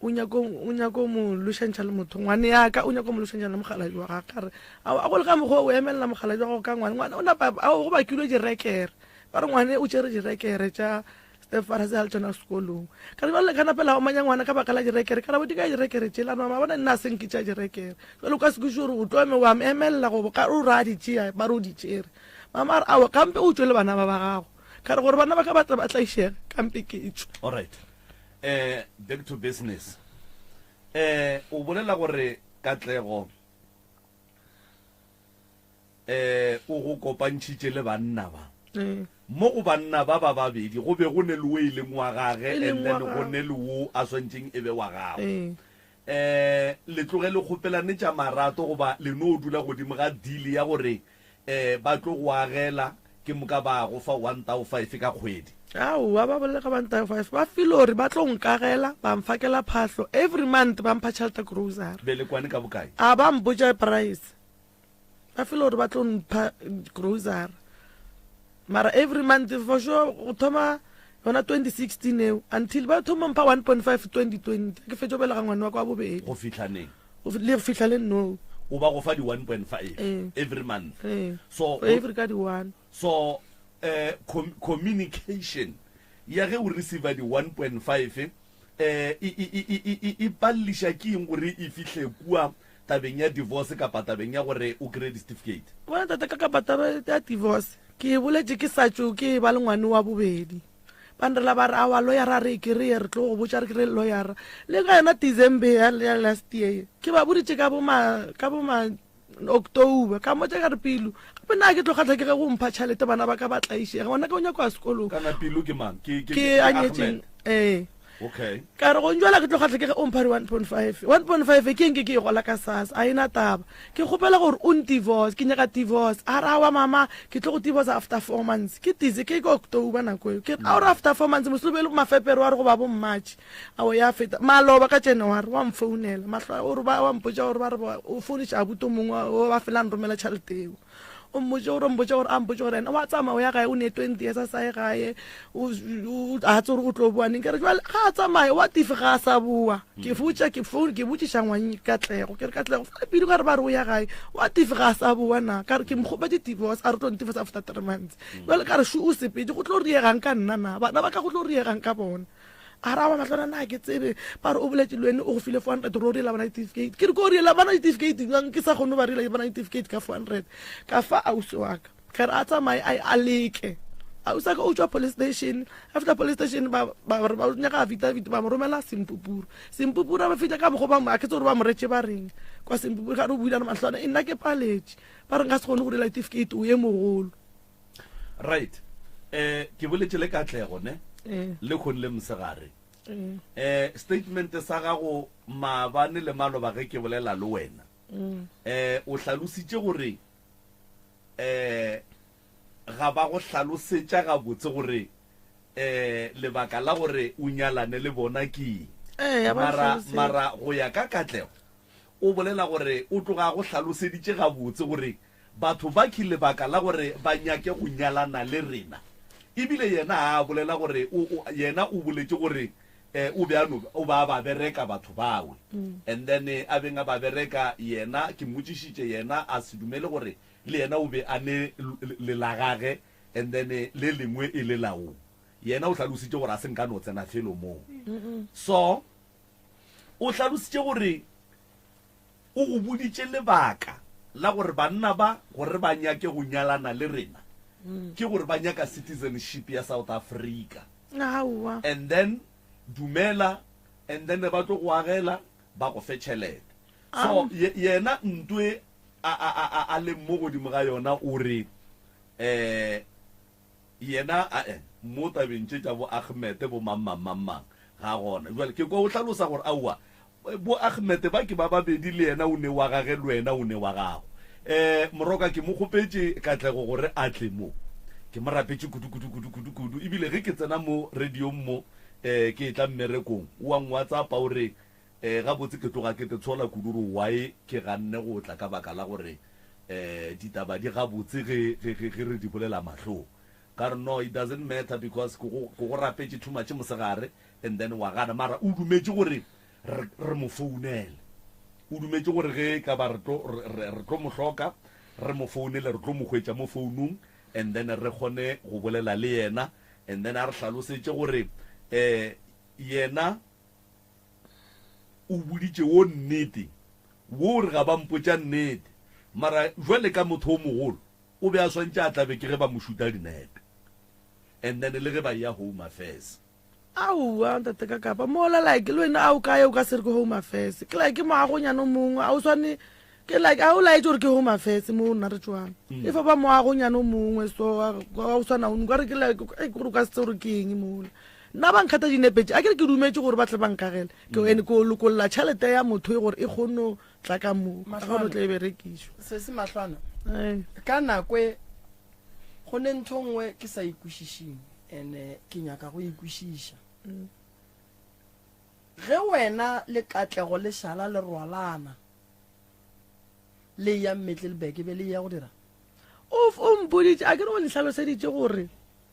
S9: o nyako o nyako mo lošantšha le motho ngwane ya ka o nyako mo lošantšha le mokgalabje wa gage ka re a go le ka mokgwa o emelela mokgalabje wa gago ka ngwane ngwane o napa a go bakilwe direkere ba re ngwane o tšere direkere tša Stepfather se a le tšona sekolong. Ka re bjale ka napela go manya ngwana ka baka la direkere. Ka re di kae direkere tšela? Mama bona nna a se nke tša direkere. Jwale o ka se kwešiše gore o tlo eme wa mo emelela goba ka o re a di tšea ba re o di tšere. Mama a re aowa kampe o tšwe le bana ba ba gago. Ka re gore bana ba ka ba tle ba tlaišege kampe ke tšwe.
S1: Alright. Eh, back to business. Eh, o bolela gore Katlego eh o go kopantšhitše le banna ba.
S9: Ee.
S1: Mo go banna ba ba babedi go be go ne le wo e leng wa gage
S9: E leng
S1: and then
S9: wa
S1: go
S9: gagwe.
S1: ne le wo a swantšeng e be wa gago.
S9: Ee.
S1: Eh, le tloge le kgopelane tša marato goba le no dula godimo ga deal ya gore eh ba tlo go agela ke moka ba go fa 1,5 ka kgwedi?
S9: Aowa, ba bolele ka 1,5 ba feel gore ba tlo nkagela, ba mfakela phahlo every month, ba mpha tšhelete grocery.
S1: Be le kwane ka bokae?
S9: A ba mpotša price. Ba feel gore ba tlo mpha grocery. Mara every month for sure go thoma yona 2016 eo until ba thoma mpha 1.5 2020 ke fetša go belega ngwana wa ka wa bobedi.
S1: Go fihla neng?
S9: Go le go fihla le no.
S1: O ba go fa di 1.5
S9: Ee.
S1: every month.
S9: Ee.
S1: So
S9: every ka di 1.
S1: So eh com communication ya ge o receiver di 1.5 eh e e e e e e palliša ke eng gore e fihle kua tabeng ya divorce kapa tabeng ya gore o kry-e di-certificate?
S9: Bona tate ka kapa taba ya divorce ke e boletše ke sa tšo ke e ba le ngwane wa bobedi. Ba nrela ba re aowa loyara a re e kry-e re tlo go botša re kry-e loyara. Le ka yona December ya ya last year ye ke ba boditše ka bo ma ka bo ma October ka mmotša ka re Pilu gape na ke tlo kgahlwa ke ge go mpha tšhelete bana ba ka ba tlaišega ngwana ka o nyaka go ya sekolong.
S1: Kana Pilu ke mang? Ke ke
S9: Ke
S1: ke
S9: a nyetšeng
S1: Ahmed.
S9: ee.
S1: Okay.
S9: Ka re go njwala ke tlo kgahlwa ke ge o mpha di 1.5. 1.5 ke eng ke ke e gola ka SASSA a e na taba. Ke kgopela gore o ntivorce, ke nyaka divorce. A re aowa mama ke tlo go divorce after 4 months. Ke dise ke ke October nako eo. Ke re aore after 4 months mos o be le mafepere wa re goba bo March. Ao ya feta maloba ka January wa mfounela mahlo o re ba wa mpotša gore ba re o founiša abuti o mongwe o ba fela nromela tšhelete eo. O mmotše gore o mpotše gore a mpotše gore ena wa tsamaya o ya gae o ne 20 years a sa ye gae o a tse gore o tlo boa neng. Ke re jwale ga a tsamaye what if ga a sa boa? Ke botša ke phone ke botšiša ngwang Katlego ke re Katlego fela pele ka re ba re o ya gae what if ga a sa boa na? Ka re ke mo kgopetše divorce a re tlo ntivorce after 3 months. Jwale ka re shu o sepetše go tlo riegang ka nna na? Bana ba ka go tlo riegang ka bona? A re, Aowa mahlwana na ke tsebe. Ba re o boletše le wene o go file 400 gore o riela bana ditifikeiti. Ke re ko riela bana ditifikeiti bjang ke sa kgone go ba riela bana ditifikeiti ka 400. Ka fa ausi wa ka. Ka re a tsamaye a ye a leke. Ausi wa ka o tšwa police station. A fihla police station ba ba re ba nyaka affidavit ba mo romela Sempupuru. Sempupuru a ba fihla ka mokgo ba mo a ke tsebe gore ba mo retše ba reng kwa Sempupuru. Ka re o buile a re mahlwana e nna ke paletše. Ba re nka se kgone go riela ditifikeiti o ye mogolo.
S1: Right. Eh ke boletše le Katlego ne?
S9: Eh.
S1: Le khon le mosegare.
S9: Eh.
S1: Eh statement sa gago maabane le maloba ge ke bolela le wena.
S9: Mm.
S1: Eh o hlalositše gore eh ga ba go hlalosetša gabotse gore eh lebaka la gore o nyalane le bona ke eng.
S9: Eh, ya ba
S1: Mara
S9: hlalosetša.
S1: mara go ya ka Katlego o bolela gore o tloga go hlaloseditše gabotse gore Batho ba ke lebaka la gore ba nyake go nyalana le rena. E bile yena a a bolela gore o, o, yena o boletše gore eh, o be a no, o ba a ba bereka batho bawe. And then a beng a ba bereka, yena, ke mmotšišitše, yena a se dumele gore le yena o be a ne le la gage and then le lengwe e le la wo. Yena o hlalositše gore a se nka no tsena felo moo. So, o hlalositše gore O go boditše lebaka la gore banna ba gore ba nyake go nyalana le rena ke gore ba nyaka citizenship ya South Africa.
S9: Aowa.
S1: And then dumela and then ba tlo go agela ba go fe tšhelete. So yena ntwe a a a a leng mo godimo ga yona o re eh Yena ae, mo tabeng tše tša bo Ahmed bo mang mang mang mang, ga gona. Bjale ke kwa o hlalosa gore aowa, bo Ahmed ba ke ba babedi le yena o ne wa gage le wena o ne wa gago. Eh, Moroka ke mo kgopetše Katlego gore a tle mo. Ke mo rapetše kudu kudu kudu kudu kudu. Ebile ge ke tsena mo radiong mo, eh, ke etla mmerekong, o a ngwatsapa o re, Eh, gabotse ke tloga ke te tshola kudu gore why ke ganne go tla ka baka la gore eh ditaba di gabotse ge ge ge ge re di bolela mahlong. Ka re no it doesn't matter because ke go ke go rapetše too much mosegare and then wa gana mara o dumetše gore re re mo founele. O dumetše gore ge e ka ba re tlo re re re tlo mo hloka re mo founele re tlo mo hwetša mo founung and then re kgone go bolela le yena and then a re hlalosetše gore eh yena O boditše wo nnete, wo o re ga ba mpotša nnete. Mara jwale ka motho o mogolo, o be a swantše a tlabe ke ge ba mo šuta dinepe. And then le ge ba eya Home Affairs.
S9: Aowa ntate ka kapa mola like le wena a o kae o ka se re ke home affairs ke like ke moagonyana o mongwe a o swane ke like a o laetse gore ke home affairs mo nna re tswang mm. e fa ba moagonyana o mongwe so a o swana o nkare ke like e gore o ka se gore ke eng mola nna ba nkgata dinepetse a ke re ke dumetse gore ba tle ba nkagele ke mm. ene ko lokolola tšhelete ya motho e gore e kgone tla ka moo ka gone tla e berekišwa
S5: se se mahlwana ka nako e go ne ntho nngwe ke sa ikwešišeng ene ke nyaka go ikwešiša mm. ge wena le katlego le šala le rwalana le ya Middelburg be le ya go dira
S9: o o mpoditše a ke re o ntlhaloseditše gore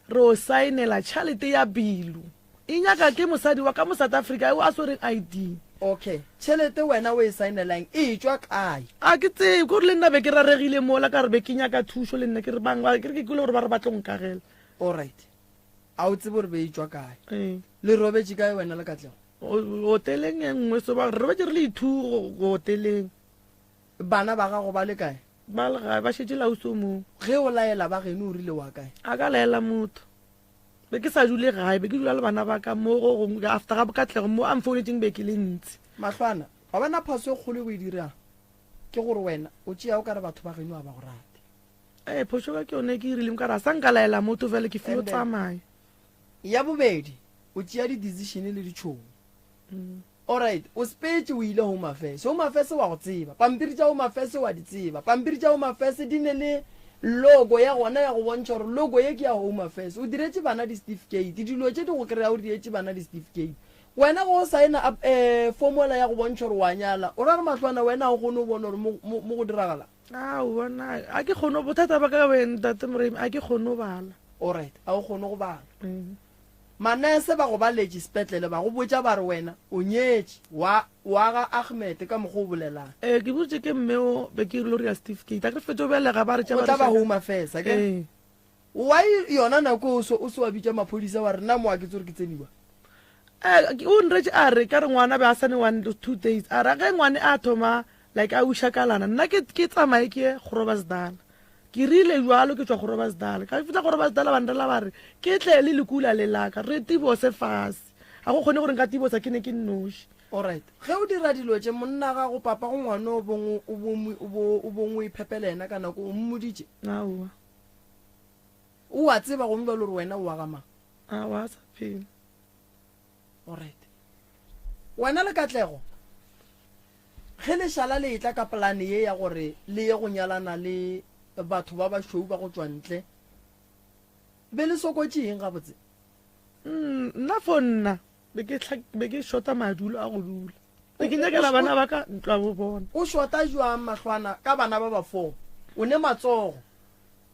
S9: re o saenela tšhalete ya bilu e nyaka ke mosadi wa ka mo South Africa eo a swereng ID.
S5: Okay, tšhelete wena o e saenelang e tšwa kae?
S9: A ke tsebe, ke gore le nna be ke raregile mola ka re be ke nyaka thušo le nna ke re bang ba ke re ke kwele gore ba re ba tlo nkagela.
S5: Alright, a o tsebe gore be e tšwa kae?
S9: Ee.
S5: Le robetše kae wena le Katlego?
S9: Hoteleng e nngwe so ba re robetše re le ithugo hoteleng.
S5: Bana ba gago ba le kae?
S9: Ba le gae, ba šetše le ausi o mongwe.
S5: Ge o laela ba geno o rile wa kae?
S9: A ka laela motho. Be ke sa dule gae, be ke dula le bana ba ka mo go gongwe after ga Bokatlego mo a mfounetšeng be ke le ntsi.
S5: Mahlwana, wa bona phoso e kgolo e o e dirang ke gore wena o tšea o ka re batho ba geno ga ba go rate.
S9: Ee, phošo ka ke yone e ke e rileng ka re a sa nka laela motho fela ke filo
S5: And then,
S9: tsamaya.
S5: ya bobedi o tšea di-decision le ditšhomo. Alright, o sepetše o ile Home Affairs. Home Affairs wa go tseba. Pampiri tša Home Affairs wa di tseba. Pampiri tša Home Affairs di ne le logo ya gona ya go bontšha gore logo ye ke ya Home Affairs. O diretše bana di-certificate. Dilo tše di go kry-a o diretše bana di-certificate. Wena ge o saena um eh, formola ya go bontšha gore wa nyala, o ra re mahlwana wena ga o kgone go bona gore mo go diragala.
S9: Aowa na a ke kgone bothata ba ka wena ntate Moremi a ke kgone go bala.
S5: Alright, a o kgone go bala. Mm. Manese ba go baletše sepetlele ba go botša ba re wena o nyetše wa wa ga Ahmed ka mokgwa o bolelang.
S9: Ee, ke boditše ke mme o be ke rile gore ya certificate a ke re fetše o belega ba re tša
S5: Go
S9: ba
S5: tla
S9: re
S5: ba
S9: šaka.
S5: Home Affairs a ke?
S9: Ee.
S5: Why yona nako o so o se wa bitša maphodisa wa re nna mo a ke tse gore ke tseniwa?
S9: Eh, ke- o nretše a re ka re ngwana be a sane one to two days a re ge ngwane a thoma like a wiša kalana nna ke ke tsamaye ke ye Groblersdal Ke rile bjalo ke tšwa Groblersdal. Ka fihla Groblersdal ba nrela ba re ke tle le lekula le laka re tibose fase. Ga go kgone gore nka tibosa ke ne ke nnoši.
S5: Alright. Ge o dira dilo tše, monna gago, papa go ngwana o bong o bo o bo o bong o iphepela yena ka nako, o mmoditše?
S9: Aowa.
S5: O a tseba gong bjalo gore wena o wa ga mang?
S9: Aowa, a sa phela.
S5: Alright. Wena le Katlego, ge le šala le etla ka polane ye ya gore le ye go nyalana le batho ba bašweu ba go tšwa ntle, be le sokotše eng gabotse?
S9: Mm, nna for nna be ke be ke shota madulo a go dula. Be ke nyakela bana ba ka ntlo ya bo bona.
S5: O shota jwang mahlwana ka bana ba ba foo? O ne matsogo,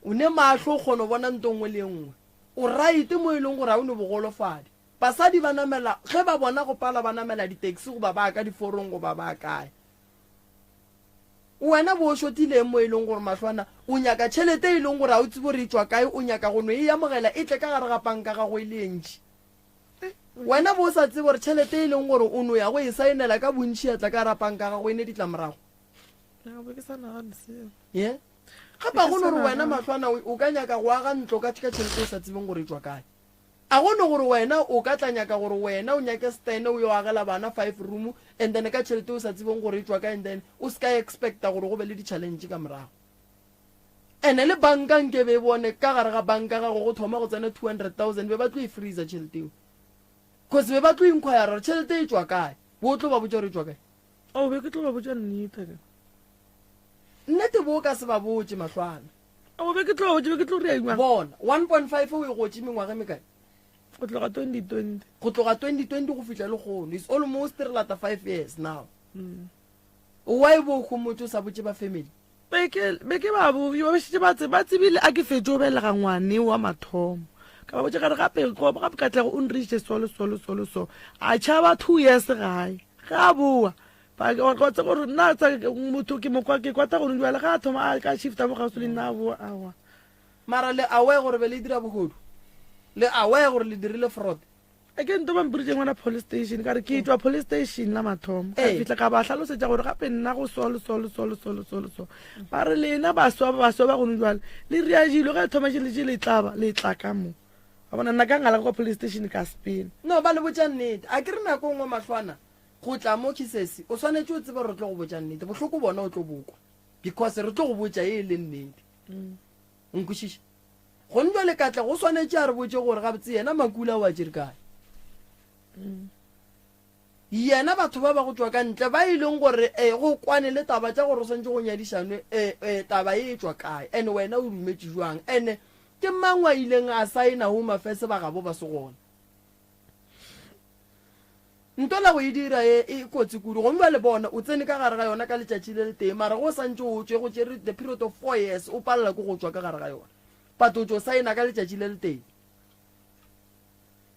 S5: o ne mahlo o kgona go bona nto nngwe le e nngwe. O right mo e leng gore ga o ne bogolofadi. Basadi ba namela, ge ba bona go pala ba namela di-taxi goba ba ka diforong goba ba kae. Wena bo o šotileng mo e leng gore mahlwana o nyaka tšhelete e leng gore ga o tsebe gore e tšwa kae, o nyaka go no e amogela e tle ka gare ga panka gago e le e ntši. Wena bo o sa tsebe gore tšhelete e leng gore o no ya go e saenela ka bontši ya tla ka gare ga panka gago e ne ditlamorago. Ye? Gape ga go no gore wena mahlwana o ka nyaka go aga ntlo ka tšhelete o sa tsebeng gore e tšwa kae. A go no gore wena o ka tla nyaka gore wena o nyake stand o yo agela bana five room and then ka tšhelete o sa tsebeng gore e tšwa kae and then o se ka expecta gore go be le di challenge ka morago. Ene le banka nke be e bone ka gare ga banka gago go thoma go tsena 200,000 be ba tlo e freezer tšhelete eo. Cause be ba tlo inquire gore tšhelete e tšwa kae. Bo tlo ba botša gore e tšwa kae.
S9: Oh, be ke tlo ba botša nnete.
S5: Nnete bo ka se ba botše mahlwana.
S9: O be ke tlo be ke tlo rea jwang?
S5: Bona, 1.5 o e gotše mengwaga e mekae?
S9: Go tloga 2020.
S5: Go tloga 2020 go fihla lehono. It's almost re lata 5 years now. Mm. Why bo homotše o sa botše ba family?
S9: Be ke be ke ba bo ba šetše ba tse ba tsebile a ke fetše o belega ngwane wa mathomo. Ka ba botša ka re gape go gape Katlego o nrišitše so le so le so le so. A tšhaba 2 years gae. Ge a boa Ba wa tseba gore nna tsa motho ke mokwa ke kwata gone jwale ga a thoma a ka shifta mo gausi le nna a boa awa.
S5: Mara le aware gore be le dira bohodu? Le aware gore le dirile fraud?
S9: A ke nto ba mpoditše ngwana police station ka re ke tšwa police station la mathomo ka fihla ka ba hlalosetša gore gape nna go so le so le so le so le so le so ba re lena baswa ba baswa ba gone jwale le ria dilo ge thoma tše le tše le tlaba le tla ka mo. Wa bona nna ka ngala kwa police station ka sepela.
S5: No, ba le botša nnete. A ke re nako e nngwe mahlwana go tla mo Kisesi, o swanetše o tsebe gore re tlo go botša nnete. Bohloko bona o tlo bo kwa because re tlo go botša ye e leng nnete. O nkwešiša? Gone jwale Katlego o swanetše a re botše gore gabotse yena Makula o a tšere kae. Yena batho ba ba go tšwa ka ntle ba e leng gore e go kwane le taba tša gore o swanetše go nyadišanwe e, e, taba e e tšwa kae and wena o dumetše jwang and ke mang wa ileng a saena Home Affairs ba gabo ba se gona. Nto la go e dira e, e kotsi kudu gomme bjale bona o tsene ka gare ga yona ka letšatši le letee mara ge o santše o tšwe go tšere the period of four years o palela ke go tšwa ka gare ga yona but o tšo saena ka letšatši le letee.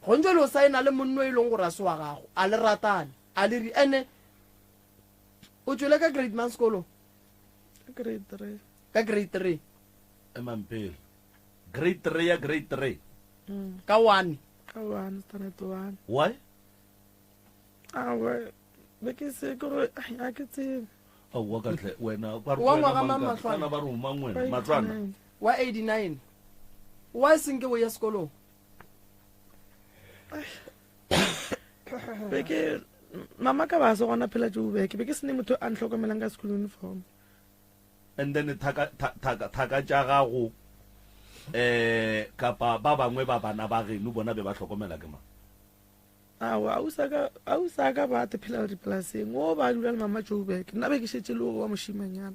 S5: Gong jwale o saena le monno e leng gore a se wa gago, a le ratane, a le ri ene o tšwele ka grade mang sekolong?
S9: Ka grade 3.
S5: Ka grade 3.
S1: Emang pele. Grade 3 ya grade 3.
S5: Ka 1.
S9: Ka 1, standard 1.
S1: Why?
S9: Awe, be ke se ke gore ai, a ke tsebe.
S1: Aowa ka tle wena ba re
S5: Wa
S1: wena
S5: ngwaga
S1: mang
S5: mang
S1: ka-
S5: Mahlwana?
S1: kana ba re o mang wena
S9: Wa
S1: matswana
S9: 89.
S5: Wa 89. Why senke o ya sekolong?
S9: Be ke mama ka ba se gona phela Joburg, be ke sene motho a ntlhokomelang ka school uniform.
S1: And then thaka thaka thaka tša gago eh kapa ba bangwe ba bana ba geno bona be ba hlokomela ke mang?
S9: Aowa, ausi a ka, ausi a ka ba te phela dipolaseng, o ba dula le mama Joburg. Nna be ke šetše le wa mošimanyana.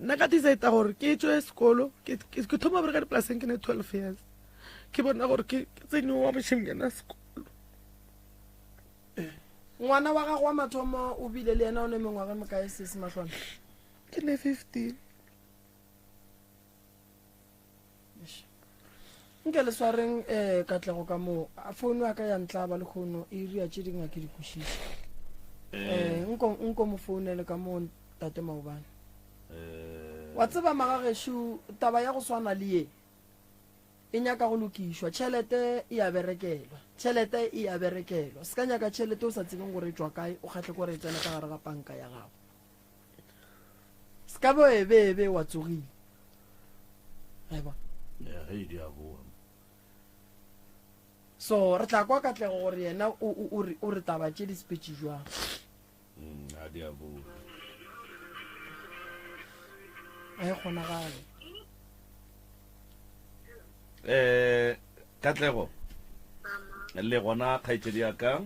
S9: Nna ka decide gore ke tšwe sekolo, ke, ke, ke thoma bereka dipolaseng ke ne 12 years. Ke bona gore ke, ke tsene wa mošimanyana sekolo.
S5: Ngwana wa gago wa mathomo o bile le yena o ne mengwaga e mekae sesi Mahlwana?
S9: Ke ne 15.
S5: Nke le swareng um Katlego ka moo. A founu ya ka ya ntlaba lekgono e ria tše dingwe ke di kwešiše. Um nko nko mo founele ka moo tate maobane. Wa tseba magagešo taba ya go swana le ye e nyaka go lokišwa. Tšhelete e a berekelwa. Tšhelete e a berekelwa. Se ka nyaka tšhelete o sa tsebeng gore e tšwa kae o kgahle kore e tsena ka gare ga panka ya gago. Se ka be be be wa tsogile. A e bona?
S1: Ya, ge di a boa.
S5: So re tla kwa Katlego gore yena o, o, o re, o re taba tše di sepetše jwang.
S1: A di a boa.
S5: A e kgonagale.
S1: Eh, Katlego. Le gona kgaetšedi ya ka.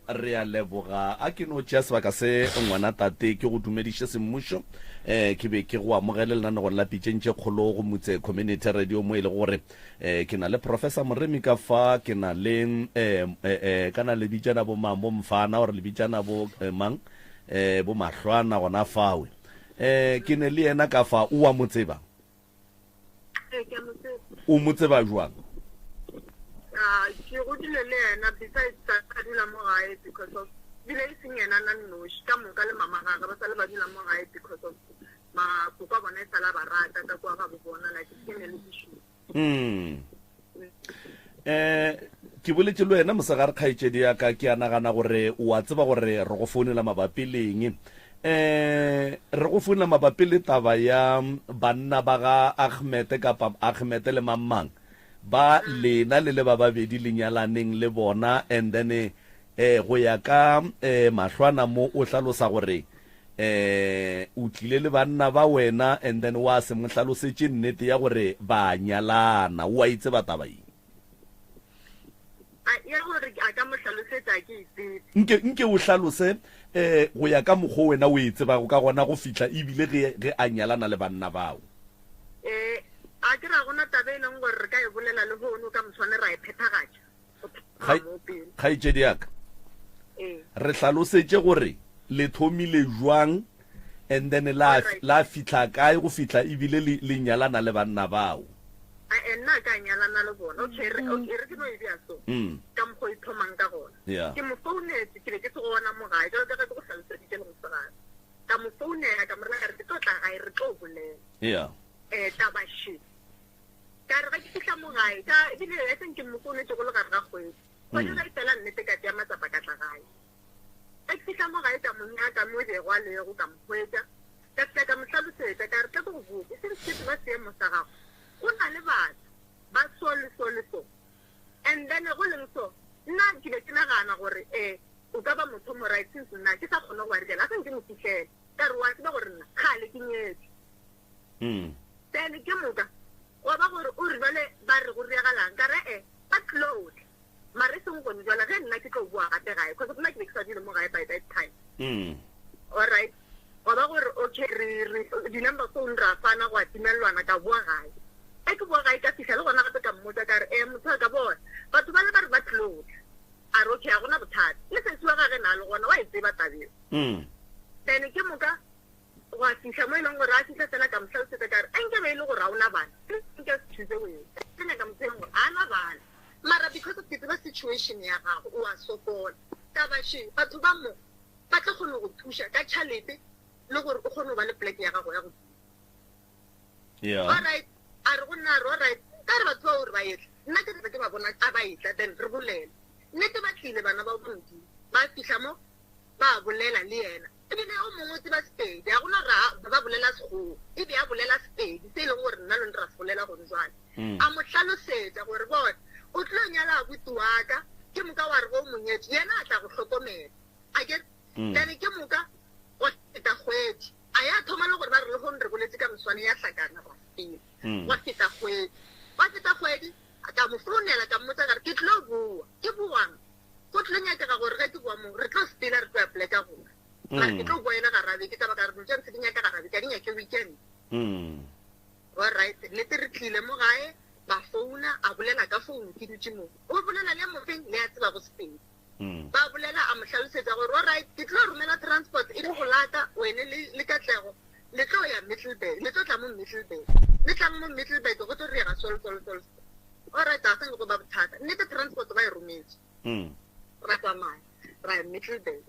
S1: Re a leboga. A ke no tšea sebaka se ngwana tate ke go dumediše semmušo. Um ke be ke go amogele lenanegong la Pitšeng tše Kgolo go Mutse Community Radio mo e lego gore um ke na le Professor Moremi ka fa, ke na le um um kana le bitšana bo mang bo Mfana or le bitšana bo mang um bo Mahlwana gona fawe. Um ke ne le yena ka fa, o wa mo tseba?
S10: Ee, ke a mo tseba.
S1: O mo tseba jwang?
S10: Ah, ke godile le yena besides sa a dula mo gae because of bile e seng yena na nnoši ka moka le mama gage ba sa le ba dula mo gae because of makoko a bona e sala ba rata ka kwa ga bo bona like family issue.
S1: Mm. Eh, ke boletše le wena mosegare kgaetšedi ya ka, ke a nagana gore o a tseba gore re go founela mabapi le eng. Eh, re go founela mabapi le taba ya banna ba ga Ahmed kapa Ahmed le mang mang ba lena le le ba babedi le nyalaneng le bona and then eh go ya ka eh mahlwana mo o hlalosa gore Eh, o tlile le banna ba wena and then wa se mo hlalosetše nnete ya gore ba nyalana. O a e tseba taba ye?
S10: A, ya gore a ka mo hlalosetša a ke e tsebe.
S1: Nke, nke o hlalose eh, go ya ka mokgo wena o e tsebago ka gona go fihla ebile ge, ge a nyalana le banna bao.
S10: Eh, a ke ra gona taba e leng gore re ka e bolela lehono ka moswane ra e phethagatša.
S1: Kgaetšedi ya ka, re hlalosetše gore le thomile jwang and then la, la fihla kae go fihla ebile le, le nyalana le banna bao.
S10: Ae, nna a ka nyalana le bona. Okay, re, okay, re ke no e bea so. Ka mokgwa o e thomang ka gona.
S1: Yeah.
S10: Ke mo founetse, ke be ke se gona mo gae, jalo ka ge ke go hlaloseditše le mosegare. Ka mo founela, ka mo rela ka re ke tlo tla gae, re tlo bolela.
S1: Yeah.
S10: Eh, taba še. Ka re ge ke fihla mo gae, ka ebile I think ke mo founetše go le gare ga kgwedi. Kgwedi ge e fela nnete ka tšea matsapa ka tla gae. Ge ke fihla mo gae ka mo nyaka mo e bego a lego ka mo hwetša. Ka fihla ka mo hlalosetša ka re tla ke go botše since ke tseba seemo sa gago, go na le batho. Ba so le so le so. And then go leng so, nna ke be ke nagana gore eh o ka ba motho mo right since nna ke sa kgone go ba direla, a sa nke mo fihlele. Ka re wa tseba gore nna kgale ke nyetswe. Then ke moka gwa ba gore o re jwale ba re go diragalang, ka re eh ba tlilo tla. Mara e seng gone jwale ge nna ke tlo boa gape gae, cause nna ke be ke sa dule mo gae by that time. Alright, gwa ba gore okay re re di-number phone ra fana gwa timelelwana ka boa gae. Ge ke boa gae ka fihla le gona gape ka mmotsa ka re eh motho wa ka bona batho bale ba re ba tlilo tla. A re okay ga gona bothata. Le sesi wa gage na le gona wa e tseba taba eo. Then ke moka gwa fihla mo e leng gore a fihla fela ka mo hlalosetsa ka re a nke be e le gore ga o na bana nka se choose wena. Ke nyaka motho e leng gore ga a na bana. Mara because of ke tseba situation ya gago o a sokola. Taba še batho ba mo ba tlo kgona go thuša ka tšhalete le gore o kgone go ba le pleke ya gago ya go dula.
S1: Yeah.
S10: Alright, a re go nna a re alright, ka re batho bao re ba etla. Nna ke tla ke ba bona a ba etla then re bolele. Nnete ba tlile bana bao ba Modimo. Ba fihla mo ba bolela le yena. Ebile o mongwe o tseba Sepedi, ga gona gore a ba bolela Sekgowa. E be a bolela Sepedi se e leng gore nna le ra se bolela gone jwale. A mo hlalosetša gore bona o tlo nyala abuti wa ka, ke moka wa re ge o mo nyetše yena a tla go hlokomela. Akere? Then ke moka gwa feta kgwedi. A ya thoma le gore ba re lehono re boletse ka moswane ya hlakana ra sepela. Gwa feta kgwedi. Gwa feta kgwedi ka mo founela ka mmotsa ka re ke tlo boa. Ke boang? Go tlo nyakega gore ge ke boa mo re tlo sepela re tlo ya poleka gongwe. Mara ke tlo boa e le gara beke ka baka la gore dilo tša ntshe di nyaka gara beke, ga di nyake weekend. Alright, nnete re tlile mo gae ba founa a bolela ka founu ke dutše mo. O bolela le mofeng le a tsebago Sepedi. Ba bolela a mo hlalosetša gore alright ke tlo romela transport e tlo go lata wene le le Katlego le tlo ya Middelburg, le tlo tla mo Middelburg. Le tlang mo Middelburg go tlo direga so le so le so le so. Alright a sa nyako ba bothata. Nnete transport ba e rometše. Ra tsamaya ra ya Middelburg.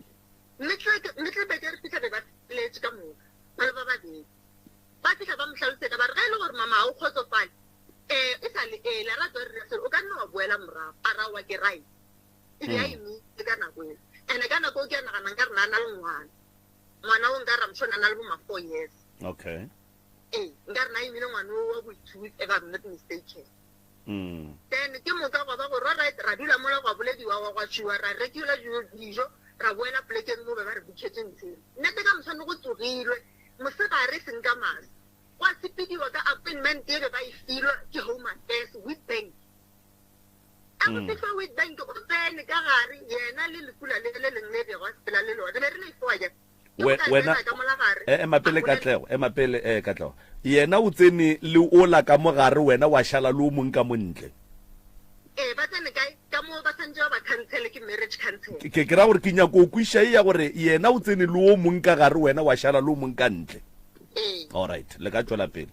S10: Middelburg re fihla be ba feletše ka moka ba le ba babedi. Ba fihla ba mo hlalosetša ba re ge e le gore mama ga o kgotsofale um e sa le early a ra tswa re dira selo o ka nna wa boela morago. A ra aowa ke right. E be a imile ka nako eo. And-e ka nako eo ke a nagana nkare na a na le ngwana. Ngwana o nkare I'm sure na na le bo ma 4 years.
S1: Okay.
S10: Ee, nkare na imile ngwana o wa bo 2 if I'm not mistaken. Then ke moka gwa ba gore alright ra dula mola gwa bolediwa gwa gwa tšwiwa ra rekiwa dijo ra boela polekeng mo be ba re bookhetše ntsheng. Nnete ka moswane go tsogilwe mosegare e seng ka masa. Gwa sepediwa ka appointment e be ba e filwe ke Home Affairs, Witbank. A go fihlwa Witbank o tsene ka gare yena le lekula le le leng le bego a sepela le lona. Re be re le foa jang? Ke
S1: We,
S10: moka a
S1: wena,
S10: tsena ka mola gare
S1: e, ema
S10: a
S1: pele
S10: bolela.
S1: Katlego, ema pele eh, Katlego. Yena o tsene le ola ka mo gare, wena wa šala le o mong ka mo ntle.
S10: Ee, ba tsene kae? Ka mo ba santše ba ba khansele ke marriage counsel.
S1: Ke, ke, ke ra gore ke nyako o kwiša e ya gore yena o tsene le o mong ka gare, wena wa šala le o mong ka ntle.
S10: Ee.
S1: Alright, le ka tšwela pele.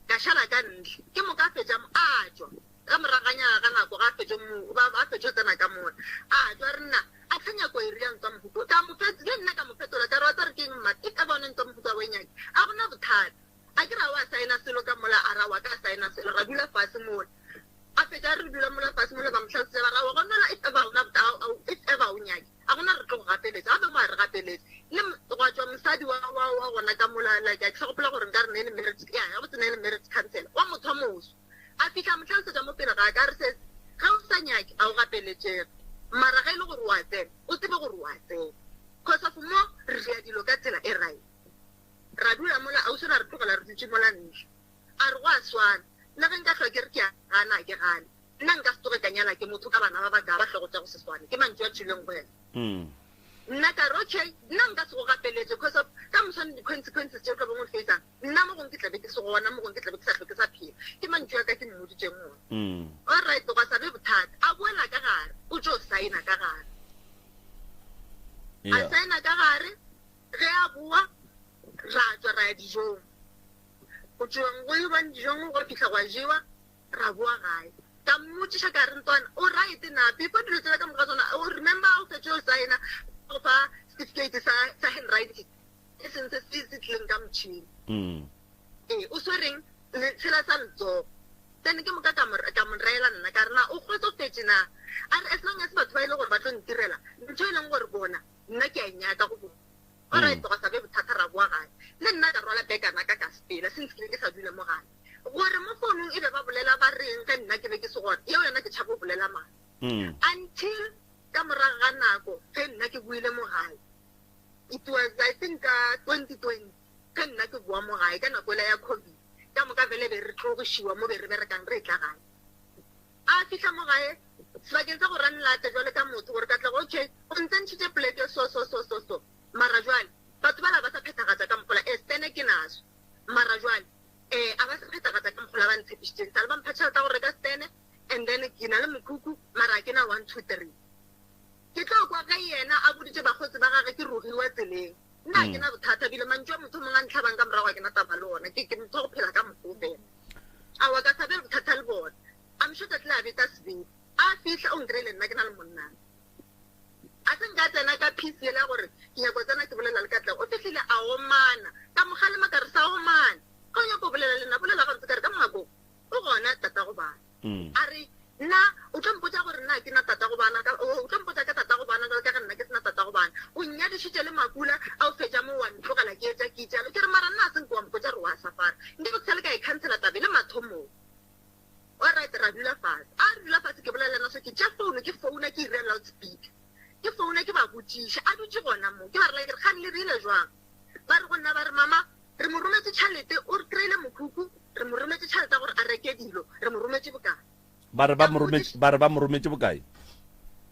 S10: Ka šala ka ntle. Ke moka a fetša mo, a tšwa. Ka moraganya ga nako ga a fetšo mo, ba, a fetšo tsena ka mola. A tšwa, a re, Nna, a ke sa nyako iri ya ntwa mohuta. Ka mo fet, le nna ka mo fetola, ka re, Wa tseba re ke eng, mma? If ever o ne ntwa mohuta wa e nyake, a go na bothata. A ke re a wa saena selo ka mola, a re, Aowa, ka saena selo. Ra dula fase mola. A fetša a re re dula mola fase mola, ba mo hlalosetša, ba re, Aowa, gona la, if ever ga o na botha, a, if ever o nyake, a gona re tlo go gapeletša. Gape mo a re gapeletša. Le, gwa tšwa mosadi wa, wa, wa gona ka mola, like, a ke sa gopola gore nka re ne e le marriage, ya, gabotse ne e le marriage counsellor, wa motho wa moso. A fihla a mo hlalosetša mo pele ga ka, a re, Sesi, ge o sa nyake, a o gapeletšege. Mara ge e le gore o a tsena, o tsebe gore o a tsena. Cause of mo re dira dilo ka tsela e right. Ra dula mola, ausi ra re tlogela re dutše mola ntle. A re, Go a swana, le ge nka hlwa ke re ke a gana, a ke gane. Nna nka se tsoge ka nyala ke motho ka bana ba ba kaa ba hlogo tša go se swane. Ke mantšu a tšwileng go yena. Nna ka re, Okay, nna nka se go gapeletše cause of ka moswane di-consequences tše o tlo beng o di face-ang, Nna mo gongwe ke tla be ke se gona, mo gongwe ke tla be ke sa hlwe ke sa phela. Ke mantšu a ka ke mmoditšeng ona. Alright, gwa sa be bothata. A boela ka gare, o tšo saena ka gare. A saena ka gare, ge a boa, ra tšwa ra ya dijong. Go tšweng go iwang dijong, gwa fihla gwa jewa, ra boa gae. Ka mmotšiša ka re, Ntwana, o right na? Before dilo tsela ka moka tsona, o remember o fetše o saena, ba go fa certificate sa, sa handwriting. E seng se se se tlileng ka motšhini. Ee, o swereng letshela sa letsogo. Then ke moka ka mo ka mo reela nna ka re na o kgotsofetše na? A re as long as batho ba e le gore ba tlo ntirela ntho e leng gore bona nna ke a e nyaka go bona. Alright, gwa sa be bothata ra boa gae. Le nna ka rwala bekana ka ka sepela since ke be ke sa dule mo gae. Gore mo founung e be ba bolela ba reng ge nna. nna ke be ke se gona yeo yona ke tšhaba go bolela maaka until ka morago ga nako ge nna ke boile mo gae it was I think ka 2020 ge nna ke boa mo gae ka nako ela ya covid ka moka vele be re tlogišiwa mo be re berekang re tla gae a fihla mo gae sebakeng sa go ranlate jwale ka motho gore Katlego okay o ntsentšhitše poleke so so so so so mara jwale batho bala ba sa phethagatša ka mokgola e stene ke naso mara jwale um a ba sa phethagatša ka mokgola ba ntshepišitšeng sale ba mpha tšhelete ya go reka stene and then ke na le mokhukhu mara ke na 1 2 3 ke tlo kwa ge yena a boditše bakgotsi ba gage ke rogiwa tseleng nna ke na bothata bile mantšu a motho mongwe a ntlhabang ka morago ga ke na taba le ona ke ke motho wa go phela ka mokgo fela aowa ka sa be le bothata le bona I'm sure tsatsi le a beta sebete a fihla o nkry-ile nna ke na le monnana a se nka tsena ka peace yela ya gore ke nyako tsena ke bolela le Katlego o fihlile a omana ka mo kgalema ka re sa omane ga o nyako bolela le nna bolela gabotse ka re ka moakong o gona tatago bana a re nna o tlo mpotša gore nna ke na tatago bana o tlo mpotša ka tatago bana jalo ka ge nna ke sena tatago bana o nnyadišitše le makula a o fetša mo wa ntlogela ke etša ke itšalo ke re mara nna a se nke wa mpotša re wa safara nke ke sale ka e khansela tabe le mathomong alright ra dula fase a re dula fase ke bolela le yena so ke tša founu ke founa ke ira loud speaker ke founa ke ba botšiša a dutše gona mo ke ba rela ke re kgane le rile jwang ba re go nna ba re mama re mo rometse tšhalete o re kry-ile mokhukhu re mo rometse tšhalete ya gore a reke dilo re mo rometse bokae
S1: ba re ba mo rometse ba re ba mo rometse bokae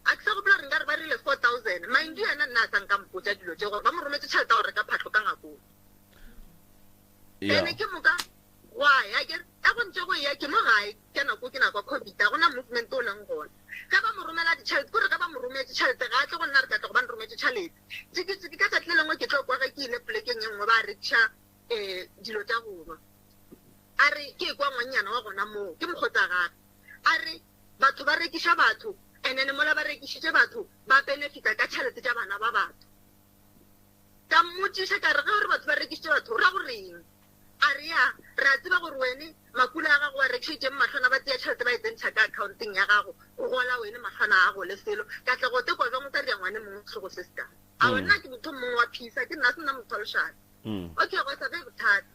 S10: a ke sa gopola gore nkare ba rile 4000 mind you yena nna a sa nka mpotša dilo tše gore ba mo rometse tšhelete ya go reka phahlo ka ngakong ene ke moka gwa ya ke a go ntse go ya ke mo gae ke nako ke nako ya covid a gona movement o leng gona ge ba mo romela ditšhelete kore ge ba mo rometse tšhelete ga a tle go nna re ka tlo go ba nrometse tšhelete tsikitsiki ka tsatsi le lengwe ke tlo kwa ge ke ile polekeng e nngwe ba rekiša um dilo tša go nwa a re ke kwa ngwannyana wa gona moo ke mokgotsa gage a re batho ba rekiša batho and then mola ba rekišitše batho ba benefita ka tšhelete tša bana ba batho Ka mmotšiša ka re, Ge o re batho ba rekišitše batho, o ra go reng? A re, Ya, re a tseba gore wene makula a gago o a rekišeditšeng mahlwana ba tsea tšhelete ba e tsentšha ka akhaonteng ya gago, o gola wene mahlwana a gole selo. Katlego o tekwa bjang o ka ria ngwane mongwe sehlogo se seka? Aowa, nna ke motho mongwe wa phisa, ke nna, a se nna motho wa lešata. Okay, gwa sa be bothata.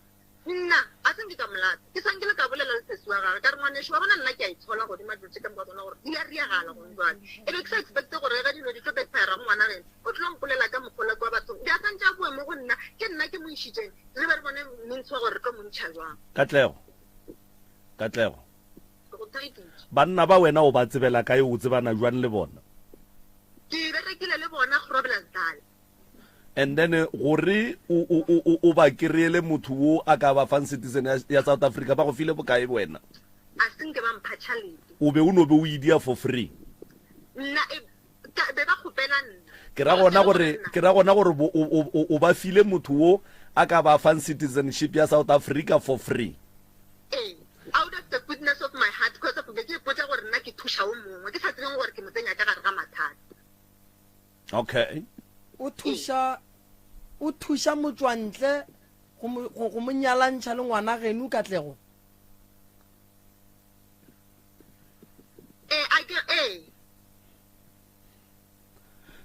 S10: Nna a se nke ka mo lata. Ke sa nkile ka bolela le sesi wa gagwe ka re, Ngwanešu, wa bona nna ke a itshola godima dilo tše ka moka tsona gore di a riagala gone jwale. E be ke sa expecte gore ge dilo di tlo backfire go ngwana geno, o tlo mpolela ka mokgola kua bathong. Be a sa ntše a bue mo go nna, ke nna ke mo išitšeng, re be re bone means wa gore re tlo mo ntšha jwang.
S1: Katlego. Katlego.
S10: Ke go theeditše.
S1: Banna ba wena o ba tsebela kae, o tsebana jwang le bona?
S10: Ke berekile le bona Groblersdal.
S1: And then gore o, o, o, o, o ba kry-ele motho wo a ka ba fang citizen ya, ya South Africa, ba go file bokae wena?
S10: A se nke ba mpha tšhalete.
S1: O be o no be o e dia for free?
S10: Nna, e, ka, be ba kgopela nna.
S1: Ke ra gona gore, ke ra gona gore bo, o, o, o, o ba file motho wo a ka ba fang citizenship ya South Africa for free?
S10: Ee, out of the goodness of my heart, because of be ke ipotša gore nna ke thuša o mongwe, ke sa tsebeng gore ke mo tsenya ka gare ga mathata.
S1: Okay.
S5: O thuša o thuša motšwantle go mo go, go mo nyalantšha le ngwana geno Katlego?
S10: Ee, a ke ee.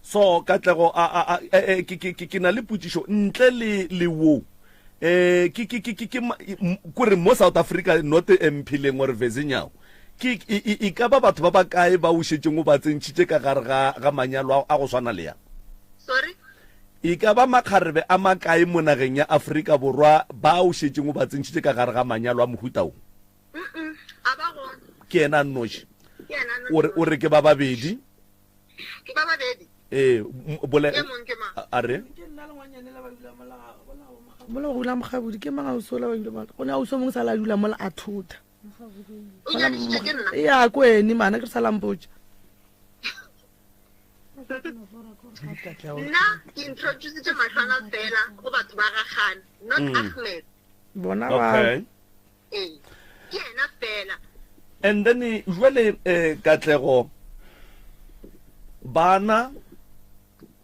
S1: So Katlego a a a eh, eh, ke ke ke ke na le potšišo ntle le le wo eh ke ke ke ke ke kore mo South Africa not Mphileng or Vezinyawo Ke, e, e, e ka ba batho ba bakae ba o šetšeng o ba tsentšhitše ka gare ga, ga manyalo a, a go swana le ya?
S10: Sorry?
S1: E ka ba makgarebe a makae mo nageng ya Afrika Borwa ba o šetšeng o ba tsentšhitše ka gare ga manyalo a mohuta wo?
S10: Mm-mm, a ba gona.
S1: Ke yena a nnoši.
S10: Ke yena a nnoši.
S1: O re, o re ke ba babedi?
S10: Ke ba babedi.
S1: Ee, m- bole,
S10: E mongwe ke mang?
S1: a, a re?
S9: Ke nna le ngwanyane la ba dula mola ga- mola ga bo Mola go dula Mokgabudi, ke mang ausi ola ba dula mola? Go ne ausi o mongwe sa la dula mola a thota.
S10: O nyadišitše ke nna.
S9: Ya kweni mana ke sa lampotša.
S10: Nna ke introducitše mahlwana fela go batho ba ga Khan, not mm. Ahmed.
S9: Bona ba.
S1: Okay.
S10: Ee, ke yena fela.
S1: And then jwale eh Katlego bana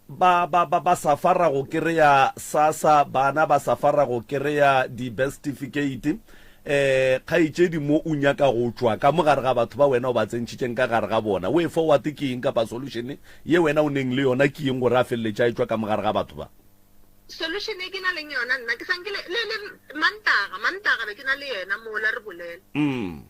S1: Ba, ba, ba, ba safara go kereya SASSA, bana ba safara go kereya di-birth certificate. Eh, kgaetšedi mo o nyaka go tšwa ka mo gare ga batho ba wena o ba tsentšhitšeng ka gare ga bona. Way forward ke eng kapa solution ye wena o neng le yona ke eng gore a feleletše a etšwa ka mo gare ga batho ba?
S10: Solution e ke na leng yona nna ke sa nkile le, le Mantaga, Mantaga be ke na le yena mola re bolela.
S1: Mm.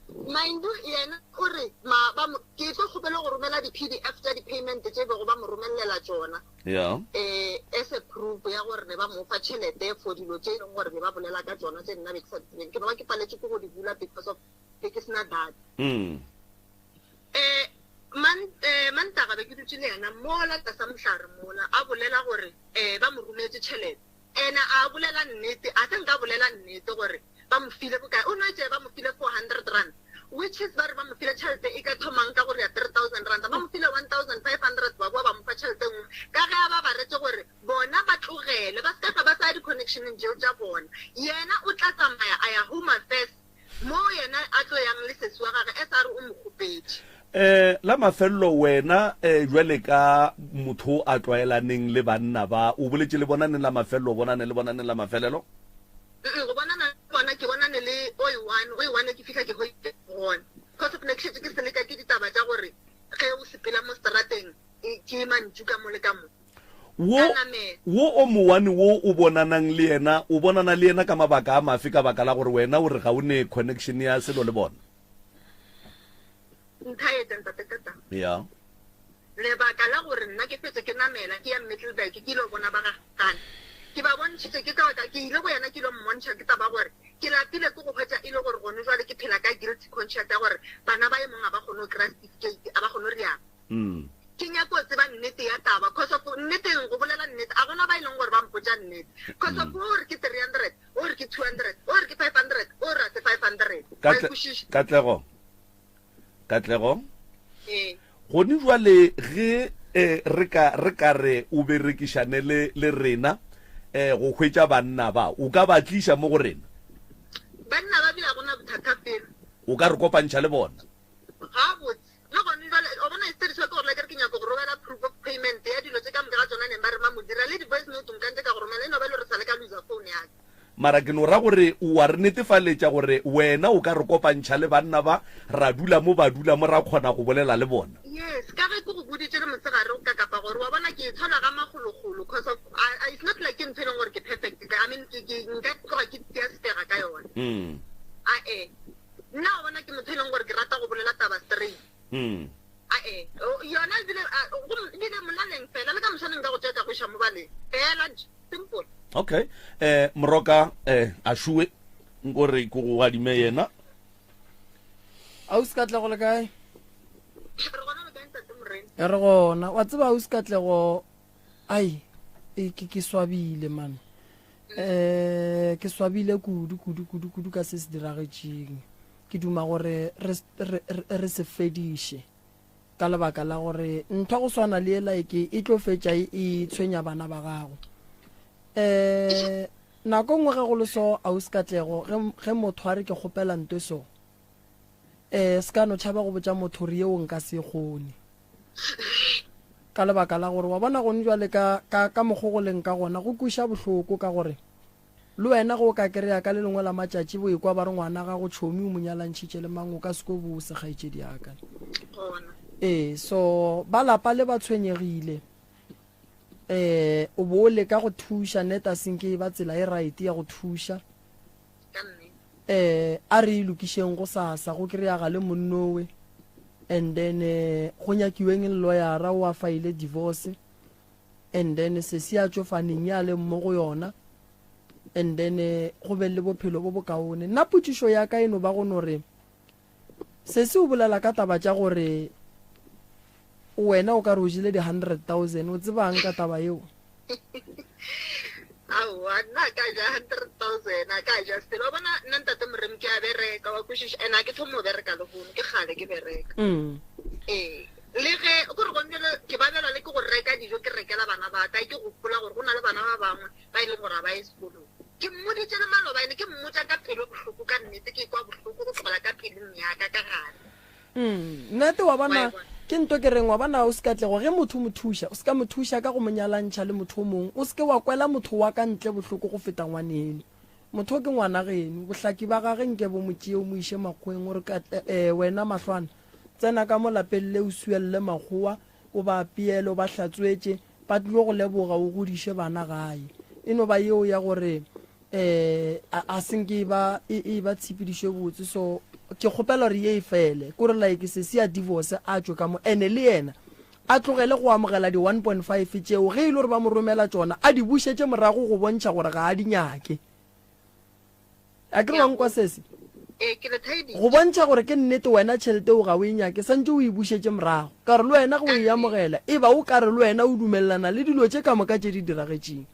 S10: Mind you, yena o re ma, ba mo, ke tlo kgopela go romela di-PDF tša di-payment tše bego ba mo romelela tšona.
S1: Yeah.
S10: Eh, as a proof ya gore ne ba mo fa tšhelete for dilo tše e leng gore be ba bolela ka tšona tše nna be ke sa di tsebeng. Ke no ba ke paletše ke go di bula because of be ke sena data. Eh, man, eh, Mantaga be ke dutše le yena mola tlasa mohlare mola, a bolela gore eh, ba mo rometše tšhelete. Ena a bolela nnete, a se nka bolela nnete gore ba mo file bokae. O no itše ba mo file 400 rand, which is ba re ba mo file tšhelete e ka thomang ka gore ya 3000 rand. Ba mo file 1500 ba boa ba mo fa tšhelete e nngwe ka ge a ba baretše gore bona ba tlogele ba se ka ba sa ya di-connectioneng tšeo tša bona. Yena o tla tsamaya a ya Home Affairs Mo yena a tlo yang le sesi wa gage, as a re o mo kgopetše.
S1: Eh, la mafelelo wena eh, jwale ka motho a tlwaelaneng le banna ba, o boletše le bona neng la mafelelo, o bonane le bona neng la mafelelo?
S10: Mm, go bonana le bona ke bonane le o e one, o e one ke fihla ke hweditše gona. Cause of ne ke šetše ke seleka ke ditaba tša gore ge o sepela mo seterateng ke mantšu ka mo le ka mo.
S1: Wo, wo o mowane wo o bonanang le yena, o bonana le yena ka mabaka a mafe ka baka la gore wena o re ga o ne connection ya selo le bona?
S10: Nthaetša, Ntate Tata.
S1: Ya.
S10: Lebaka la gore nna ke fetše ke namela ke ya Middelburg ke ile go bona ba ga Gane. Ke ba bontšhitše ke ka baka ke ile go yena ke ile mmontšha ke taba gore ke lapile ke go hwetša e le gore gone jwale ke phela ka guilty conscious ya gore bana ba e mong ga ba kgone go kry-a certificate, a ba kgone go rialo. Ke nyako tseba nnete ya taba cause of nneteng go bolela nnete a gona ba e leng gore ba mpotša nnete cause of o re ke 300 o re ke 200 o re ke 500 o re a se 500 wa e kwešiša.
S1: Katlego, Katlego,
S10: Ee.
S1: Gone jwale ge eh, re ka re ka re o berekišane le le rena eh, go hwetša banna ba, o ka ba tliša mo go rena?
S10: Banna ba bile ga gona bothata felo.
S1: O ka re kopantšha le bona?
S10: Gabotse, le gone jwale, wa bona instead so ke gore like ke re ke nyaka go romela proof of payment ya dilo tše ka moka ga tšona neng ba re ma mo dira le di voice note nka ntse ka go romela e no ba e le gore sa le ka loser phone ya ka.
S1: Mara ke no ra gore o wa re netefaletša gore wena o ka re kopantšha le banna ba, ra dula mo ba dula mo ra kgona go bolela le bona.
S10: Yes, ka ge ke go boditše le mosegare o ka kapa gore wa bona ke itshola ga makgolokgolo cause of I, it's not like ke ntho e leng gore ke perfect ka, I mean ke, ke nka tloga ke tia sefega ka yona. Ae. Nna wa bona ke motho e leng gore ke rata go bolela taba straight. Ae, yona ebile ebile molaleng fela le ka moswane nka go tšea ka go iša mo baleng fela nje, simple.
S1: Okay, eh Moroka eh a šuwe nko re ke go adime yena.
S5: Ausi Katlego le kae?
S10: Re gona le kae ntate Morena?
S5: Re gona. Wa tseba ausi Katlego ai e ke ke swabile man. Um ke swabile kudu kudu kudu kudu ka se se diragetšeng. Ke duma gore re, re, re se fediše ka lebaka la gore ntho go swana le ela ke e tlo fetša e, e tshwenya bana ba gago. Um nako nngwe ge go le so ausi Katlego ge, ge motho a re ke kgopela nto so um se ka no tšhaba go botša motho gore yeo nka se e kgone. Ka lebaka la gore wa bona gone jwale ka, ka, ka mokgo go leng ka gona, go kweša bohloko ka gore le wena ge o ka kry-a ka le lengwe la matšatši bo ekwa ba re ngwana gago tšhomi o mo nyalantšhitše le mang o ka se ko bose kgaetšedi ya ka. Ee, so ba lapa le ba tshwenyegile. Eh, o bo o leka go thuša net a senke e ba tsela e right ya go thuša. Eh, a re e lokišeng go sasa go kry-aga le monnowe and then eh, go nyakiweng lawyer-a o a file divorce and then sesi a tšofaneng ya leng mo go yona and then eh, go be le bophelo bo bokaone. Nna potšišo ya ka e no ba go no re sesi o bolela ka taba tša gore wena o ka re o jele di-100,000 o tsebang ka taba yeo?
S10: Aowa, nna a ka ja 100,000, a ka ja selo. Wa bona, nna ntate Moremi ke a bereka, wa kwešiša, and a ke thome go bereka lehono, ke kgale ke bereka. Ee, le ge kore gone bjale ke babelwa le ke go reka dijo ke rekela bana ba ka, ke gopola gore go na le bana ba bangwe ba e leng gore ga ba ye sekolong. Ke mmoditše le maloba ene ke mmotša ka pelo bohloko ka nnete, ke kwa bohloko go tlogela ka pelong ya ka ka gare.
S5: Nnete wa bona ke nto ke reng wa bona o se katlego ge motho o mo thuša o se ka mo thuša ka go mo nyalantšha le motho o mongwe o se ke wa kwela motho wa ka ntle bohloko go feta ngwaneno motho o ke ngwana geno bohlaki ba gage nke bo mo tšee o mo iše makgoweng o re eh, wena mahlwana tsena ka mo lapeng le o suelle makgowa o ba apeele o ba hlatswetše ba tlilo go leboga o godiše bana gae e no ba yeo ya gore. um a senke e ba e, e ba tshepedišo e botse so ke kgopela gore ye e fele kore like sesi a divorce a tšwe ka mo ene le yena a tlogele go amogela di 1.5 tšeo ge e le gore ba mo romela tšona a di bušetše morago go bontšha gore ga a di nyake a ke re wa nkwa sesi
S10: Ee, ke le thaeditše.
S5: Go bontšha gore ke nnete wena tšhelete o ga o e nyake, santše o e bušetše morago. Ka gore le wena ge o e amogela, e ba o ka re le wena o dumelelana le dilo tše ka moka tše di diragetšeng.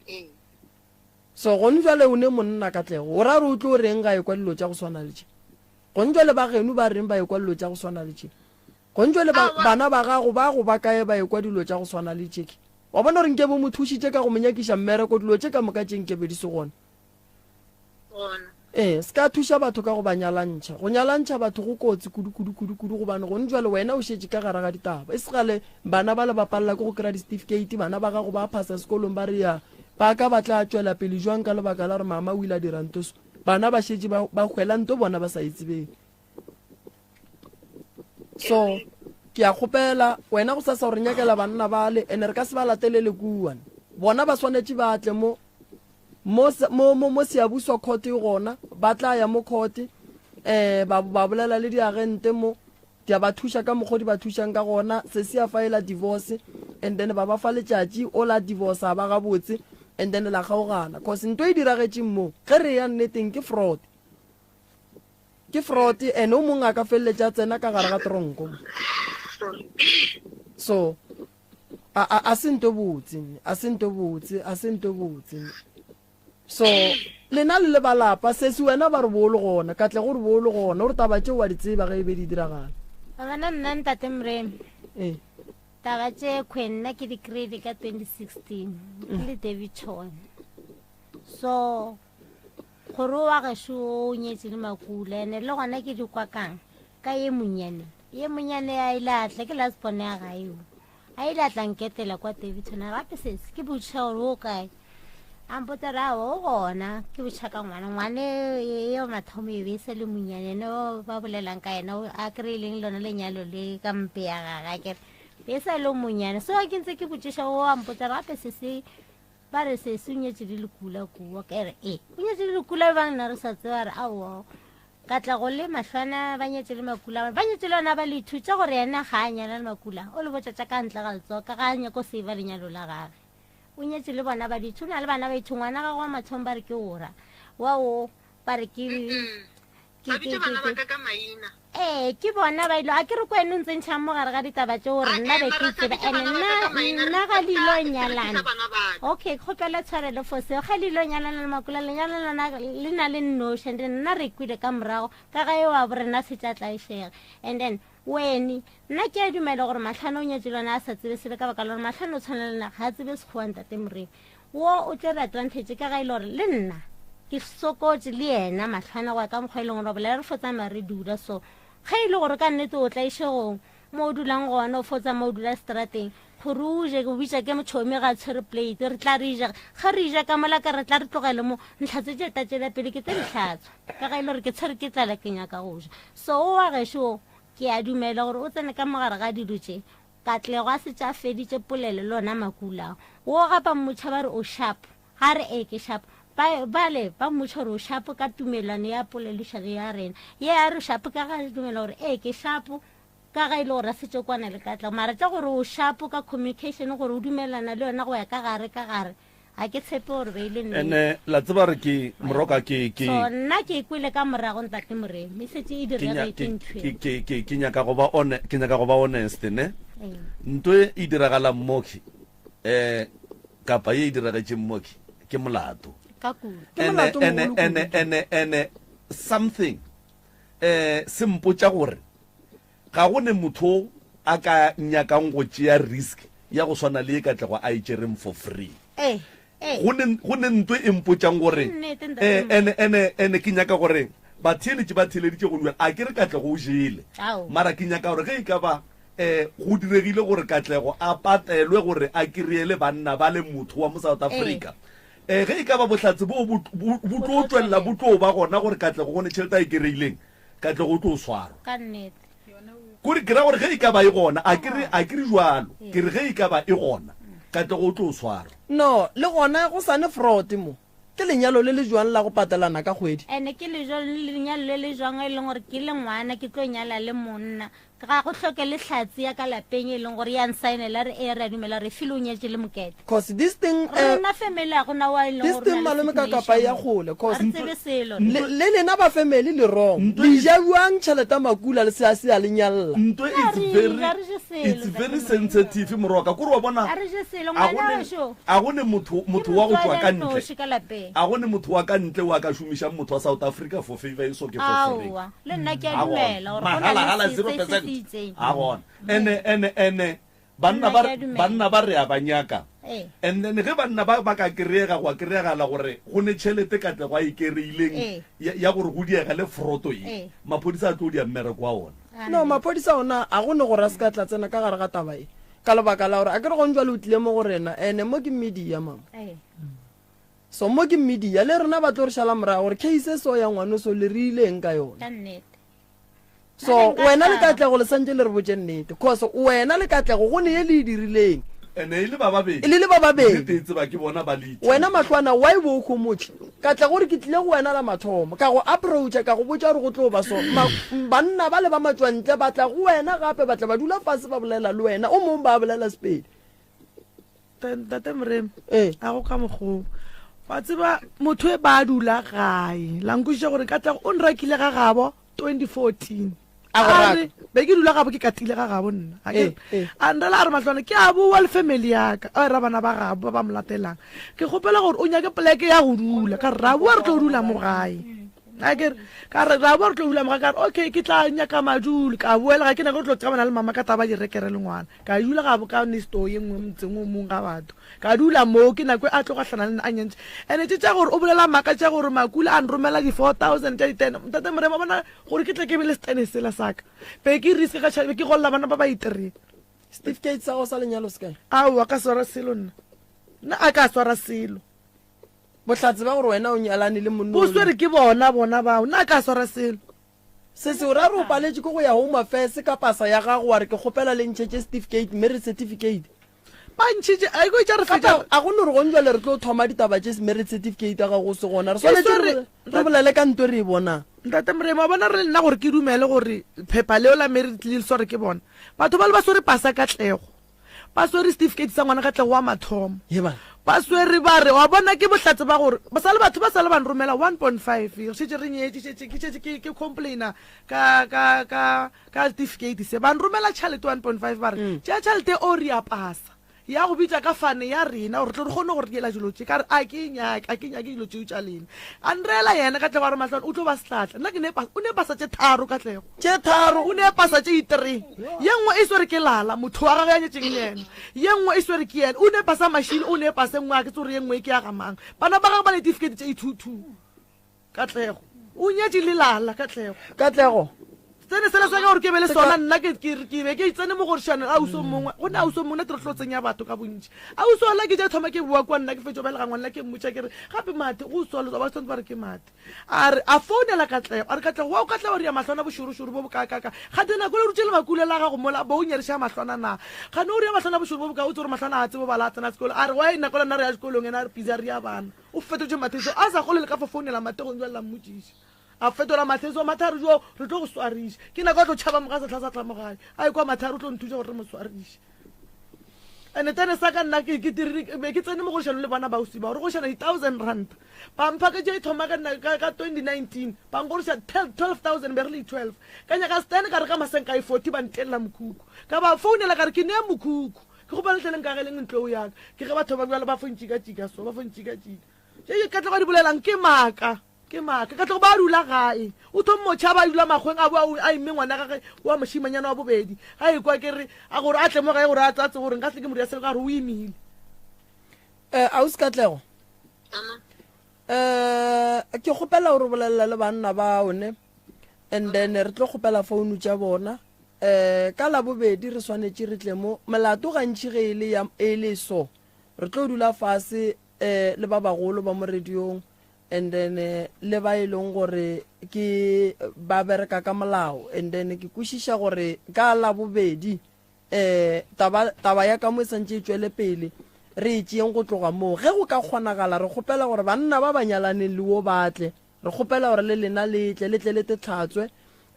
S10: Ee.
S5: So gone jwale o ne monna Katlego, o ra re o tlo reng ga ekwa dilo tša go swana le tše? Gone jwale ba geno ba reng ba ekwa dilo tša go swana le tše? Gone jwale ba, bana ba gago ba go ba kae ba ekwa dilo tša go swana le tše? Wa bona gore nkebe o mo thušitše ka go mo nyakiša mmereko, dilo tše ka moka tše nkebe di se gona.
S10: Gona.
S5: Ee, se ka thuša batho ka go ba nyalantšha. Go nyalantšha batho go kotsi kudu, kudu, kudu, kudu, gobane gone jwale wena o šetše ka gare ga ditaba. E se gale bana bale ba palela ke go kry-a di-certificate, bana ba gago ba phasa sekolong ba re ya, ba ka ba tla tšwela pele jwang ka lebaka la gore mama o ile a dira nto so. Bana ba šetše ba, ba hwela nto bona ba sa e tsebeng. So, ke a kgopela wena go sasa gore nyakela banna bale, ene re ka se ba latelele kua. Bona ba swanetše ba tle mo Mo, mo, mo, mo Siyabuswa court e gona, ba tla ya mo court, eh, ba, ba bolela le diagente mo, di a ba thuša ka mokgwa di ba thušang ka gona, sesi a faela divorce, and then ba ba fa letšatši, o la divorce a ba gabotse, and then la kgaogana. Cause nto e diragetšeng mo, ge re ya nneteng ke fraud. Ke fraud, and o mongwe a ka feleletša a tsena ka gare ga tronko mo. So, A, a, a se nto botse, a se nto botse, a se nto botse. So, lena le le ba lapa, sesi wena ba re bo o le gona, Katlego o re bo o le gona, o re taba tšeo wa di tseba ge e be di diragala.
S11: Wa bona nna ntate Moremi,
S5: Ee.
S11: taba tše khwe nna ke di kry-ile ka 2016 ke le Daveyton. So, gore wa gešo o nyetše le Makula, ene le gona ke di kwa kang ka ye monyane. Ye monyane a ile a tla ke last born ya gae o. A ile a tla nketela kwa Daveyton a re gape sesi ke botšiša gore o kae. A mpotsa re aowa o gona ke botšiša ka ngwana. Ngwane yo mathomo e be e sa le monyane ene o ba bolelang ka yena a kry-ileng lona lenyalo le ka mpe ya gage akere be e sa le monyane. So ke ntse ke botšiša o a mpotsa re gape sesi ba re sesi o nyetše le lekula kua ke re e o nyetše le lekula bang nna re sa tseba re aowa Katlego le Mahlwana ba nyetše le Makula ba nyetše le yona ba le ithutša gore yena ga a nyala le Makula o le botša tša ka ntle ga letsogo ka ga a nyako save lenyalo la gage o nyetše le bona ba dithu na le bana ba ithu ngwana gagwe wa mathomo ba re ke ora wa o ba re ke
S10: Ba bitša bana ba ka ka maina.
S11: Ee, ke bona ba ilo. A ke re ko ene o ntse ntšhang mo gare ga ditaba tše gore nna be ke tseba. Ene nna nna ga le ilo nyalana. Okay, kgopela tshwarelo for seo. Ga le ilo nyalana le Makula, lenyalo lona le na le nnoši. And then nna re kwile ka morago ka ga eo wa bo rena se tša tlaišega. And then wene nna ke a dumela gore Mahlano o nyetše le yona a sa tsebe selo ka baka la gore Mahlano o tshwana le nna ga a tsebe sekgowa ntate Moremi. Wo o tšere advantage ka ga e le gore le nna ke sokotše le yena mahlwana go ya ka mokgwa e leng gore bolela re fo tsamaya re dula so ge e le gore ka nnete o tlaišegong mo o dulang gona o fo tsamaya o dula strateng gore o je ke bitša ke motšhomi ga tshwere plate re tla re ja ga re ja ka mola ka re tla re tlogele mo ntlhatse tše ta tšela pele ke tse ditlhatswa ka ga e le gore ke tshwere ke tlala ke nyaka go ja so o wa gešo ke a dumela gore o tsene ka mogare ga dilo tše Katlego a setše a feditše polelo le ona Makula. Wo ga ba mmotšha ba re o sharp, ga re ee ke sharp. Ba, bale ba mmotšha gore o sharp ka tumelano ya polelišano ya rena. Ye a re sharp ka ga dumela gore ee ke sharp ka ga e le gore a setše kwana le Katlego. Mara tša gore o sharp ka communication gore o dumelana le yona go ya ka gare ka gare ga ke tshepe gore be e le nnete.
S1: Ene la tseba re ke moroka ke ke
S11: So nna ke e kwele ka morago ntate Moremi e setse e
S1: ke nya-
S11: diregetše
S1: ke
S11: ntho
S1: ke
S11: e.
S1: ke ke ke nyaka go ba one ke nyaka go ba honest ne
S11: Ee.
S1: nto e e diragalang moki eh kapa ye e diragetšeng moki ke molato
S11: Ka kudu.
S5: Ke
S1: ene
S5: molato
S1: ene
S5: mogolo
S1: ene
S5: kudu.
S1: ene ene something eh se mpotša gore Ga go ne motho a ka nyakang go tšea risk ya go swana le ye Katlego a e tšereng for free. Go ne, go ne nto e mpotšang gore, eh, ene, ene, ene ke nyaka gore batheeletši ba theeleditše go dula, a ke re Katlego o jele. Mara ke nyaka gore ge e ka ba, eh, go diregile gore Katlego a patelwe gore a kry-ele banna bale motho wa mo South Africa, eh, ge e ka ba bohlatse boo bo, bo, bo tlo tšwelela, bo tlo ba gona gore Katlego go ne tšhelete a e kry-ileng, Katlego o tlo swarwa.
S11: Ka nnete.
S1: Kore ke ra gore ge e ka ba e gona, a ke re, a ke re jwalo, ke re ge e ka ba e gona, Katlego o tlo swarwa.
S5: No, le gona go sa ne fraud mo. Ke lenyalo le le jwang la go patelana ka kgwedi?
S11: Ene ke lejo lenyalo le le jwang e leng gore ke le ngwana ke tlo nyala le monna ga go hloke le hlatse ya ka lapeng e leng gore ya nsaenela re ee re a dumela re file o nyetše le mokete.
S5: Cause this thing eh,
S11: Rena family ga gona wa e leng
S5: this
S11: gore
S5: thing
S11: o na le
S5: malome ka
S11: signature
S5: kapa ya
S11: mo.
S5: kgole
S11: Ga
S5: cause
S11: re tsebe selo
S5: le le lena ba family le wrong. Le ja bjang tšhelete ya makula le se a se a le nyalla.
S1: Nto
S11: Ga
S1: it's
S11: re
S1: very
S11: ga re je selo
S1: it's
S11: Ntate
S1: very
S11: Moremi.
S1: sensitive morwa ka kore wa bona
S11: Ga re je selo
S1: a
S11: ngwana
S1: gone
S11: wešo.
S1: a gone motho
S11: Ke
S1: motho wa go tšwa
S11: motswadi
S1: ka
S11: a
S1: ntle
S11: nnoši ka lapeng.
S1: a gone motho wa ka ntle wa ka šomišang motho wa South Africa for favor e so ke for free.
S11: Aowa le nna ke a
S1: A gona
S11: dumela gore go na
S1: magalagala
S11: le se
S1: zero
S11: se se
S1: percent
S11: se itseng.
S1: a gona ene ene ene banna
S11: Nna
S1: ba
S11: ke a dumela.
S1: banna ba re a ba nyaka
S11: Ee.
S1: and then ge banna ba ba ka kry-ega gwa kry-agala gore go ne tšhelete ka tle gwa e kry-ileng
S11: Ee.
S1: ya ya gore go diega le froto ye
S11: Ee.
S1: maphodisa a tlo dia mmereko wa ona.
S5: No maphodisa ona a gone gore a se ka tla tsena ka gare ga taba e ka lebaka la gore a ke re gone jwale o tlile mo go rena ene mo ke media mama.
S11: Ee.
S5: So mo ke media le rena ba tlo re šala morago gore case e so ya ngwano so le re ileng ka yona.
S11: Ka nnete.
S5: So
S11: Nna ne nka
S5: wena le
S11: thaba.
S5: Katlego le santše le re botše nnete cause wena le Katlego go ne ye le e dirileng.
S1: Ene e le ba babedi.
S5: E le le ba babedi.
S1: Nnete e tseba ke bona ba le
S5: Wena mahlwana why bo o khomotše? Katlego o re ke tlile go wena la mathomo ka go approacha ka go botša gore go tlo ba so. Ma, banna ba le ba matšwantle ba tla go wena gape ba tla ba dula fase ba bolela le wena o mong ba bolela Sepedi.
S9: Ntate Moremi,
S5: Ee.
S9: a go ka mokgoo. Wa tseba motho e ba dula gae. La nkwešiša gore Katlego o nrakile ga gabo 2014.
S5: A go
S9: A
S5: raka.
S9: re be ke dula gabo ke katile ga gabo nna. A ke
S5: Ee, ee.
S9: a nrela a re mahlwana ke a boa le family ya ka. A ra bana ba gabo ba ba mo latelang. Ke kgopela gore o nyake poleke ya go dula. Ka re ra boa re tlo dula mo gae. A ke re ka re ra boa re tlo dula mo gae. Ka re okay ke tla nyaka madulo. Ka boela ga ke nyake go tlo qabana le mama ka taba ya direkere le ngwana. Ka dula gabo ka nesto ye nngwe motseng o mong ga batho. Ka dula moo ke nako e a tlo gahlana le nna a nyantšha. Ene tše tša gore o bolela maaka tša gore Makula a nromela di 4000 tša di ten. Ntate Moremi wa bona gore ke tle ke be le setene sela sa ka. Be ke risk ka tšhelete, be ke golla bana ba ba itireng.
S5: Certificate sa gago sa lenyalo se kae?
S9: Aowa ka swara selo nna. Nna a ka swara selo.
S5: Bohlatse ba gore wena o nyalane le monna
S9: Bo swere ke bona bona bao. Nna a ka swara selo.
S5: Sesi o ra re o paletše ke go ya Home Affairs ka pasa ya gago wa re ke kgopela le ntšhetše certificate, marriage certificate.
S9: Ba ntšhitše, a iko tša re
S5: Gape
S9: fetša.
S5: a go no re gong jwale re tlo thoma ditaba tše marriage certificate ya gago o se gona. Re
S9: Ke
S5: swanetše
S9: swere,
S5: re bolele ka nto e re e bonang.
S9: Ntate Moremi, wa bona re le nna gore ke dumele gore phepha leo la marriage le sware ke bona. Batho bale ba swere pasa Katlego. Ba swere certificate sa ngwana Katlego wa mathomo.
S5: Ye bana.
S9: Ba swere ba re, wa bona ke bohlatse ba gore ba sa le batho ba sa le ba nromela 1.5 re šetše re nyetše šetše ke šetše ke ke complaina ka ka ka ka certificate se ba nromela tšhalete 1.5 ba re tšea tšhalete o re ya pasa ya go bitša ka fane ya rena gore tle re kgone go reela dilo tše ka re a ke nyake a ke nyake dilo tšeo tša lena a nreela yena Katlego a re mahlwane o tlo ba setlatla nna ke ne o ne pasa tše tharo Katlego
S5: Tše tharo.
S9: O ne pasa tše itree. Ye nngwe e swere ke Lala, motho wa gagwe ya nyetšeng le yena. Ye nngwe e swere ke yena. O ne pasa Mashilo, o ne pasa e nngwe ga ke tsebe gore ye nngwe ke ya ga mang. Bana ba gagwe ba ne ditifikeiti tše i-two-two. Katlego. O nyetše le Lala, Katlego.
S5: Katlego.
S9: Tsene sela sa ka gore ke be le sona nna ke ke ke be ke tsene mogorišanong ausi o mongwe. Go ne ausi o mongwe nna ke re tlo tsenya batho ka bontši. Ausi ola ke tša thoma ke boa kua nna ke fetšo belega ngwana ke mmotša ke re gape mathe go sola ba tshwanetse ba re ke mathe. A re, a founela Katlego, a re, Katlego, wa o ka tla wa ria mahlwana bošorošoro bo bokaakaka? Kganthe nako le rutše lemakulo la gago mola, bo o nyariša mahlwana na? Kgane o ria mahlwana bošoro bo bokaa, o tse gore mahlwana ga a tsebe go bala, a tsena sekolo. A re, Why, nako le nna re ya sekolong, yena a re busy a ria bana. O fetotše Matheso, a sa kgolwe le ka fo founela Mathe go njwalela mmotšiša. A fetola Matheso, Mathe a re, Joo, re tlo go swariša. Ke nako a tlo tšhaba moga sehla sa tla mo gae. A ekwa Mathe a re o tlo nthuša gore re mo swariše. Ene tsene sa ka nna ke ke dirile be ke tsene mo go šano le bona bausi bao re go šana di-thousand rand ba mpha ka tše thoma ka nna ka 2019 ba nkgoriša 12000 be re le 12 ka nyaka stand ka re ka masenka e 40 ba ntelela mokhukhu ka ba founela ka re ke nea mokhukhu ke kgopela letle le nkageleng ntlo eo yaka ke ge batho ba bjalo ba fo ntšikatšika so ba fo ntšikatšika tše ka tloga di bolelang ke maaka Ke maaka. Katlego ba dula gae. O thommo o tšhaba a dula makgweng a boa a imme ngwana gage wa mošimanyana wa bobedi. Ga ekwa ke re a gore a tle mo gae gore a tsa tse gore nka se ke mo dira selo ka gore o imile.
S5: Eh, ausi Katlego. Eh, ke kgopela gore bolelela le banna bao ne. And then re tlo kgopela founu tša bona. Eh, ka labobedi re swanetše re tle mo. Molato gantši ge e le ya e le so. Re tlo dula fase eh le ba bagolo ba mo radiong. And then le ba e leng gore ke ba bereka ka molao. And then ke kwešiša gore ka Labobedi um taba, taba ya ka mo e santše e tšwele pele. Re e tšeeng go tloga moo. Ge go ka kgonagala, re kgopela gore banna ba ba nyalaneng le wo ba tle. Re kgopela gore le lena le tle, le tle le te hlatswe,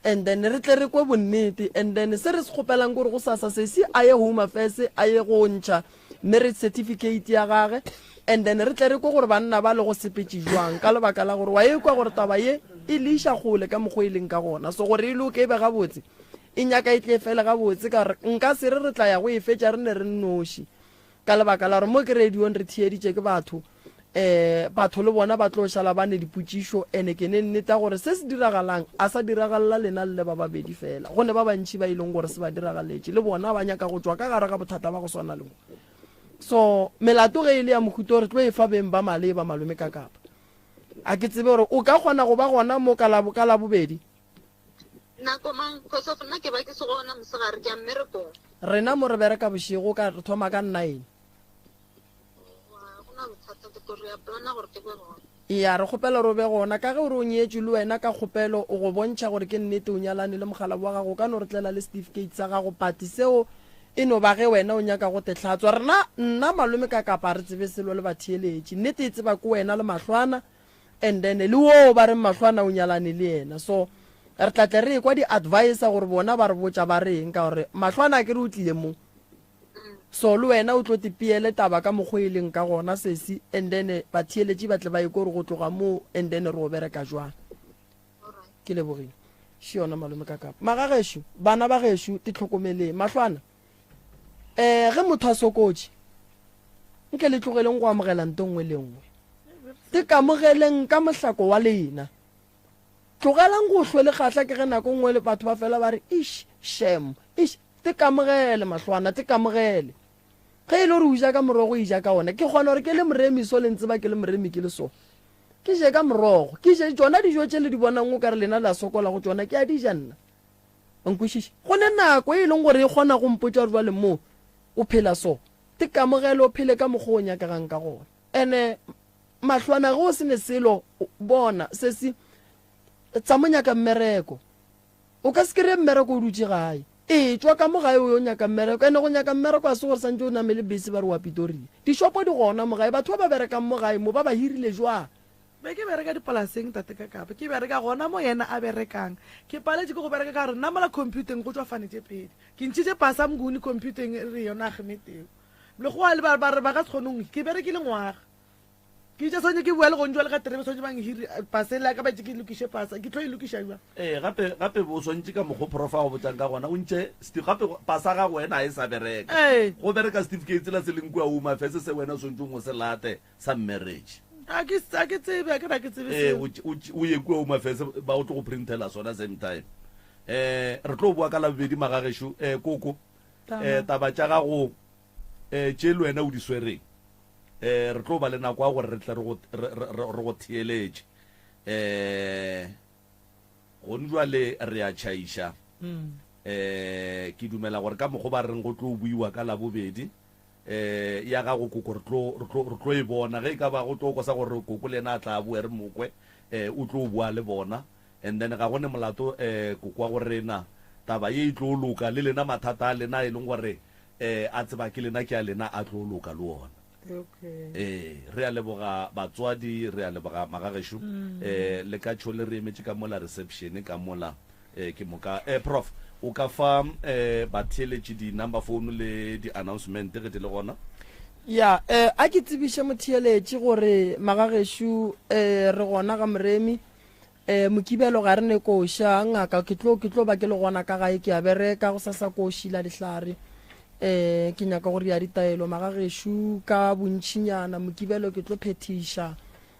S5: and then re tle re kwe bonnete. And then se re se kgopelang ke gore gosasa sesi a ye Home Affairs a ye go ntšha marriage certificate ya gage, and then re tle re kwe gore banna ba le go sepetše jwang, ka lebaka la gore wa e kwa gore taba ye e le iša kgole ka mokgwa e leng ka gona. So gore e loke e be gabotse, e nyaka e tle e fele gabotse, ka gore nka se re re tla ya go e fetša re ne re nnoši, ka lebaka la gore mo ke radiong re theeditše ke batho. um batho le bona ba tlo šala ba ne dipotšišo ene ke ne nneta gore se se diragalang a sa diragalela lena le le ba babedi fela go ne ba bantši ba e leng gore se ba diragaletše le bona ba nyaka go tšwa ka gare ga bothata ba go swana le bo so melato ge e le ya mohuto re tlo e fa beng ba maleba malome ka kapa a ke tsebe gore o ka kgona go ba gona mo ka labo ka labobedi
S10: nako mang cause of nna ke ba ke se gona mosegare ke ya mmerekong
S5: rena mo re bereka bošego ka re thoma ka nine Eya, re kgopela gore o be gona. Ka ge o re o nyetšwe le wena, ka kgopelo o go bontšha gore ke nnete o nyalane le mogala wa gago, o ka no re tlela le setifikeiti sa gago, but seo e no ba ge wena o nyaka go te hlatswa. Rena, nna, malome ka kapa ga re tsebe selo le batheeletši. Nnete e tseba ke wena le mahlwana and then le woo ba reng mahlwana o nyalane le yena. So re tla tle re ekwa di-advisor gore bona ba re botša ba reng ka gore mahlwana akere o tlile mo. So le wena o tlo te peele taba ka mokgo e leng ka gona sesi and then batheeletši ba tle ba ekwe gore go tloga moo and then re o bereka jwang. Ke lebogile. Še yona malome ka kapa. Magagešo, bana ba gešo te tlhokomeleng. Mahlwana, eh ge motho a sokotše, nke le tlogeleng go amogela nto nngwe le nngwe. Te kamogeleng ka mohlako wa lena. Tlogelang go hlwe le kgahla ke ge nako nngwe batho ba fela ba re ish, shem, ish. Te kamogele, mahlwana, te kamogele. Ge e le gore o ja ka morogo, e ja ka ona. Ke kgona gore ke le moremi so, le ntseba ke le moremi ke le so. Ke je ka morogo. Ke je tšona dijo tše le di bonang o ka re lena le a sokola go tšona, ke a di ja nna. Wa nkwešiša? Go ne nako e leng gore e kgona go mpotša gore bjale mo o phela so. Te kamogele o phele ka mokgwa o nyakegang ka gona. Ene mahlwana ge o se ne selo, bona, sesi, tsa mo nyaka mmereko. O ka se kry-e mmereko o dutše gae. Ee, tšwa ka mo gae o yo nyaka mmereko. Ene go nyaka mmereko ga se gore santše o namele bese ba re wa Pitoria. Dishopo di gona mo gae. Batho ba ba berekang mo gae mo ba ba hirile jwang?
S9: Be ke bereka dipolaseng tate ka Kapa. Ke bereka gona mo yena a berekang. Ke paletše ke go bereka ka gore nna mola computeng go tšwa fane tše pedi. Ke ntšhitše pasa Mnguni computeng e re yona Agmeteo. Lekgowa le ba re ba ka se kgone go ke berekile ngwaga. Ke itše swanetše ke boele go ntšwa le ga terebe swanetše bang hiri pase la ka ba itše ke lokiše pasa ke tlo e lokiša jwang.
S1: Ee gape gape o swantše ka mokgo prof a go botšang ka gona o ntše gape pasa gago wena ga e sa bereka
S9: Ee.
S1: go bereka certificate sela se leng kua Home Affairs se wena o swantšeng o se late sa marriage.
S9: A ke a ke tsebe a ke re a ke tsebe
S1: Ee
S9: seo.
S1: o tše- o tše- o ye kua Home Affairs ba o tlo go printela sona same time. Eh re tlo boa ka Labobedi magagešo eh koko eh taba tša gago eh tše le wena o di swereng eh re tlo ba le nako ya gore re tle re go re go theeletše eh gone jwale re a tšhaiša mm. eh ke dumela gore ka mokgo ba reng go tlo buiwa ka labobedi eh ya gago koko re tlo re tlo re tlo e bona ge e ka ba go tlo kosa gore koko le yena a tla boe re mokwe eh o tlo bua le bona and then ga go ne molato eh koko wa go rena taba ye e tlo loka le lena mathata a lena e leng gore Eh, a tseba ke lena ke a lena a tlo loka le ona.
S9: Okay.
S1: Eh, re a leboga batswadi, re a leboga magagešo. Mm. Eh, le ka tšho le re emetše ka mola reception ka mola eh ke moka. Eh prof, o ka fa eh batheeletši di number phone le di announcement ge di le gona?
S5: Ya, eh a ke tsebiše motheeletši gore magagešo eh re gona ga Moremi. Eh, Mokibelo ga re ne koša, ngaka, ke tlo, ke tlo ba ke le gona ka gae, ke a bereka, gosasa ko šila dihlare. Eh, ke nyaka go ria ditaelo magagešo ka bontšinyana, Mokibelo ke tlo phethiša.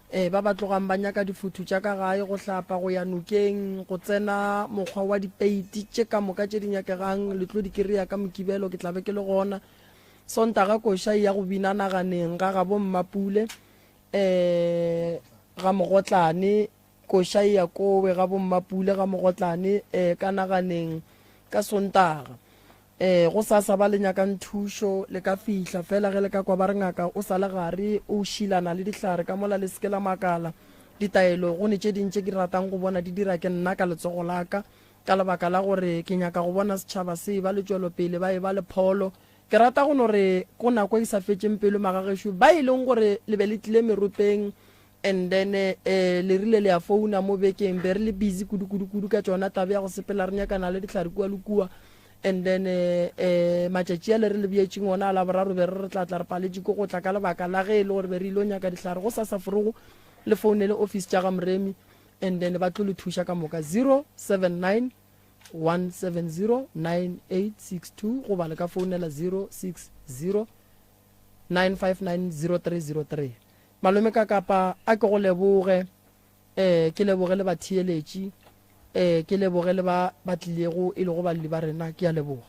S5: Eh, ba ba tlogang ba nyaka difuthu tša ka gae, go hlapa, go ya nokeng, go tsena mokgwa wa dipeiti tše ka moka tše di nyakegang, le tlo di kry-a ka Mokibelo, ke tla be ke le gona. Sontaga koša e ya go bina naganeng ga gabo Mmapule. eh ga mogotlane koša e ya kowe ga bommapule ga mogotlane eh ka naganeng ka sontaga eh go sasa ba le nyakang thušo le ka fihla fela ge le ka kwa ba re ngaka o sa le gare o šilana le dihlare ka mola le seke la makala ditaelo go ne tše ding tše ke ratang go bona di dira ke nna ka letsogo la ka ka lebaka la gore ke nyaka go bona setšhaba se ba le tšwelopele ba e ba le pholo. Ke rata go no re go nako e sa fetšeng pelo magagešo ba e leng gore le be le tlile meropeng and then eh le rile le ya founa mo bekeng be re le busy kudu kudu kudu ka tšona taba ya go sepela re nyakana le dihlare kua le kua and then eh, eh matšatši a le re le beetšeng ona a laboraro be re re tla tla re paletše ko go tla ka lebaka la ge e le gore be re ile nyaka dihlare go sasa forogo le founele office tša ga Moremi and then ba tlo le thuša ka moka 079 170 9862 goba le ka founela 060 959 0303. Malome ka kapa a ke go leboge eh ke leboge le batheeletši eh ke leboge le ba ba tlilego e lego balli ba rena ke a leboga.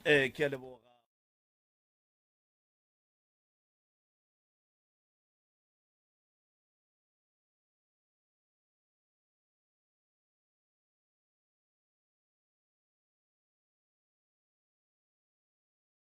S1: Eh ke a leboga.